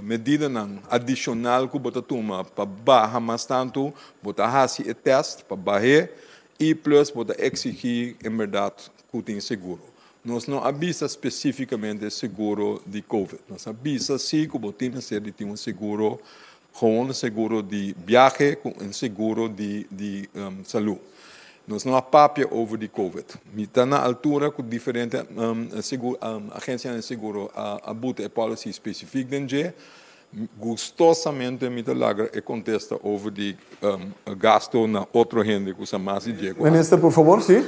S5: medidanan adishonal ku bo ta tuma pa baha mas tantu, bo ta hasi e tèst pa bah'é I plus bo ta exigi en berdad cu tin seguro. Nos no a bisa specificamente seguro di covid. Nos a bisa si cu bo tin mester di tin un seguro. Gewoon un seguro di biahe ku un seguro di di salú. Nos no a papia over di Covid. Mi ta na altura ku diferente agensianan di seguro a buta e policy spesifik den dje. Gustosamente mi ta laga e kontesta over di gasto na otro hende ku sa mas di dje ku ami.
S2: Minister, por fabor, si.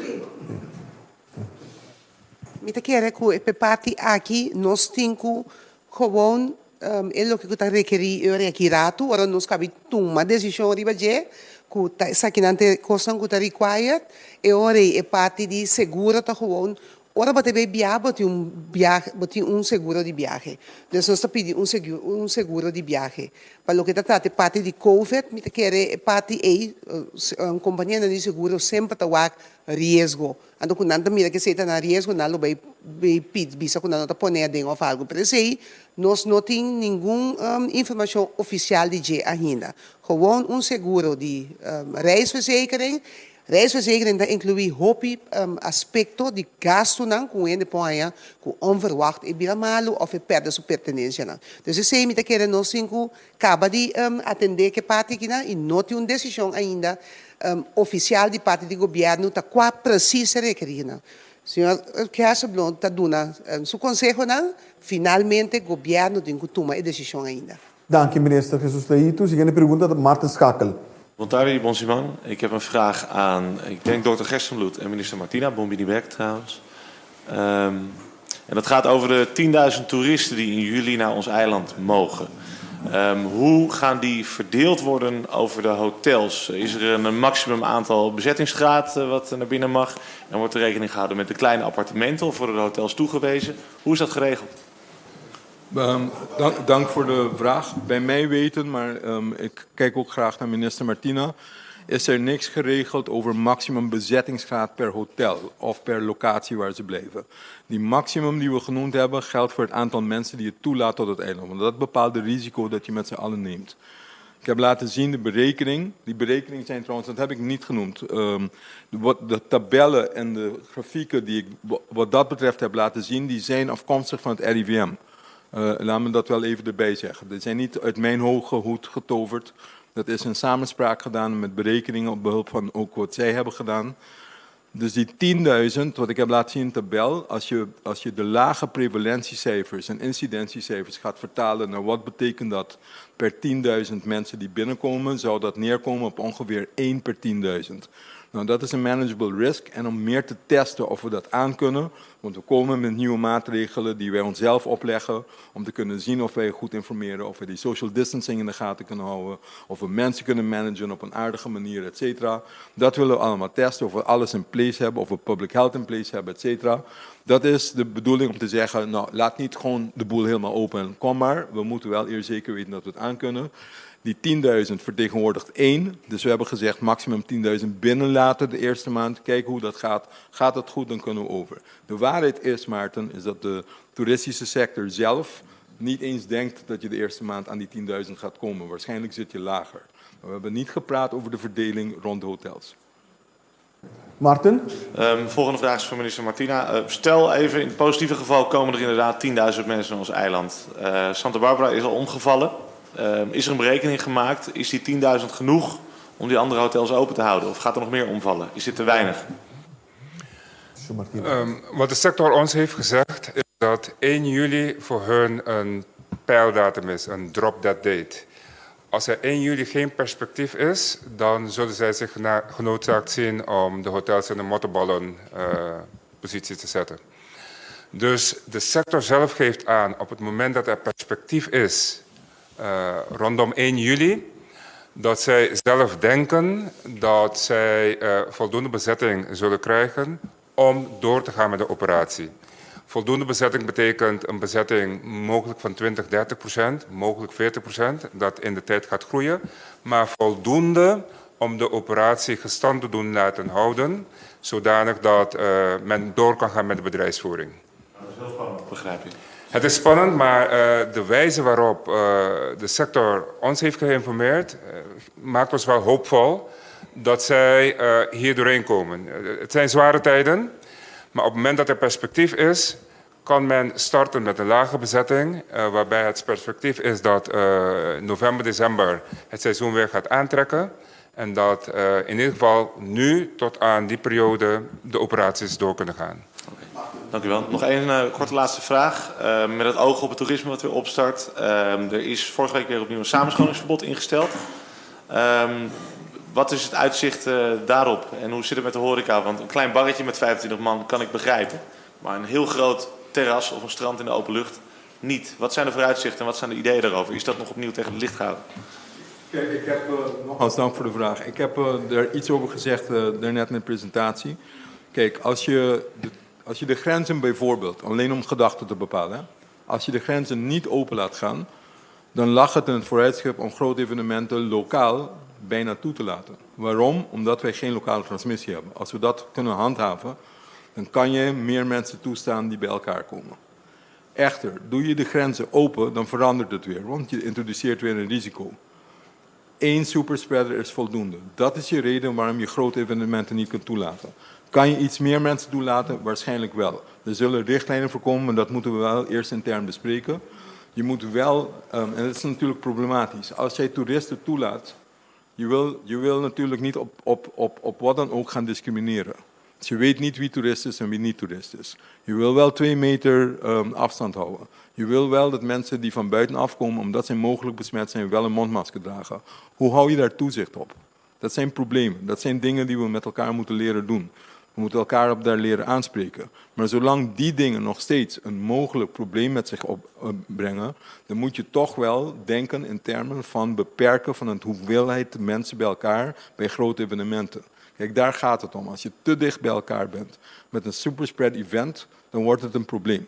S4: Mi ta kere ku e parti aki nos tin ku gewoon e loke ku ta rekerí e ora aki ratu ora nos kabi tuma desishon riba dje ku ta esakinan ta e kosnan ku ta required e ora ei e parti di seguro ta gewoon ora bo ta bai biaha bo tin un biahe bo tin un seguro di biahe dus nos ta pidi un un seguro di biahe pa loke ta trata e parti di covid mi ta kere e parti ei kompanianan di seguro semper ta wak riesgo Anto ku nan ta mira ku esei ta na riesgo, nan lo bai bai pidi bisa ku nan no ta pone aden òf algu. Pero esei nos no tin ningun informashon ofisial di dje ainda. Gewoon un seguro di reisverzekering. Reisverzekering ta inkluí hopi aspekto di gastunan ku un hende por haña ku onverwacht e bira malu òf e pèrdè su pertenensianan. Dus esei mi ta kere nos tin ku kaba di atendé ku e parti akinan i no tin un desishon ainda Ofisial di parti di gobièrnu ta kua presis e rekerínan. Señor Kersebloem ta duna su konsehonan, finalmente gobièrnu tin ku tuma e desishon ainda.
S2: Danki minister Jesus Leito. Siguiente pregunta ta Martin Schakel.
S10: Bon tardi, bon siman. Ik heb een vraag aan, ik denk dokter Gerstenbluth en minister Martina, bon bini bek trouwens. En dat gaat over de 10.000 toeristen die in juli naar ons eiland mogen. Hoe gaan die verdeeld worden over de hotels? Is er een maximum aantal bezettingsgraad wat naar binnen mag? En wordt er rekening gehouden met de kleine appartementen of worden de hotels toegewezen? Hoe is dat geregeld?
S5: Dank, dank voor de vraag. Bij mij weten, maar ik kijk ook graag naar minister Martina, is er niks geregeld over maximum bezettingsgraad per hotel of per locatie waar ze blijven. Die maximum die we genoemd hebben geldt voor het aantal mensen die je toelaat tot het eiland. Want dat bepaalt het risico dat je met z'n allen neemt. Ik heb laten zien de berekening. Die berekeningen zijn trouwens, dat heb ik niet genoemd. De tabellen en de grafieken die ik wat dat betreft heb laten zien, die zijn afkomstig van het RIVM. Laat me dat wel even erbij zeggen. Die zijn niet uit mijn hoge hoed getoverd. Dat is in samenspraak gedaan met berekeningen op behulp van ook wat zij hebben gedaan. Dus die 10.000, wat ik heb laten zien in de tabel, als je de lage prevalentiecijfers en incidentiecijfers gaat vertalen naar wat betekent dat per 10.000 mensen die binnenkomen, zou dat neerkomen op ongeveer 1 per 10.000. Nou, dat is een manageable risk. En om meer te testen of we dat aankunnen, want we komen met nieuwe maatregelen die wij onszelf opleggen om te kunnen zien of wij goed informeren, of we die social distancing in de gaten kunnen houden, of we mensen kunnen managen op een aardige manier, et cetera. Dat willen we allemaal testen, of we alles in place hebben, of we public health in place hebben, et cetera. Dat is de bedoeling om te zeggen, nou, laat niet gewoon de boel helemaal open en kom maar. We moeten wel eerst zeker weten dat we het aankunnen. Die 10.000 vertegenwoordigt 1. Dus we hebben gezegd maximum 10.000 binnenlaten de eerste maand. Kijken hoe dat gaat. Gaat het goed, dan kunnen we over. De waarheid is, Maarten, is dat de toeristische sector zelf niet eens denkt dat je de eerste maand aan die 10.000 gaat komen. Waarschijnlijk zit je lager. Maar we hebben niet gepraat over de verdeling rond de hotels.
S2: Martin?
S10: Volgende vraag is voor minister Martina. Stel even, in het positieve geval komen er inderdaad 10.000 mensen naar ons eiland. Santa Barbara is al omgevallen. Is er een berekening gemaakt? Is die 10.000 genoeg om die andere hotels open te houden? Of gaat er nog meer omvallen? Is dit te weinig?
S7: Wat de sector ons heeft gezegd is dat 1 juli voor hun een pijldatum is, een drop dead date. Als er 1 juli geen perspectief is, dan zullen zij zich genoodzaakt zien om de hotels in de mottenballen positie te zetten. Dus de sector zelf geeft aan, op het moment dat er perspectief is rondom 1 juli, dat zij zelf denken dat zij voldoende bezetting zullen krijgen om door te gaan met de operatie. Voldoende bezetting betekent een bezetting mogelijk van 20, 30%, mogelijk 40%, dat in de tijd gaat groeien, maar voldoende om de operatie gestand te doen laten houden, zodanig dat men door kan gaan met de bedrijfsvoering.
S10: Dat is heel spannend, begrijp ik.
S7: Het is spannend, maar de wijze waarop de sector ons heeft geïnformeerd, maakt ons wel hoopvol dat zij hier doorheen komen. Het zijn zware tijden, maar op het moment dat er perspectief is, Kan men starten met een lage bezetting, waarbij het perspectief is dat november, december het seizoen weer gaat aantrekken. En dat in ieder geval nu tot aan die periode de operaties door kunnen gaan.
S13: Okay. Dank u wel. Nog één korte laatste vraag. Met het oog op het toerisme wat weer opstart. Er is vorige week weer opnieuw een samenscholingsverbod ingesteld. Wat is het uitzicht daarop en hoe zit het met de horeca? Want een klein barretje met 25 man kan ik begrijpen. Maar een heel groot terras of een strand in de open lucht niet. Wat zijn de vooruitzichten en wat zijn de ideeën daarover? Is dat nog opnieuw tegen het licht gehouden?
S5: Kijk, ik heb, nogmaals dank voor de vraag. Ik heb er iets over gezegd daarnet in de presentatie. Kijk, als je de grenzen bijvoorbeeld, alleen om gedachten te bepalen, hè, als je de grenzen niet open laat gaan, dan lag het in het vooruitschrift om grote evenementen lokaal bijna toe te laten. Waarom? Omdat wij geen lokale transmissie hebben. Als we dat kunnen handhaven, dan kan je meer mensen toestaan die bij elkaar komen. Echter, doe je de grenzen open, dan verandert het weer, want je introduceert weer een risico. Eén superspreader is voldoende. Dat is je reden waarom je grote evenementen niet kunt toelaten. Kan je iets meer mensen toelaten? Waarschijnlijk wel. Er zullen richtlijnen voor komen, maar dat moeten we wel eerst intern bespreken. Je moet wel, en dat is natuurlijk problematisch, als jij toeristen toelaat, je wil natuurlijk niet op wat dan ook gaan discrimineren. Dus je weet niet wie toerist is en wie niet toerist is. Je wil wel 2 meter afstand houden. Je wil wel dat mensen die van buitenaf komen, omdat zij mogelijk besmet zijn, wel een mondmasker dragen. Hoe hou je daar toezicht op? Dat zijn problemen. Dat zijn dingen die we met elkaar moeten leren doen. We moeten elkaar op daar leren aanspreken. Maar zolang die dingen nog steeds een mogelijk probleem met zich opbrengen, dan moet je toch wel denken in termen van beperken van het hoeveelheid mensen bij elkaar bij grote evenementen. Kijk, daar gaat het om. Als je te dicht bij elkaar bent met een superspread event, dan wordt het een probleem.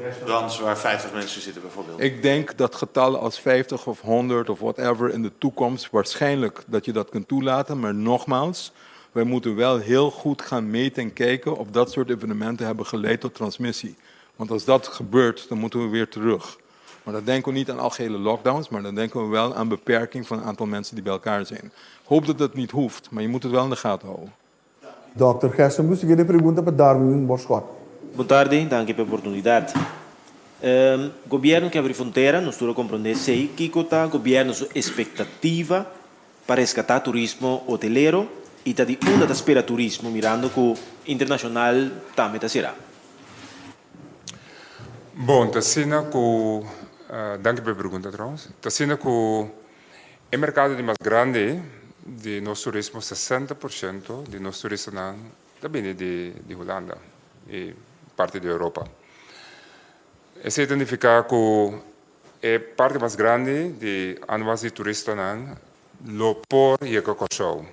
S13: Restaurants waar 50 mensen zitten bijvoorbeeld.
S5: Ik denk dat getallen als 50 of 100 of whatever in de toekomst waarschijnlijk dat je dat kunt toelaten. Maar nogmaals, wij moeten wel heel goed gaan meten en kijken of dat soort evenementen hebben geleid tot transmissie. Want als dat gebeurt, dan moeten we weer terug. Maar dan denken we niet aan algehele lockdowns, maar dan denken we wel aan beperking van het aantal mensen die bij elkaar zijn. Ik hoop dat dat niet hoeft, maar je moet het wel in de gaten houden.
S2: Dòkter Gerstenbluth, siguiente pregunta pa Darwin Borschot.
S14: Bon tardi, danki pa e oportunidat. Gobierno ke abri frontera, nos tur a comprende esey. Kico ta gobierno su expectativa pa rescata turismo hotelero y ta di unda ta spera turismo mirando cu internacional tambe ta cera?
S7: Bon, ta asina cu, danki pa e pregunta trouwens, ta asina cu e mercado di mas grandi di nos turismo, 60% di nos turistanan ta bini di di Hulanda y parti di Europa. Esey ta nifica cu e parti mas grandi di anwas di turistanan lo por yega Kòrsou.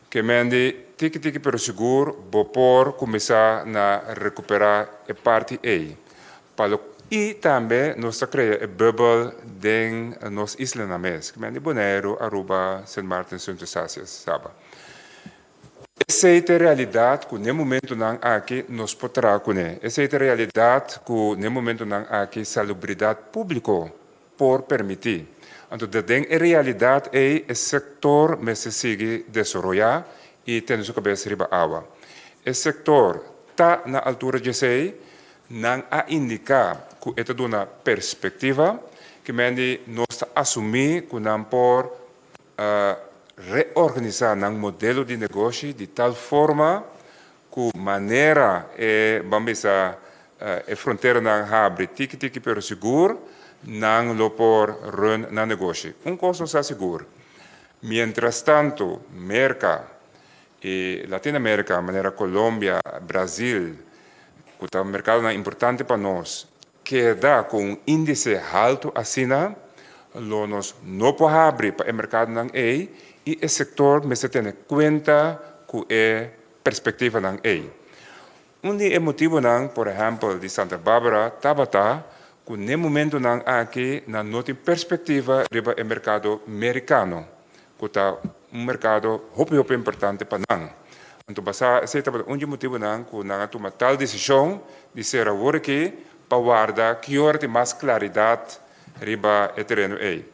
S7: Ke men di tiki tiki pero sigur bo por kuminsá na rekuperá e parti ei. Pa lo i tambe nos ta krea e bubbel den nos islanan mes, ke men di Boneiru, Aruba, Sint Maarten, Sint Eustatius, Saba. Esei ta e realidat ku n'e momentunan aki nos por traha kuné. Esei ta e realidat ku n'e momentunan aki salubridat públiko por permití. Anto ta den e realidat ei e sektor mester sigui desaroyá i tene su kabes riba awa. E sektor ta na altura djesei, nan a indiká ku e ta duna perspektiva, ki men di nos ta asumí ku nan por reorganisá nan modelo di negoshi di tal forma ku manera e, ban bisa, e fronteranan habri tiki tiki pero sigur, nan lo por run nan negoshi. Un kos nos sa sigur, mientras tanto Merka i Latin Amerika manera Colombia, Brazil, ku ta merkadonan importante pa nos, Keda ku un índise haltu asina, lo nos no por habri pa e merkadonan ei i e sektor mester tene kuenta ku e perspektivanan ei. Un di e motibunan, por ehèmpel di Santa Barbara, tabata ku n'e momentunan aki nan no tin perspektiva riba e merkado merikano, ku ta un merkado hopi hopi importante pa nan. Anto basá esei tabata un dje motibunan ku nan a tuma tal desishon di sera awor aki pa warda ki ora tin mas klaridat riba e tereno ei.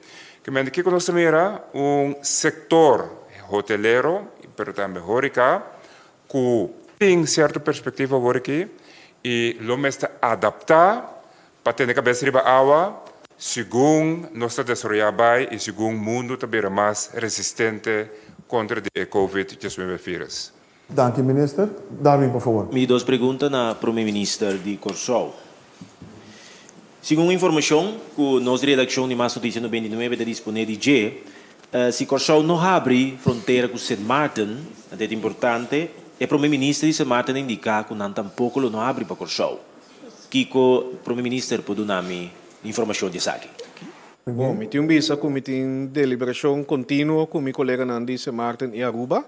S7: Kimente kiko nos ta mira? Un sektor hotelero, pero tambe horika, ku tin sierto perspektiva awor aki. I lo mester adaptá pa tene kabes riba awa segun nos ta desaroyá bai i segun mundu ta bira mas resistente kontra di e Covid 19 vírus.
S2: Danki minister. Darwin por favor.
S14: Mi dos pregunta na Prome Minister di Kòrsou. Segun informashon ku nos redakshon di Mas Noticia 99 ta disponé di dje, si Kòrsou no habri frontera ku Sint Maarten, anto e ta importante, e Prome Minister di Sint Maarten a indiká ku nan tampoko lo no habri pa Kòrsou. Kiko Prome Minister por duna mi informashon di esaki?
S3: Bon, mi tin un bisa ku mi tin deliberashon kontinuo ku mi koleganan di Sint Maarten i Aruba.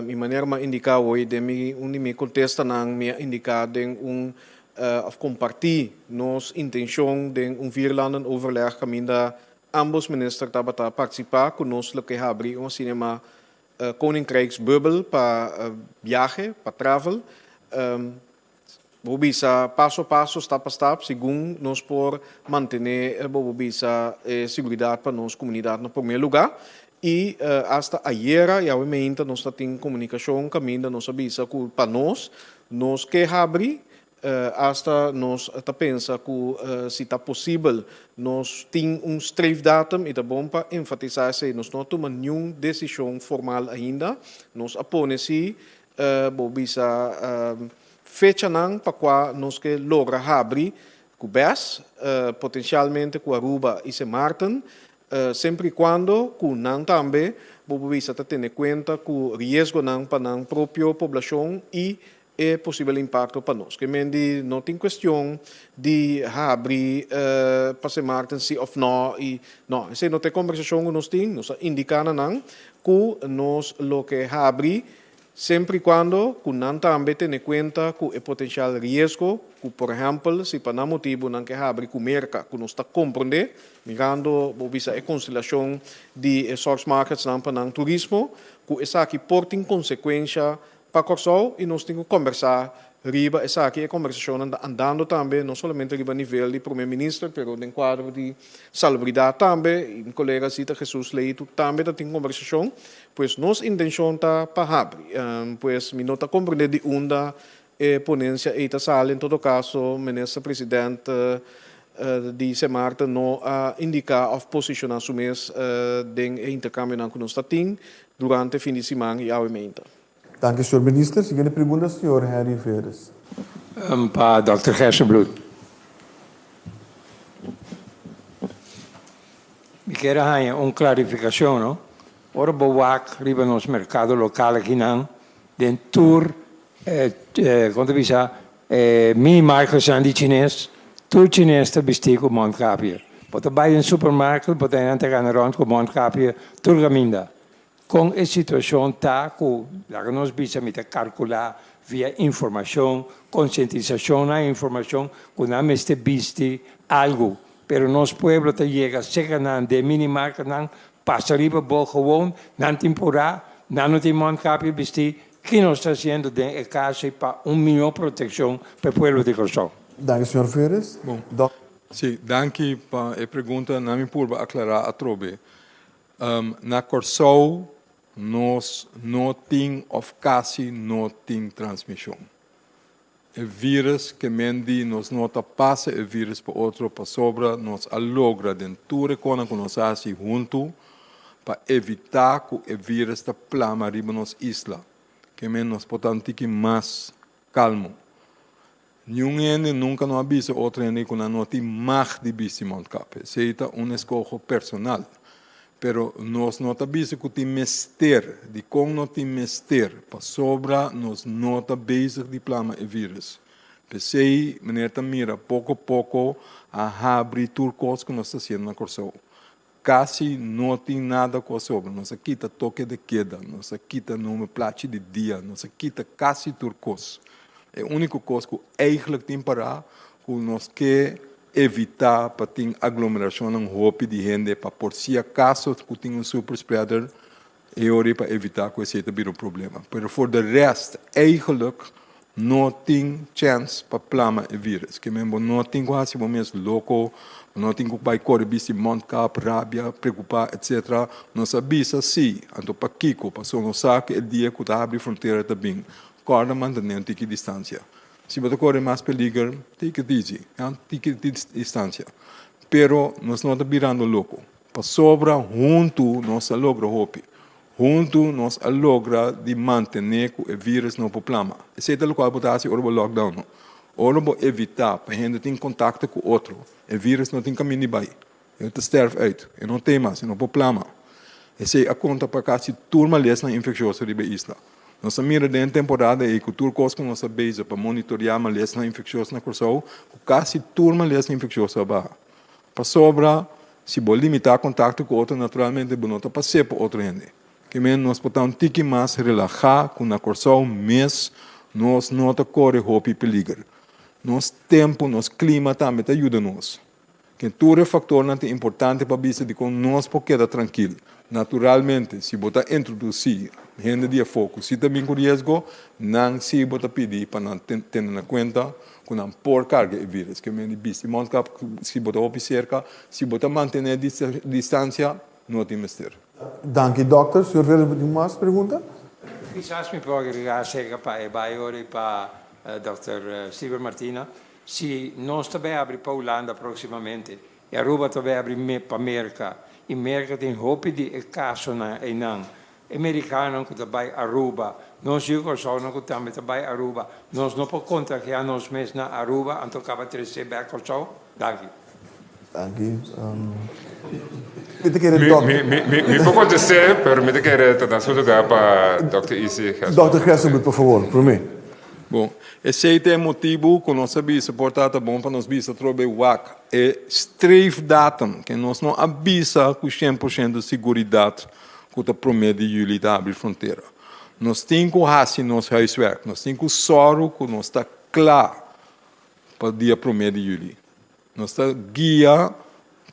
S3: Mi manera mi a indiká hoy den mi un di mi kontestanan mi a indiká den un òf kompartí nos intenshon den un vierlandenoverleg kaminda ambos minister tabata partisipá ku nos lo ke habri un asina yamá Koninkrijksbubbel pa biahe, pa travel. Bo bisa paso a paso, stap pa stap, segun nos por mantené, bo bo bisa, e siguridat pa nos komunidat na promé lugá. I asta ayera i awe meinta nos ta tin komunikashon kaminda nos a bisa ku pa nos, nos ke habri, asta nos ta pensa ku si ta posibel nos tin un streefdatum i ta bon pa enfatisá esei. Nos no a tuma niun desishon formal ainda. Nos a pone si Bo bisa fechanan pa kua nos ke logra habri ku bes, potensialmente ku Aruba i Sint Maarten, semper i kuando ku nan tambe bo por bisa ta tene kuenta ku riesgonan pa nan propio poblashon i e posibel impakto pa nos. Ke men di no tin kuestion di habri pa Sint Maarten si òf nò i nò, esei no ta e kombersashon ku nos tin, nos a indiká na nan ku nos lo ke habri semper i kuando ku nan tambe tene kuenta ku e potensial riesgo ku por ehèmpel si pa nan motibu nan ke habri ku Merka ku nos ta komprondé mirando bo bisa e konstelashon di e source marketsnan pa nan turismo ku esaki por tin konsekuensha Pa Kòrsou i nos tin ku kòmbersá riba esaki. E kòmbersashonnan ta andando tambe, no solamente riba nivel di Promé Minister, pero den kuadro di salubridat tambe. I mi kolega Zita Jesus Leito tambe ta tin kòmbersashon. Pues nos intenshon ta pa habri. Pues mi no ta komprendé di unda e ponensia ei ta sali. En todo kaso, Minister President di Sint Maarten no a indiká òf posishoná su mes den e interkambionan ku nos ta tin durante fin di siman i awe meinta.
S2: Danki señor Minister. Siguiente pregunta señor Henry Veeris.
S15: Pa Dòkter Gerstenbluth. Mi kier a haña un klarifikashon no. Ora bo wak riba nos merkado lokal akinan den tur kon ta bisa mini marketnan di chines tur chines ta bisti ku mondkapje. Bo ta bai den supermarket bo ta hende nan ta gana rònt ku mondkapje tur kaminda. Kon e situashon ta ku, laga nos bisa mi ta kalkulá via informashon, konsientisashon na informashon ku nan mester bisti algu, pero nos pueblo ta yega serka nan den minimarketnan, pasa riba bo gewon, nan tin purá, nan no tin mondkapje bistí, ki nos ta hasiendo den e kaso ei pa un mihó protekshon pa e pueblo di Kòrsou?
S2: Danki señor Veres.
S5: Bon, si, danki pa e pregunta. Nan mi purba aklará atrobe. Na Kòrsou nos no tin òf kasi no tin transmishon. E vírus ke men di nos no ta pasa e vírus pa otro pasobra nos a logra den tur e konan ku nos a hasi huntu pa evitá ku e vírus ta plama riba nos isla. Ke men nos por ta un tiki mas kalmo. Niun hende nunka no a bisa otro hende ku nan no tin mag di bisti mondkap. Esei ta un eskoho personal. Pero nos no ta bisa ku tin mester. Dikon no tin mester? Pasobra nos no ta bezig di plama e virus. P'esei meneer ta mira poko poko a habri tur kos ku nos ta hasiendo na Kòrsou. Kasi no tin nada ku a sobra. Nos a kita toke de keda, nos a kita nume plachi di dia, nos a kita kasi tur kos. E úniko kos ku eigentlik tin pará ku nos ke evitá pa tin aglomerashonnan hopi di hende pa por si akaso ku tin un superspreader E ora ei pa evitá ku esei ta bira un problema. Pero for de rest, eigenlijk no tin chèns pa plama e vírus. Ke men bo no tin ku hasi bo mes loko, bo no tin ku bai kore bisti mondkap, rabia, preokupá, etsetera. Nos a bisa sí, anto pakiko? Pasobra nos sa ku e dia ku ta habri frontera ta bin. Kòrda mantené un tiki distansia. Si bo ta kore mas peliger, take it easy, ja, take it distansia. Pero nos no ta birando loko. Pasobra huntu nos a logra hopi. Huntu nos a logra di mantené ku e vírus no por plama. Esei ta lokual bo ta hasi ora bo lockdown no. Ora bo evitá pa hende tin kontakto ku otro, e vírus no tin kaminda di bai. E ta sterf uit. E no tei mas, e no por plama. Esei a konta pa kasi tur malesnan infekshioso riba e isla. Nos a mira den e temporada ei ku tur kos ku nos a bezig pa monitoriá malesnan infekshioso na Kòrsou, ku kasi tur malesnan infekshioso a baha. Pasobra si bo limitá kontakto ku otro naturalmente bo no ta pas'é pa otro hende. Ke men nos por ta un tiki mas relahá ku na Kòrsou mes nos no ta kore hopi peliger. Nos tempu, nos klima tambe ta yuda nos. Ke tur e faktornan ta importante pa bisa dikon nos por keda trankil. Naturalmente, si bo ta introdusí hende di afó ku si ta bin ku riesgo, nan si bo ta pidi pa nan tene na kuenta ku nan por karga e vírus. Ke men di bisti mondkap si bo ta hopi serka, si bo ta mantené distansia, no tin mester.
S2: Danki dòkter. Señor Veles bo tin mas pregunta?
S15: Kisas mi por agregá aserka pa e bai ora i pa dòkter Steven Martina. Si nos ta bai habri pa Hulanda próksimamente i Aruba ta bai habri pa Merka i Merka tin hopi di e kasonan einan, e merikanonan ku ta bai Aruba, nos yu Kòrsounan ku tambe ta bai Aruba, nos no por kontagiá nos mes na Aruba anto kaba tresé bèk Kòrsou? Danki.
S2: Danki. Mi ta kere dòkter.
S7: Mi por kontest'é, pero mi ta kere ta na su lugá pa dòkter Isi Gerstenbluth.
S2: Dòkter Gerstenbluth, por favor, promé.
S5: Bon, esei ta e motibu ku nos a bisa por ta ta bon pa nos bisa atrobe wak e streefdatum, ke nos no a bisa ku 100% siguridat ku ta promé di yüli ta habri frontera. Nos tin ku hasi nos huiswerk, nos tin ku sòru ku nos ta kla pa dia promé di yüli. Nos ta guia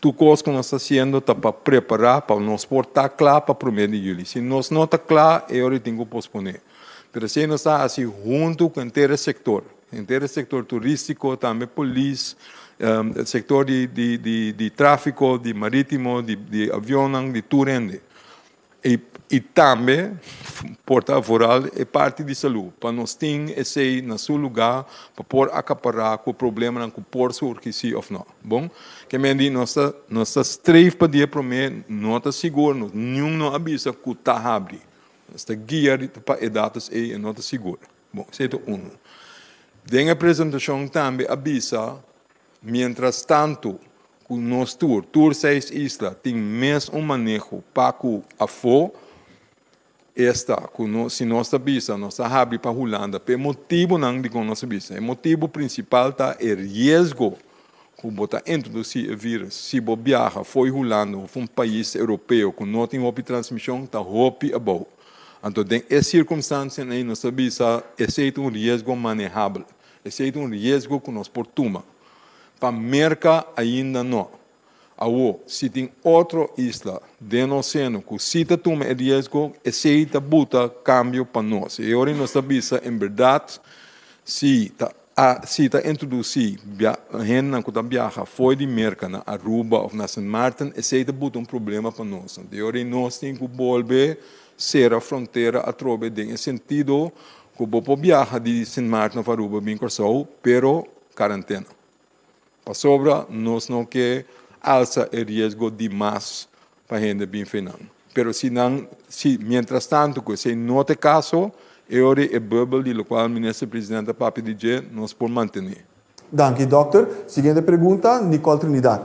S5: tur kos ku nos ta hasiendo ta pa prepará pa nos por ta kla pa promé di yüli. Si nos no ta kla, e ora tin ku posponé. Pero esei nos ta hasi huntu ku henter e sektor, henter e sektor turístiko, tambe polis, e sektor di di di tráfiko, di marítimo, di di avionnan, di tur hende. I i tambe por ta vooral e parti di salú, pa nos tin esei na su lugá pa por akapará ku problemanan ku por surgi si òf nò. Bon, ke men di nos ta nos ta streef pa dia promé, no ta sigur, nos niun no a bisa ku ta habri. Nos ta guia pa e datos ei e no ta sigur. Bon, esei ta unu. Den e presentashon tambe a bisa Mientras tantu ku nos tur, tur seis isla, tin mes un maneho pa ku afó, esta ku nos, si nos ta bisa nos ta habri pa Hulanda p'e motibunan dikon nos ta bisa. E motibu prinsipal ta e riesgo ku bo ta introdusí e vírus. Si bo biaha fo'i Hulanda òf un pais europeo ku no tin hopi transmishon, ta hopi abou. Anto den e sirkumstansianan ei nos ta bisa esei ta un riesgo manehabel. Esei ta un riesgo ku nos por tuma. Pa Merka ainda no. Awo, si tin otro isla den nos seno ku si ta tuma e riesgo, esei ta buta kambio pa nos. E ora nos ta bisa en berdat si ta si ta introdusí hendenan ku ta biaha fo'i di Merka na Aruba òf na Sint Maarten, esei ta buta un problema pa nos. E ora nos tin ku bolbe sera frontera atrobe den e sentido Ku bo por biaha di Sint Maarten of Aruba bin Kòrsou, pero karantena. Pasobra nos no ke alsa e riesgo di mas pa hende bin fe nan. Pero si nan, si mientras tanto ku esei no ta e kaso, e ora e bubble di lokual Minister President a papia di dje, nos por mantené.
S2: Danki dòkter. Siguiente pregunta, Nicole Trinidad.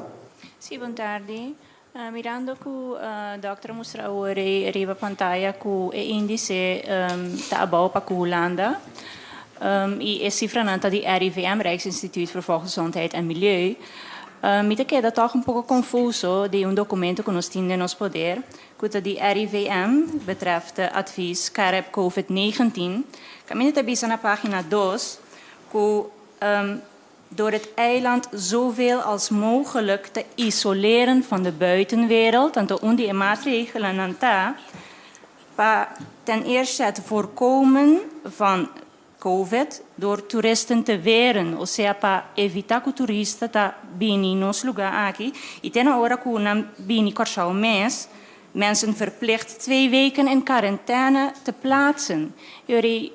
S16: Sí, bon tardi. Mirando ku dòkter a mustra awor ei riba pantaya ku e índise ta abou pa ku Hulanda i e sifranan ta di RIVM, Rijksinstituut voor Volksgezondheid en Milieu, mi ta keda tòg un poko konfuso di un dokumento ku nos tin den nos poder ku ta di RIVM betreft advies CAREP Covid 19 kaminda ta bisa na página dos ku Door het eiland zoveel als mogelijk te isoleren van de buitenwereld, anto un di e maatregelennan ta pa ten eerste het voorkomen van Covid door toeristen te weren, osea pa evita ku turista ta bini nos luga aki i te na ora ku nan bini Kòrsou mes, mensen verplicht twee weken in quarantaine te plaatsen. Yori.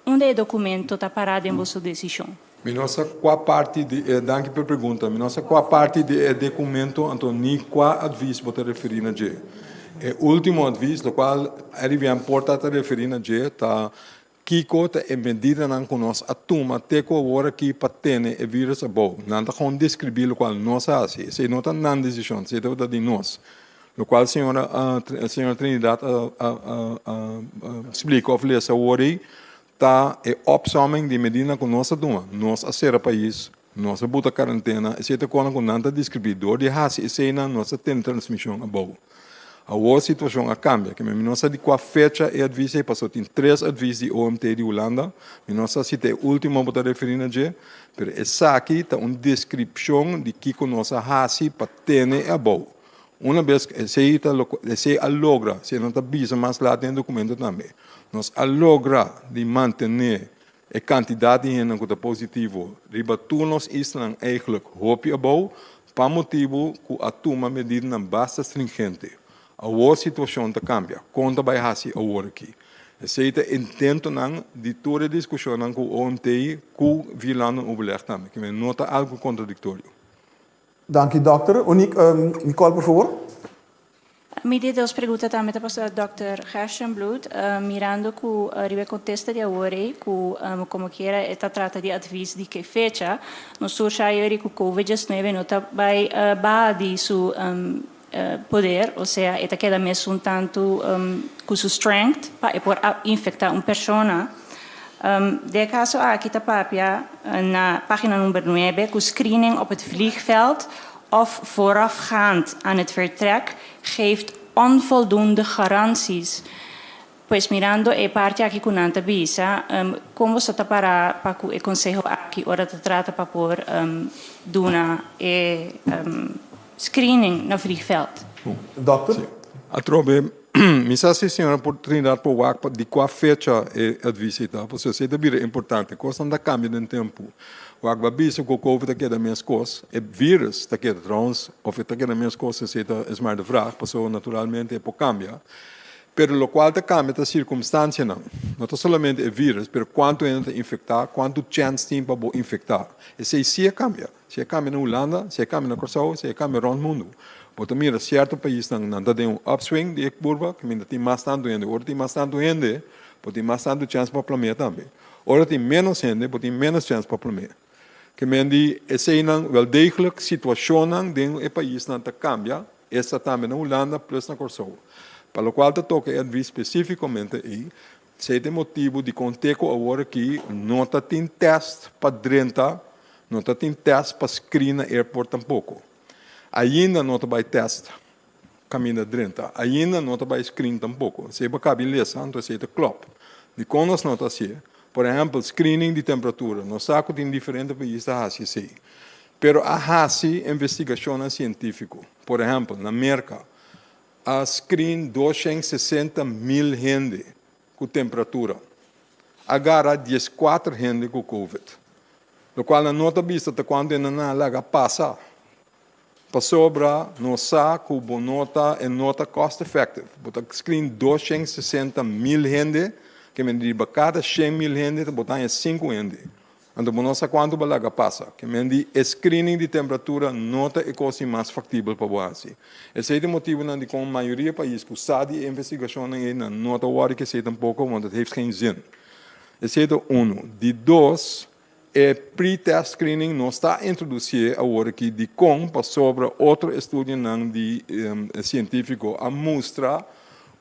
S16: Unda e documento ta pará den boso desishon?
S5: Mi no sa kua parti di e, danki pa e pregunta, mi no sa kua parti di e documento anto ni kua advies bo ta referí na dje. E ultimo advies, lokual RIVM por ta ta referí na dje, ta kiko ta e medidanan ku nos a tuma te ku awor aki pa tene e virus abou. Nan ta gewoon deskribí lokual nos a hasi. Esei no ta nan desishon, esei tabata di nos. Lokual señora señora Trinidad a a a splika òf lesa awor ei ta e opsomming di medida ku nos a tuma. Nos a sera pais, nos a buta karantena, esei ta kosnan ku nan ta deskribí. Dor di hasi eseinan nos a tene transmishon abou. Awor situashon a kambia. Keme mi no sa di kua fecha e advis ei pasobra tin tres advis di OMT di Hulanda. Mi no sa si ta e ultimo bo ta referí na dje, pero esaki ta un deskripshon di kiko nos a hasi pa tene e abou. Una bes esei ta loke esei a logra, si no ta bisa mas lat den e documento tambe, nos a logra di mantene e cantidad di hendenan cu ta positivo riba tur nos islanan eigenlijk hopi abou pa motibu cu a tuma medidanan basta stringente. Awor situacion ta cambia. Con ta bay haci awor aki? Esei ta intentonan di tur e discusionnan cu OMT cu Vierlanden Overleg tambe, ke no ta algo contradictorio.
S2: Danki dòkter. Onique, Nicole por favor.
S16: Mi di dos pregunta tambe ta pasa dòkter Gerstenbluth. Mirando ku riba e kontesta di awor ei ku komo kiera e ta trata di advis di ke fecha, nos tur sa yori ku covid diesnuebe no ta bai baha di su poder, osea e ta keda mesun tantu ku su strength pa e por infekta un persona. Den e kaso aki ta papia na pagina number nuebe ku screening op het vliegveld of voorafgaand aan het vertrek geeft onvoldoende garanties. Pues mirando e parti aki ku nan ta bisa, kon boso ta para pa ku e konseho aki ora ta trata pa por duna e screening na vliegveld?
S2: Dokter?
S5: Atrobe, mi sa si señora por Trinidad por wak pa di kua fecha e advies ei ta, pasobra esei ta bira importante. Kosnan ta kambia den tempu. Wak bo a bisa ku covid ta keda meskos, e virus ta keda trouwens, of e ta keda meskos esei ta es maar de vraag, pasobra naturalmente e por kambia. Pero lokual ta kambia ta sirkumstansianan. No ta solamente e virus, pero kuantu hende ta infektá, kuantu chèns tin pa bo infektá. Esei sí a kambia. Si a kambia na Hulanda, si a kambia na Kòrsou, si a kambia rònt mundu. Bo ta mira sierto paisnan nan ta den un upswing di e kurva, kaminda tin mas tantu hende. Ora tin mas tantu hende, bo tin mas tantu chèns pa plamea tambe. Ora tin ménos hende, bo tin ménos chèns pa plamea. Ke men di eseinan wel degelijk situashonnan den e paisnan ta kambia, esta tambe na Hulanda plus na Kòrsou. Pa lokual ta toka e advis spesífikamente ei, esei ta e motibu dikon te ku awor aki no ta tin tèst pa drenta, no ta tin tèst pa screen na airport tampoko. Ainda no ta bai tèst kaminda drenta, ainda no ta bai screen tampoko. Esei bo kabi lesa, anto esei ta klòp. Dikon nos no ta hasié? Por ehèmpel, screening di temperatura. Nos sa ku tin diferente pais ta hasi esei. Pero a hasi investigashonnan sientífiko. Por ehèmpel, na Merka a screen 260 mil hende ku temperatura. A gara 14 hende ku covid. Lokual nan no ta bisa ta kuantu hende nan a laga pasa. Pasobra nos sa ku bo no ta, e no ta cost effective. Bo ta screen 260 mil hende, ke men riba kada 100 mil hende ta bo ta haña sinku hende. Anto bo no sa kuantu bo laga pasa. Ke men di e screening di temperatura no ta e kos di mas faktibel pa bo hasi. Esei ta e motibunan dikon mayoria pais ku sa di e investigashonnan ei nan no ta wòri ku esei tampoko want het heeft geen zin. Esei ta unu. Di dos, e pre-test screening nos ta introdusié awor aki dikon pasobra otro estudionan di sientífiko a mustra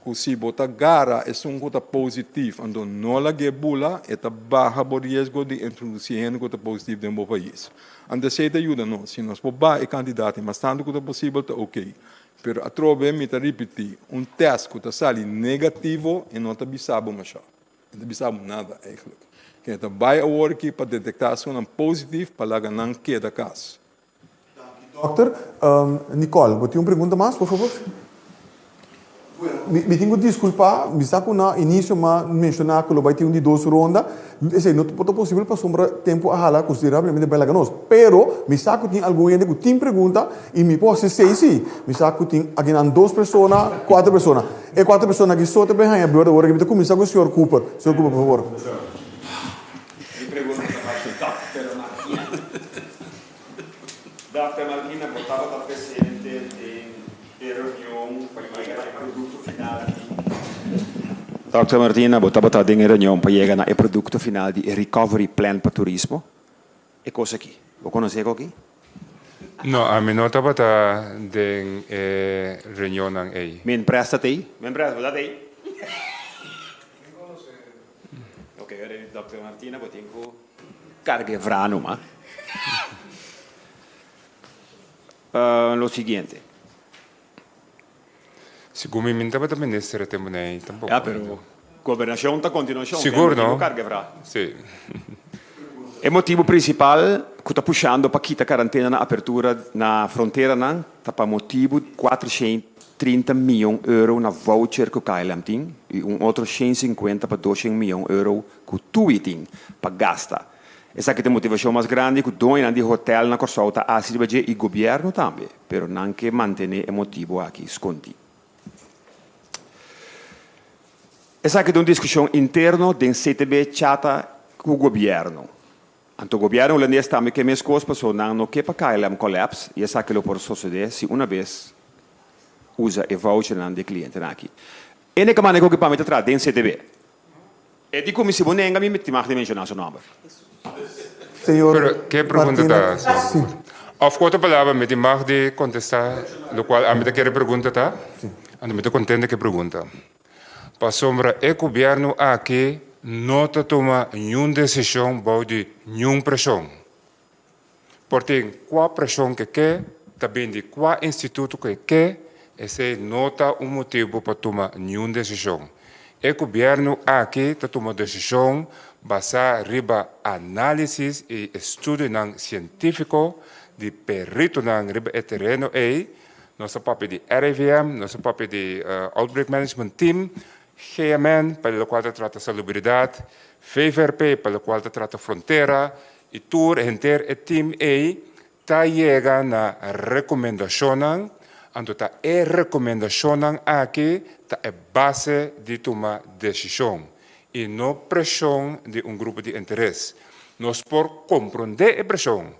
S5: Ku si bo ta gara esun ku ta positif anto no lag'é bula, e ta baha bo riesgo di introdusí hende ku ta positif den bo pais. Anto esei ta yuda nos. Si nos por baha e kantidat i mas tantu ku ta posibel ta oke. Pero atrobe mi ta ripití, un tèst ku ta sali negativo e no ta bisa bo mashá. E no ta bisa bo nada eigentlik. Kende ta bai awor aki pa detektá esunnan positif pa laga nan keda kas.
S2: Dokter, Nicole, bo tin un pregunta mas, por favor? Mi tin ku diskulpá, mi sa ku na inisio m'a menshoná ku lo bai tin un di dos ronda. Esei no por ta posibel pasobra tempu a hala konsiderablemente bai laga nos. Pero mi sa ku tin algun hende ku tin pregunta i mi por hasi esei sí. Mi sa ku tin akinan dos persona, kuater persona. E kuater persona aki so ta bai haña beurt awor aki. Mi ta kuminsá ku señor Cooper. Señor Cooper, por favor.
S9: Dòkter Martina, bo tabata presente den e reunion pa yega na e produkto final di. Dòkter Martina, bo tabata den e reunion pa yega na e produkto final di e Recovery Plan pa Turismo. E kos aki, bo konosé e koki?
S7: No, ami no tabata den e reunionnan ei.
S9: Mi empresa ta ei. Mi empresa, bo ta ei? Ok, Dòkter Martina, bo tin ku karga e vra numa. Lo siguiente.
S7: Segun mi, mi no tabata minister e tempu nei tampoco.
S9: Ya, pero gobernacion ta continuacion.
S7: Sigur no.
S9: Si. E motibu principal cu ta pushando pa kita carantena na apertura na fronteranan ta pa motibu 430 miyon euro na voucher cu KLM tin y un otro 150 pa 200 miyon euro cu TUI tin pa gasta. Esaki ta e motivashon mas grandi ku doñonan di hotèl na Kòrsou ta hasi riba dje i gobièrnu tambe, pero nan ke mantené e motibu aki skondí. Esaki ta un diskushon interno den CTB chata ku gobièrnu. Anto gobièrnu hulandes tambe ke meskos pasobra nan no ke pa KLM kòlèps i esaki lo por sosodé si una bes usa e vouchernan di e klientenan aki. E neka manera ku pa mi ta traha den CTB. E di ku mi si bo nenga mi ti mag di menshoná su nòmber.
S2: Señor
S7: Pero ke pregunta ta,
S2: Martina,
S7: señor?
S2: sí.
S7: Òf ku otro palabra mi tin mag di kontestá lokual ami ta kere pregunta ta? Anto mi ta kontento ku e pregunta. Pasobra e gobièrnu aki no ta tuma niun desishon bou di niun preshon. Por tin kua preshon ke ke, ta bin di kua instituto ke ke, esei no ta un motibu pa tuma niun desishon. E gobièrnu aki ta tuma desishon basá riba análisis i estudionan sientífiko di peritonan riba e tereno ei, nos ta papia di RIVM, nos ta papia di Outbreak Management Team, GMN pa lokual ta trata salubridat, VVRP pa lokual ta trata frontera, I tur henter e team ei ta yega na rekomendashonnan, anto ta e rekomendashonnan aki ta e base di tuma desishon i no preshon di un grupo di interes. Nos por komprondé e preshon,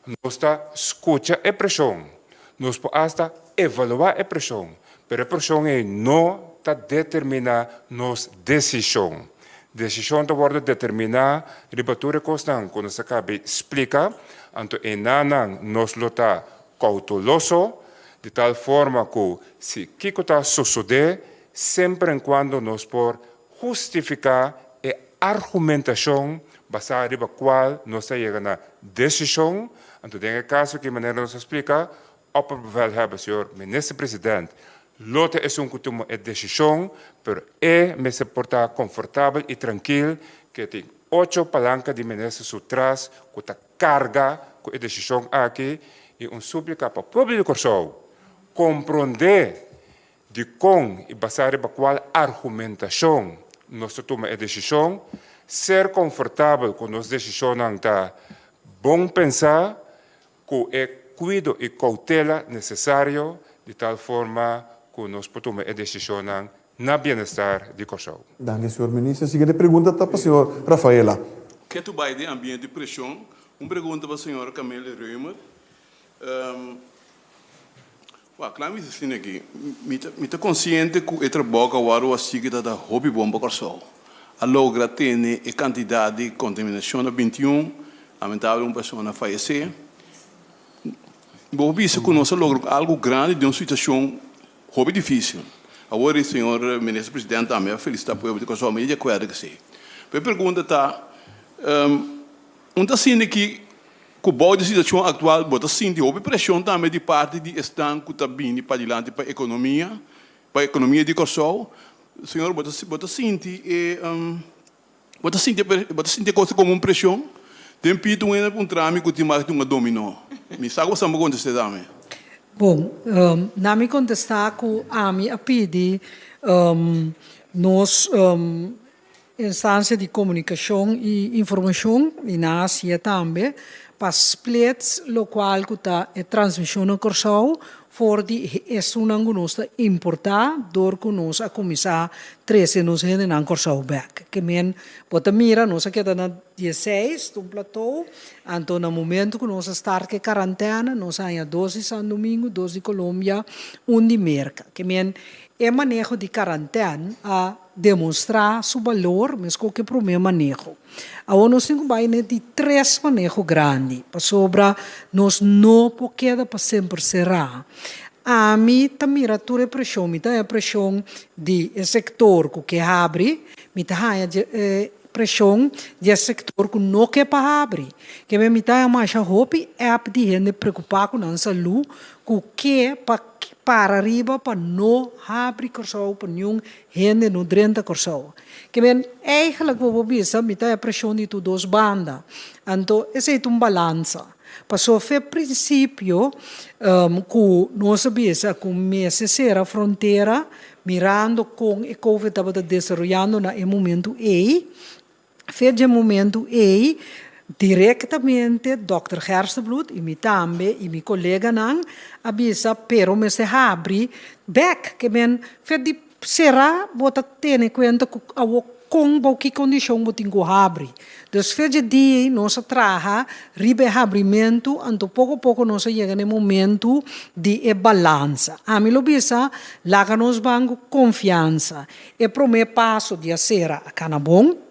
S7: nos ta skucha e preshon, nos por asta evaluá e preshon, pero e preshon ei no ta determiná nos desishon. Desishon ta wòrdu determiná riba tur e kosnan ku nos a kabi splika, anto enanan nos lo ta kouteloso, di tal forma ku si kiko ta sosodé, semper en kuando nos por hustifiká e argumentashon basá riba kual nos ta yega na desishon. Anto den e kaso aki manera nos a splika, Opperbevelhebber señor Minister President lo ta esun ku tuma e desishon, pero e mester por ta konfortabel i trankil ke tin ocho palanka di minister su tras ku ta karga ku e desishon aki i un súplika pa pueblo di Kòrsou komprondé dikon i basá riba kual argumentashon nos ta tuma e desishon, ser konfortabel ku nos desishonnan ta bon pensá Ku e kuido i koutela nesesario di tal forma ku nos por tuma e desishonnan na bienestar di Kòrsou.
S2: Danki, señor Minister. Siguiente pregunta ta pa señor Rafaela.
S8: Ketu bai den ambiente di preshon. Un pregunta pa señora Camelia Römer. Wak, kla mi bisa asina aki, mi ta mi ta konsiente ku e trabou ku a wòrdu hasi ta ta hopi bon pa Kòrsou. A logra tene e kantidat di kontaminashon na 21, lamentabel un persona a fayesé. Bo por bisa ku nos a logra algu grandi den un situashon hopi difísil. Awor e señor Minister Presidente tambe a felisitá pueblo di Kòrsou, mi ta di akuerdo ku esei. Pero e pregunta ta, Un ta sinti ki ku bou di situashon aktual bo ta sinti hopi preshon tambe di parti di esnan ku ta bini padilanti pa ekonomia, pa ekonomia di Kòrsou. Señor bo ta bo ta sinti e bo ta sinti bo ta sinti e kos komo un preshon? Den pito un hende a puntra mi ku tin mas di un a dominó. Mi sa ku bo sa bo kontest'é tambe.
S6: Bon, na mi kontestá ku ami a pidi nos Instansia di komunikashon i informashon, i nan hasié tambe, pa splits lokual ku ta e transmishon na Kòrsou. for di esunnan ku nos ta importá dor ku nos a kuminsá trese nos hendenan Kòrsou bèk. Ke men bo ta mira nos a keda na diesseis un platou, anto na momento ku nos a start ku e karantèna nos a haña dos di San Domingo, dos di Colombia, un di Merka. Ke men e maneho di karantèn a demostrá su balor meskos ku e promé maneho. Awor nos tin ku bai na e di tres maneho grandi, pasobra nos no por keda pa semper será. Ami ta mira tur e preshon, mi ta haña preshon di e sektor ku ke habri, mi ta haña e preshon di e sektor ku no ke pa habri. Ke mi ta haña masha hopi app di hende preokupá ku nan salú ku ke pa para riba pa no habri Kòrsou pa niun hende no drenta Kòrsou. Ke men eigenlijk bo por bisa mi ta e preshon di tur dos banda. Anto esei ta un balansa. Paso fe prinsipio ku nos a bisa ku mester sera frontera mirando kon e covid tabata desaroyando na e momento ei, Fe dje momentu ei, direktamente dòkter Gerstenbluth i mi tambe i mi koleganan a bisa pero mester habri bèk. Ke men fe di será bo ta tene kuenta ku awor kon bou ki kondishon bo tin ku habri. Dus fe dje dia ei nos a traha riba e habrimentu anto poko poko nos a yega na e momentu di e balansa. Ami lo bisa laga nos ban ku konfiansa. E promé paso di a sera a kana bon,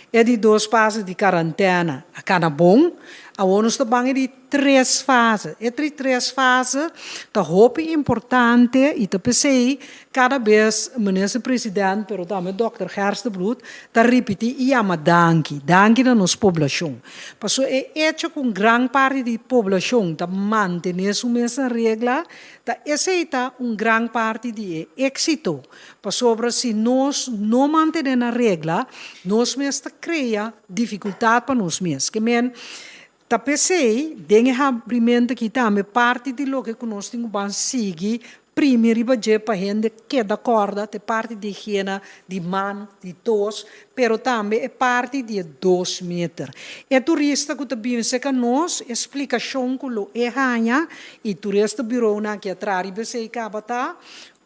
S6: e di dos fase di karantèna a kana bon, awor nos ta ban e di tres fase. E tri tres fase ta hopi importante i ta p'esei kada bes Minister President pero tambe Dòkter Gerstenbluth ta ripití i yama danki, danki na nos poblashon. Pasobra e echo ku un gran parti di poblashon ta mantené su mes na regla, ta esei ta un gran parti di e éksito. Pasobra si nos no mantené na regla, nos mes ta krea difikultat pa nos mes. Ke men, ta p'esei, den e habrimentu aki tambe parti di loke ku nos tin ku ban sigui primi riba dje pa hende keda kòrda ta e parti di higiena di man, di tos, pero tambe e parti di e dos meter. E turista ku ta bini serka nos, e splikashon ku lo e haña, i turista bureaunan aki a traha riba esei kaba ta,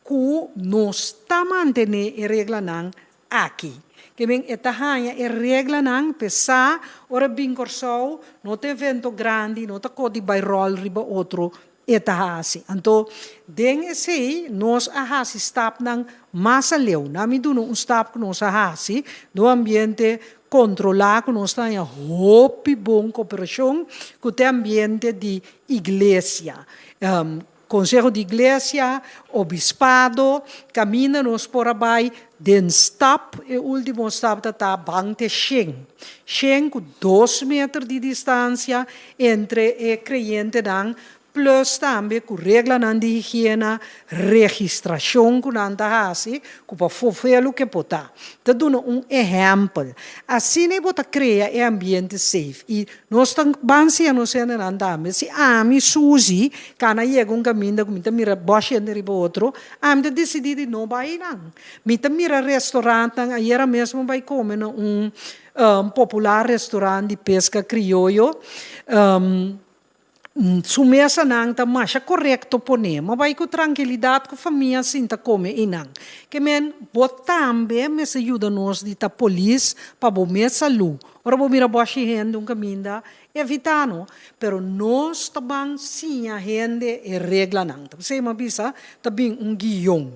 S6: Ku nos ta mantené e reglanan aki. Ke men e ta haña e reglanan p'e sa ora bin Kòrsou no ta evento grandi, no ta kos di bai ròl riba otro e ta hasi. Anto den esei nos a hasi stapnan mas aleu. Na mi duna un stap ku nos a hasi den un ambiente kontrolá ku nos ta haña hopi bon koperashon ku ta e ambiente di iglesia. Conseho di Iglesia, Obispado, caminda nos por a bay den stap, e ultimo stap ta ta ban te shen. Shen cu dos meter di distancia entre e creyentenan plus tambe cu reglanan di higiena, registracion cu nan ta haci, cu pa fofelu ke por ta. Ta duna un ehempel. Asina bo ta crea e ambiente safe y Nos ta ban siña nos hendenan tambe. Si ami, Suzy, kana yega un kaminda ku mi ta mira bòsh hende riba otro, ami ta disidí di no bai einan. Mi ta mira restorantnan, ayera mes mi bai kome na un popular restorant di peska krioyo, su mesanan ta masha korekto poné. Mi a bai ku trankilidat ku famia sinta kome einan. Ke men, bo tambe mester yuda nos di ta polis pa bo mes salú. Ora bo mira bòshi hende un kaminda, evitá no. Pero nos ta ban siña hende e reglanan. Ta p'esei mi a bisa ta bin un guion.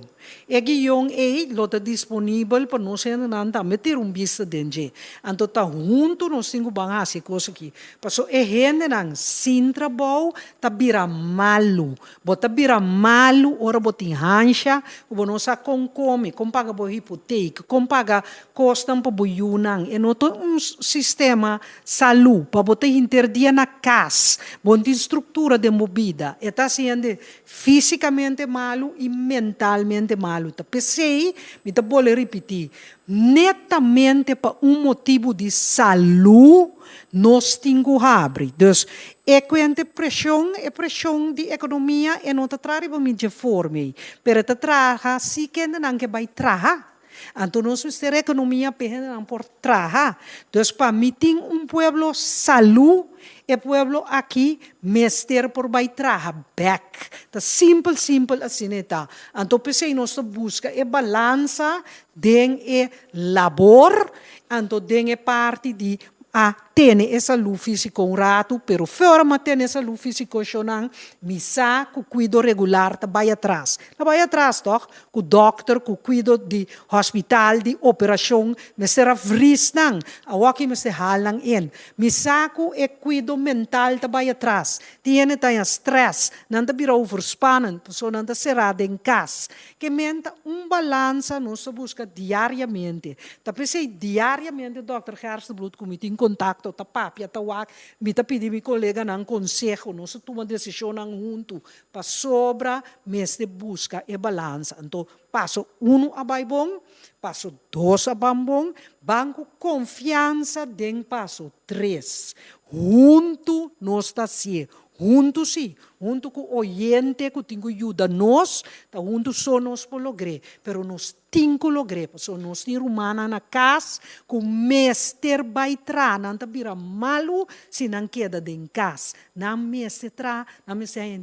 S6: E guion ei lo ta disponibel pa nos hendenan tambe tira un bista den dje. Anto ta huntu nos tin ku ban hasi e kos aki. Pasobra e hendenan sin trabou ta bira malu. Bo ta bira malu ora bo tin hansha ku bo no sa kon kome, kon paga bo hipotek, kon paga kosnan pa bo yunan. E no ta un sistema salú pa bo ta hinter dia na kas. Bo no tin struktura den bo bida. E ta hasi hende físikamente malu i mentalmente malu. Ta p'esei mi ta bole ripití, netamente pa un motibu di salú nos tin ku habri. Dus, e kuente preshon, e preshon di ekonomia e no ta traha riba mi dje forma ei, pero e ta traha si kendenan ke bai traha. Anto nos mester ekonomia p'e hendenan por traha. Dus pa mi tin un pueblo salú, e pueblo aki mester por bai traha bèk. Ta simpel simpel asina e ta. Anto p'esei nos ta buska e balansa den e labor, anto den e parti di a tene e salú físiko un ratu, pero fora mi a tene e salú físiko shonnan, mi sa ku kuido regular ta bai atras. Ta bai atras tòg? Ku dòkter, ku kuido di hòspital, di operashon, mester a vris nan, awòki mester hal nan in. Mi sa ku e kuido mental ta bai atras. Tin hende ta haña strès, nan ta bira overspannen, pasobra nan ta será den kas. Ke men ta un balansa nos ta buska diariamente. Ta p'esei diariamente dòkter Gerstenbluth ku mi tin kontakto ta papia, ta wak, mi ta pidi mi koleganan konseho, nos ta tuma desishonnan huntu pasobra mester buska e balansa. Anto paso unu a bai bon, paso dos a ban bon, ban ku konfiansa den paso tres. Huntu nos ta hasié, Huntu sí, huntu ku oyente ku tin ku yuda nos, ta huntu so nos por logr'é. Pero nos tin ku logr'é, pasobra nos tin rumannan na kas ku mester bai traha. Nan ta bira malu si nan keda den kas. Nan mester traha, nan mester haña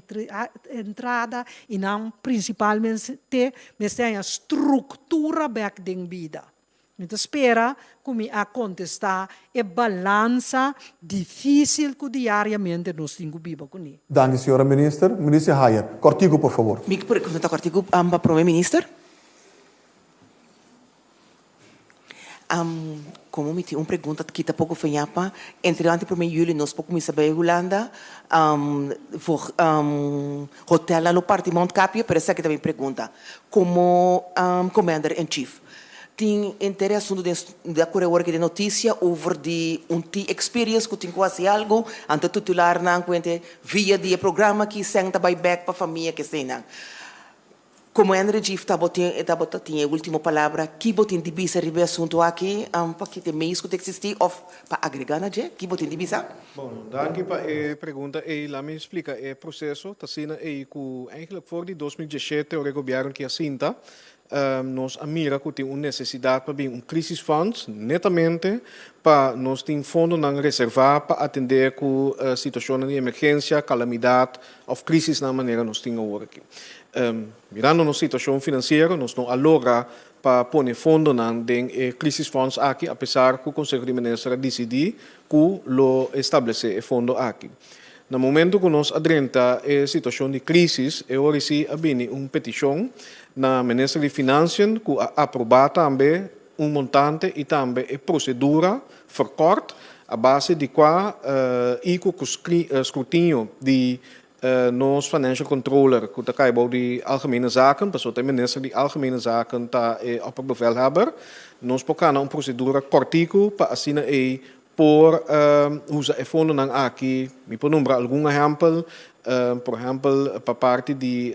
S6: entrada i nan prinsipalmente mester haña struktura bèk den bida. Mi ta spera ku mi a kontestá e balansa difísil ku diariamente nos tin ku biba kuné.
S2: Danki señora Minister. Minister Hayer, kòrtiku por fabor.
S12: Mi pregunta ta kòrtiku pa Prome Minister. Komo mi tin un pregunta kita poko feñá pa entre antes prome juli nos por kuminsá bai Hulanda hotelnan lo parti mondkapje pero esaki ta mi pregunta komo Commander in Chief. Tin henter e asuntu den di a kore awor aki den notisia over di un ti experience ku tin ku hasi algu, anto e titularnan ku henter via di e programa aki sèn ta bai bèk pa famia keseinan. Komo Henry Gief tabotin e tabata tin e ultimo palabra, ki bo tin di bisa riba e asuntu aki pa kita e meis ku ta eksistí òf pa agregá na dje? Ki bo tin di bisa?
S3: Bon, danki pa e pregunta ei. Laat mi splika e proseso. Ta asina ei ku eigenlijk for di 2017 ora e gobièrnu ki a sinta, Nos a mira ku tin un nesesidat pa bin un crisis fund netamente pa nos tin fondonan reservá pa atendé ku situashonnan di emergensia, kalamidat òf krisisnan manera nos tin awor aki. Mirando nos situashon finansiero nos no a logra pa pone fondonan den e crisis funds aki apesar ku Konseho di Minister a disidí ku lo establesé e fondo aki. Na momento ku nos a drenta e situashon di krísis, e ora sí a bini un petishon na Minister di Financiën ku a aprobá tambe un montante i tambe e prosedura verkort a base di kua i ku skrutinio di nos Financial Controller ku ta kai bou di Algemene Zaken, pasobra ta e Minister di Algemene Zaken ta e opperbevelhebber, nos por kana un prosedura kòrtiku pa asina ei Por usa e fondonan aki, mi por nombra algun ehèmpel, por ehèmpel pa parti di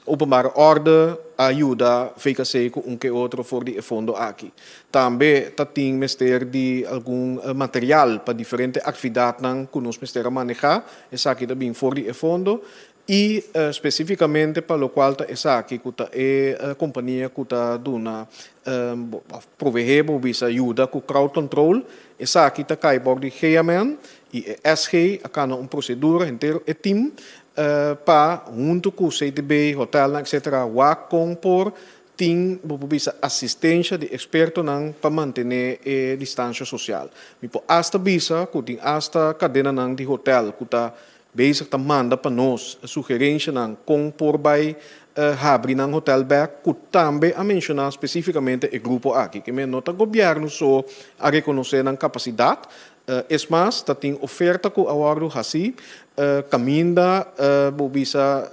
S3: openbare orde a yuda VKC ku un ke otro for di e fondo aki. Tambe ta tin mester di algun material pa diferente aktividatnan ku nos mester a manehá, esaki ta bin for di e fondo. I spesífikamente pa lokual ta esaki ku ta e kompania ku ta duna òf proveé bo bisa yuda ku crowd control, esaki ta kai bou di GMN i e SG a kana un prosedura henter e tim pa huntu ku CTB, hotelnan etcetera wak kon por tin bo por bisa asistensha di ekspertonan pa mantené e distansha sosial. Mi por asta bisa ku tin asta kadenanan di hotel ku ta Bezig ta manda pa nos sugerenshanan kon por bai habri nan hotel bek ku tambe a menshoná spesífikamente e grupo aki. Ke men no ta gobièrnu so a rekonosé nan kapasidat, es mas ta tin oferta ku a wòrdu hasí kaminda bo bisa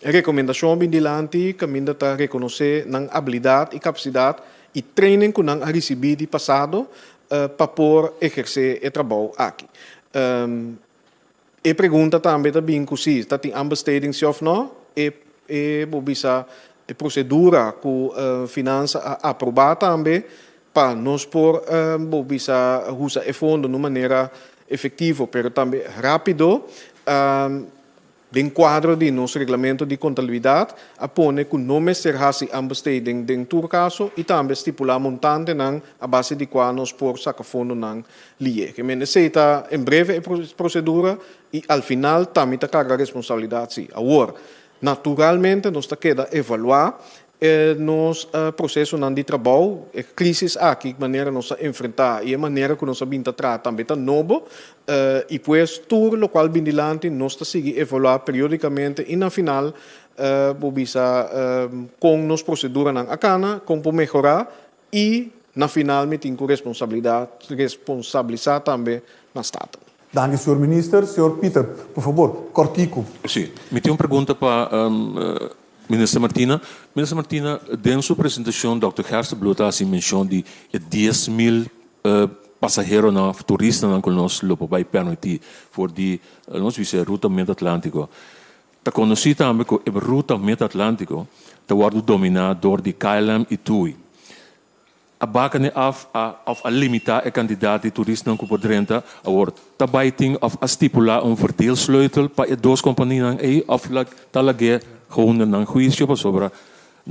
S3: rekomendashon bin dilanti kaminda ta rekonosé nan abilidat i kapasidat i training ku nan a risibí di pasado pa por ehersé e trabou aki. E pregunta tambe ta bin ku si ta tin aanbesteding si òf nò. E e bo bisa e prosedura ku Finansa a aprobá tambe pa nos por bo bisa usa e fondo na un manera efektivo pero tambe rápido. Den kuadro di nos reglamento di kontabilidat a pone ku no mester hasi aanbesteding den tur kaso i tambe stipulá montantenan a base di kua nos por saka fondonan lié. Ke men esei ta en breve e prosedura i al final ta mi ta karga responsabilidat si. Awor, naturalmente nos ta keda evaluá E nos procesonan di trabou, e crisis aki, manera nos a enfrenta y e manera cu nos a bin ta traha tambe ta nobo y pues tur locual bin dilanti nos ta sigui evalua periodicamente y na final bo bisa con nos proceduranan a cana, con por mehora y na final mi tin cu responsabilidad, responsabilisa tambe na Staten.
S2: Danki señor Minister. Señor Pieter, por favor, cortico.
S10: Sí, mi tin un pregunta pa Minister Martina. Minister Martina, den su presentacion Dòkter Gerstenbluth a haci mencion di e 10,000 pasaheronan of turistanan cu nos lo por bay permiti for di, nos bisa, e ruta Mid-Atlantico. Ta conoci tambe cu e ruta Mid-Atlantico ta wordo domina door di KLM y TUI. A baka ne af a of a limita e kandidat di turistanan ku por drenta. Awor, ta bai tin of a stipulá un verdeelsleutel pa e dos kompanianan ei of ta lag'é gewoon na nan huisio pasobra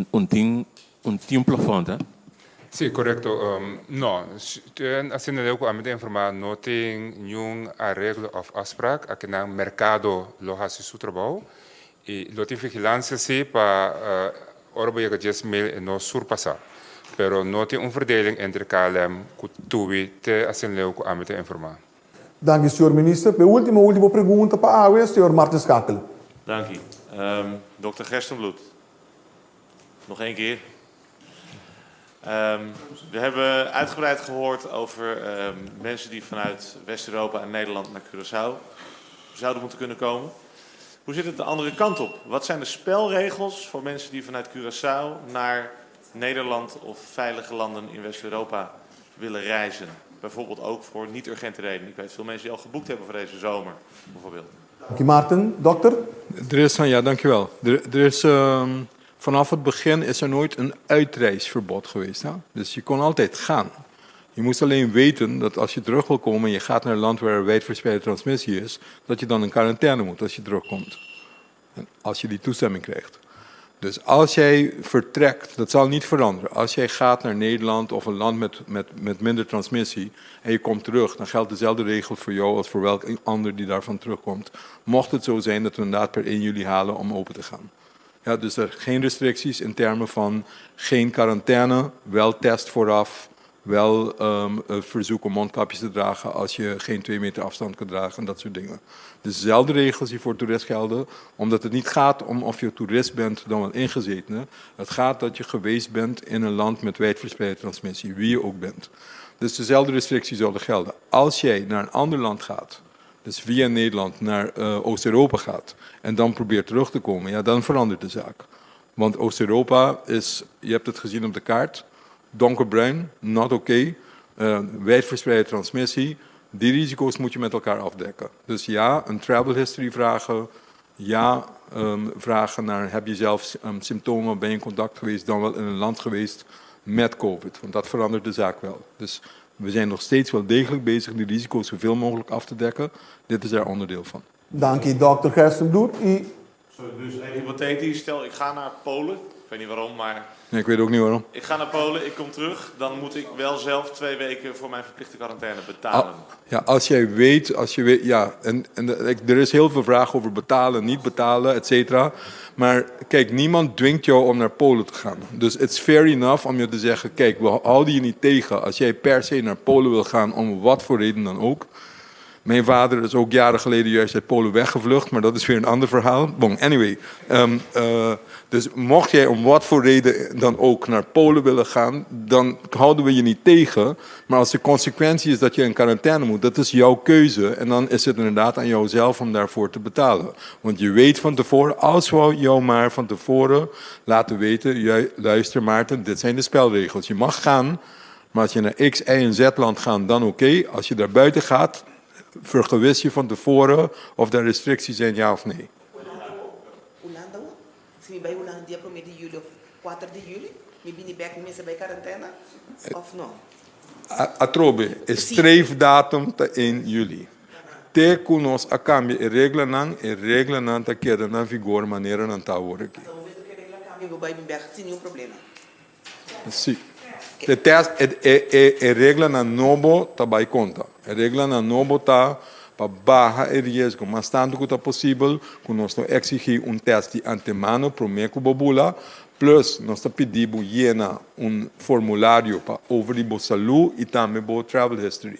S10: un tin un tin un plafond, hè?
S7: Sí, korekto. No, ten asina leu ku ami ta informá no tin niun areglo of afsprak. Akinan merkado lo hasi su trabou i lo tin vigilansia sí pa Ora bo yega 10,000 e no surpasá. Pero no tin un verdeling entre KLM ku TUI te asin leu ku ami ta informá.
S2: Danki señor Minister. P'e ultimo ultimo pregunta pa awe, señor Martin Schakel.
S13: Danki. Dokter Gerstenbluth, nog één keer. We hebben uitgebreid gehoord over mensen die vanuit West-Europa en Nederland naar Curaçao zouden moeten kunnen komen. Hoe zit het de andere kant op? Wat zijn de spelregels voor mensen die vanuit Curaçao naar Nederland of veilige landen in West-Europa willen reizen? Bijvoorbeeld ook voor niet-urgente redenen. Ik weet veel mensen die al geboekt hebben voor deze zomer, bijvoorbeeld.
S2: Dank je, Maarten. Dokter?
S5: Er is, ja, dankjewel. Er is, vanaf het begin is er nooit een uitreisverbod geweest. Hè? Dus je kon altijd gaan. Je moest alleen weten dat als je terug wil komen en je gaat naar een land waar er wijdverspreide transmissie is, dat je dan in quarantaine moet als je terugkomt. En als je die toestemming krijgt. Dus als jij vertrekt, dat zal niet veranderen. Als jij gaat naar Nederland of een land met minder transmissie en je komt terug, dan geldt dezelfde regel voor jou als voor welk ander die daarvan terugkomt. Mocht het zo zijn dat we inderdaad per 1 juli halen om open te gaan. Ja, dus er geen restricties in termen van geen quarantaine, wel test vooraf, wel verzoek om mondkapjes te dragen als je geen 2 meter afstand kunt dragen en dat soort dingen. Dezelfde regels die voor toerist gelden, omdat het niet gaat om of je toerist bent dan wel ingezetene. Het gaat dat je geweest bent in een land met wijdverspreide transmissie, wie je ook bent. Dus dezelfde restricties zouden gelden. Als jij naar een ander land gaat, dus via Nederland naar Oost-Europa gaat en dan probeert terug te komen, ja, dan verandert de zaak. Want Oost-Europa is, je hebt het gezien op de kaart, donkerbruin, not oké, wijdverspreide transmissie. Die risico's moet je met elkaar afdekken. Dus ja, een travel history vragen, ja, vragen naar heb je zelf symptomen, ben je in contact geweest, dan wel in een land geweest met COVID. Want dat verandert de zaak wel. Dus we zijn nog steeds wel degelijk bezig die risico's zoveel mogelijk af te dekken. Dit is daar onderdeel van.
S2: Dank u, dokter Gerstenbluth. U
S13: Sorry, dus even hypothetisch, stel ik ga naar Polen. Ik weet niet waarom, maar...
S5: Nee, ik weet ook niet waarom.
S13: Ik ga naar Polen, ik kom terug. Dan moet ik wel zelf 2 weken voor mijn verplichte quarantaine betalen.
S5: Ah, ja, als jij weet, als je weet, ja, en de, ik, er is heel veel vraag over betalen, niet betalen, et cetera. Maar kijk, niemand dwingt jou om naar Polen te gaan. Dus it's fair enough om je te zeggen, kijk, we houden je niet tegen als jij per se naar Polen wil gaan, om wat voor reden dan ook. Mijn vader is ook jaren geleden juist uit Polen weggevlucht, maar dat is weer een ander verhaal. Bon, anyway. Dus mocht jij om wat voor reden dan ook naar Polen willen gaan, dan houden we je niet tegen. Maar als de consequentie is dat je in quarantaine moet, dat is jouw keuze. En dan is het inderdaad aan jouzelf om daarvoor te betalen. Want je weet van tevoren, als we jou maar van tevoren laten weten, jij, luister Maarten, dit zijn de spelregels. Je mag gaan, maar als je naar X, Y en Z land gaat, dan oké. Als je daar buiten gaat, vergewis je van tevoren of daar restricties zijn, ja of nee.
S12: Hulanda, si mi bai Hulanda dia promé di juli of 4 di juli, mi bini bek mi mester bai karantena of no?
S5: Atrobe, e streefdatum ta 1 juli. Te ku nos a kambia e reglanan, e reglanan ta keda na vigor manera nan ta awor aki.
S12: Hasta momento ku e regla kambia bo bai bin bèk sin niun problema.
S5: Sí. E tèst, e e e reglanan nobo ta bai konta. E reglanan nobo ta pa baha e riesgo mas tantu ku ta posibel ku nos no eksigí un tèst di antemano promé ku bo bula, plus nos ta pidi bo yena un formulario pa over di bo salú i tambe bo travel history.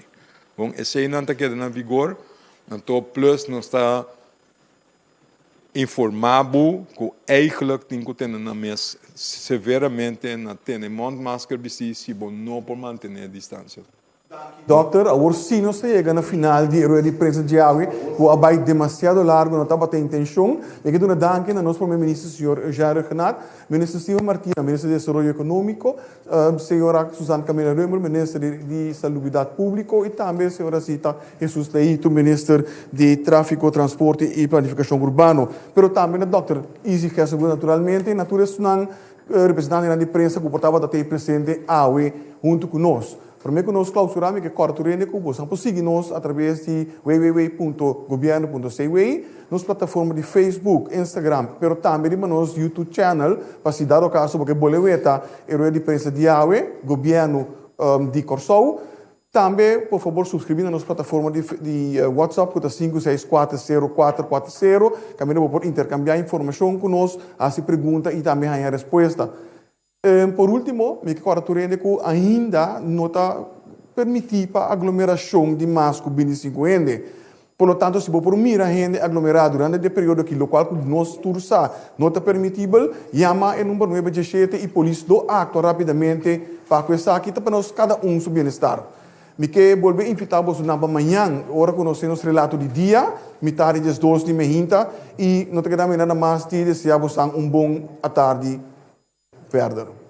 S5: Bon, eseinan ta keda na vigor, anto plus nos ta informá bo ku eigenlijk tin ku tene nan mes severamente na tene mondmasker bistí si bo no por mantené distansia.
S2: Dòkter, awor sí nos ta yega na final di e rueda di prensa djawe ku a bai demasiado largu, no tabata intenshon. Mi ke duna danki na nos Prome Minister señor Eugène Rhuggenaath, Minister Steven Martina, Minister di Desaroyo Ekonómiko, Señora Suzanne Camila Römer, Minister di Salubridat Públiko i tambe señora Zita Jesus Leito, Minister di Tráfiko, Transporte i Planifikashon Urbano. Pero tambe na Dòkter Izzy Gessenbloem naturalmente i na tur esnan representantenan di prensa ku por tabata tei presente awe huntu ku nos. Promé ku nos klausurá mi ke kòrda tur hende ku boso por sigui nos atraves di www.gobierno.cw, nos plataforma di Facebook, Instagram, pero tambe riba nos YouTube channel pa si dado kaso bo ke bole weta e rueda di prensa di awe, Gobièrnu di Kòrsou. Tambe por fabor suskribí na nos plataforma di di WhatsApp ku ta 5640440 kaminda bo por interkambiá informashon ku nos, hasi pregunta i tambe haña respuesta. Por último, mi ke kòrda tur hende ku ainda no ta permití pa aglomerashon di mas ku 25 hende. Por lo tanto, si bo por mira hende aglomerá durante di e periodo aki, lokual ku nos tur sa no ta permitibel, yama e number nuebe diesshete i polis lo aktua rápidamente pa ku esaki ta pa nos kada un su bienestar. Mi ke bolbe invitá bosonan pa mañan, ora ku nos tin nos relato di dia, mitar di 12 di mehinta, i no ta keda mi nada mas di deseá bosan un bon atardi verder.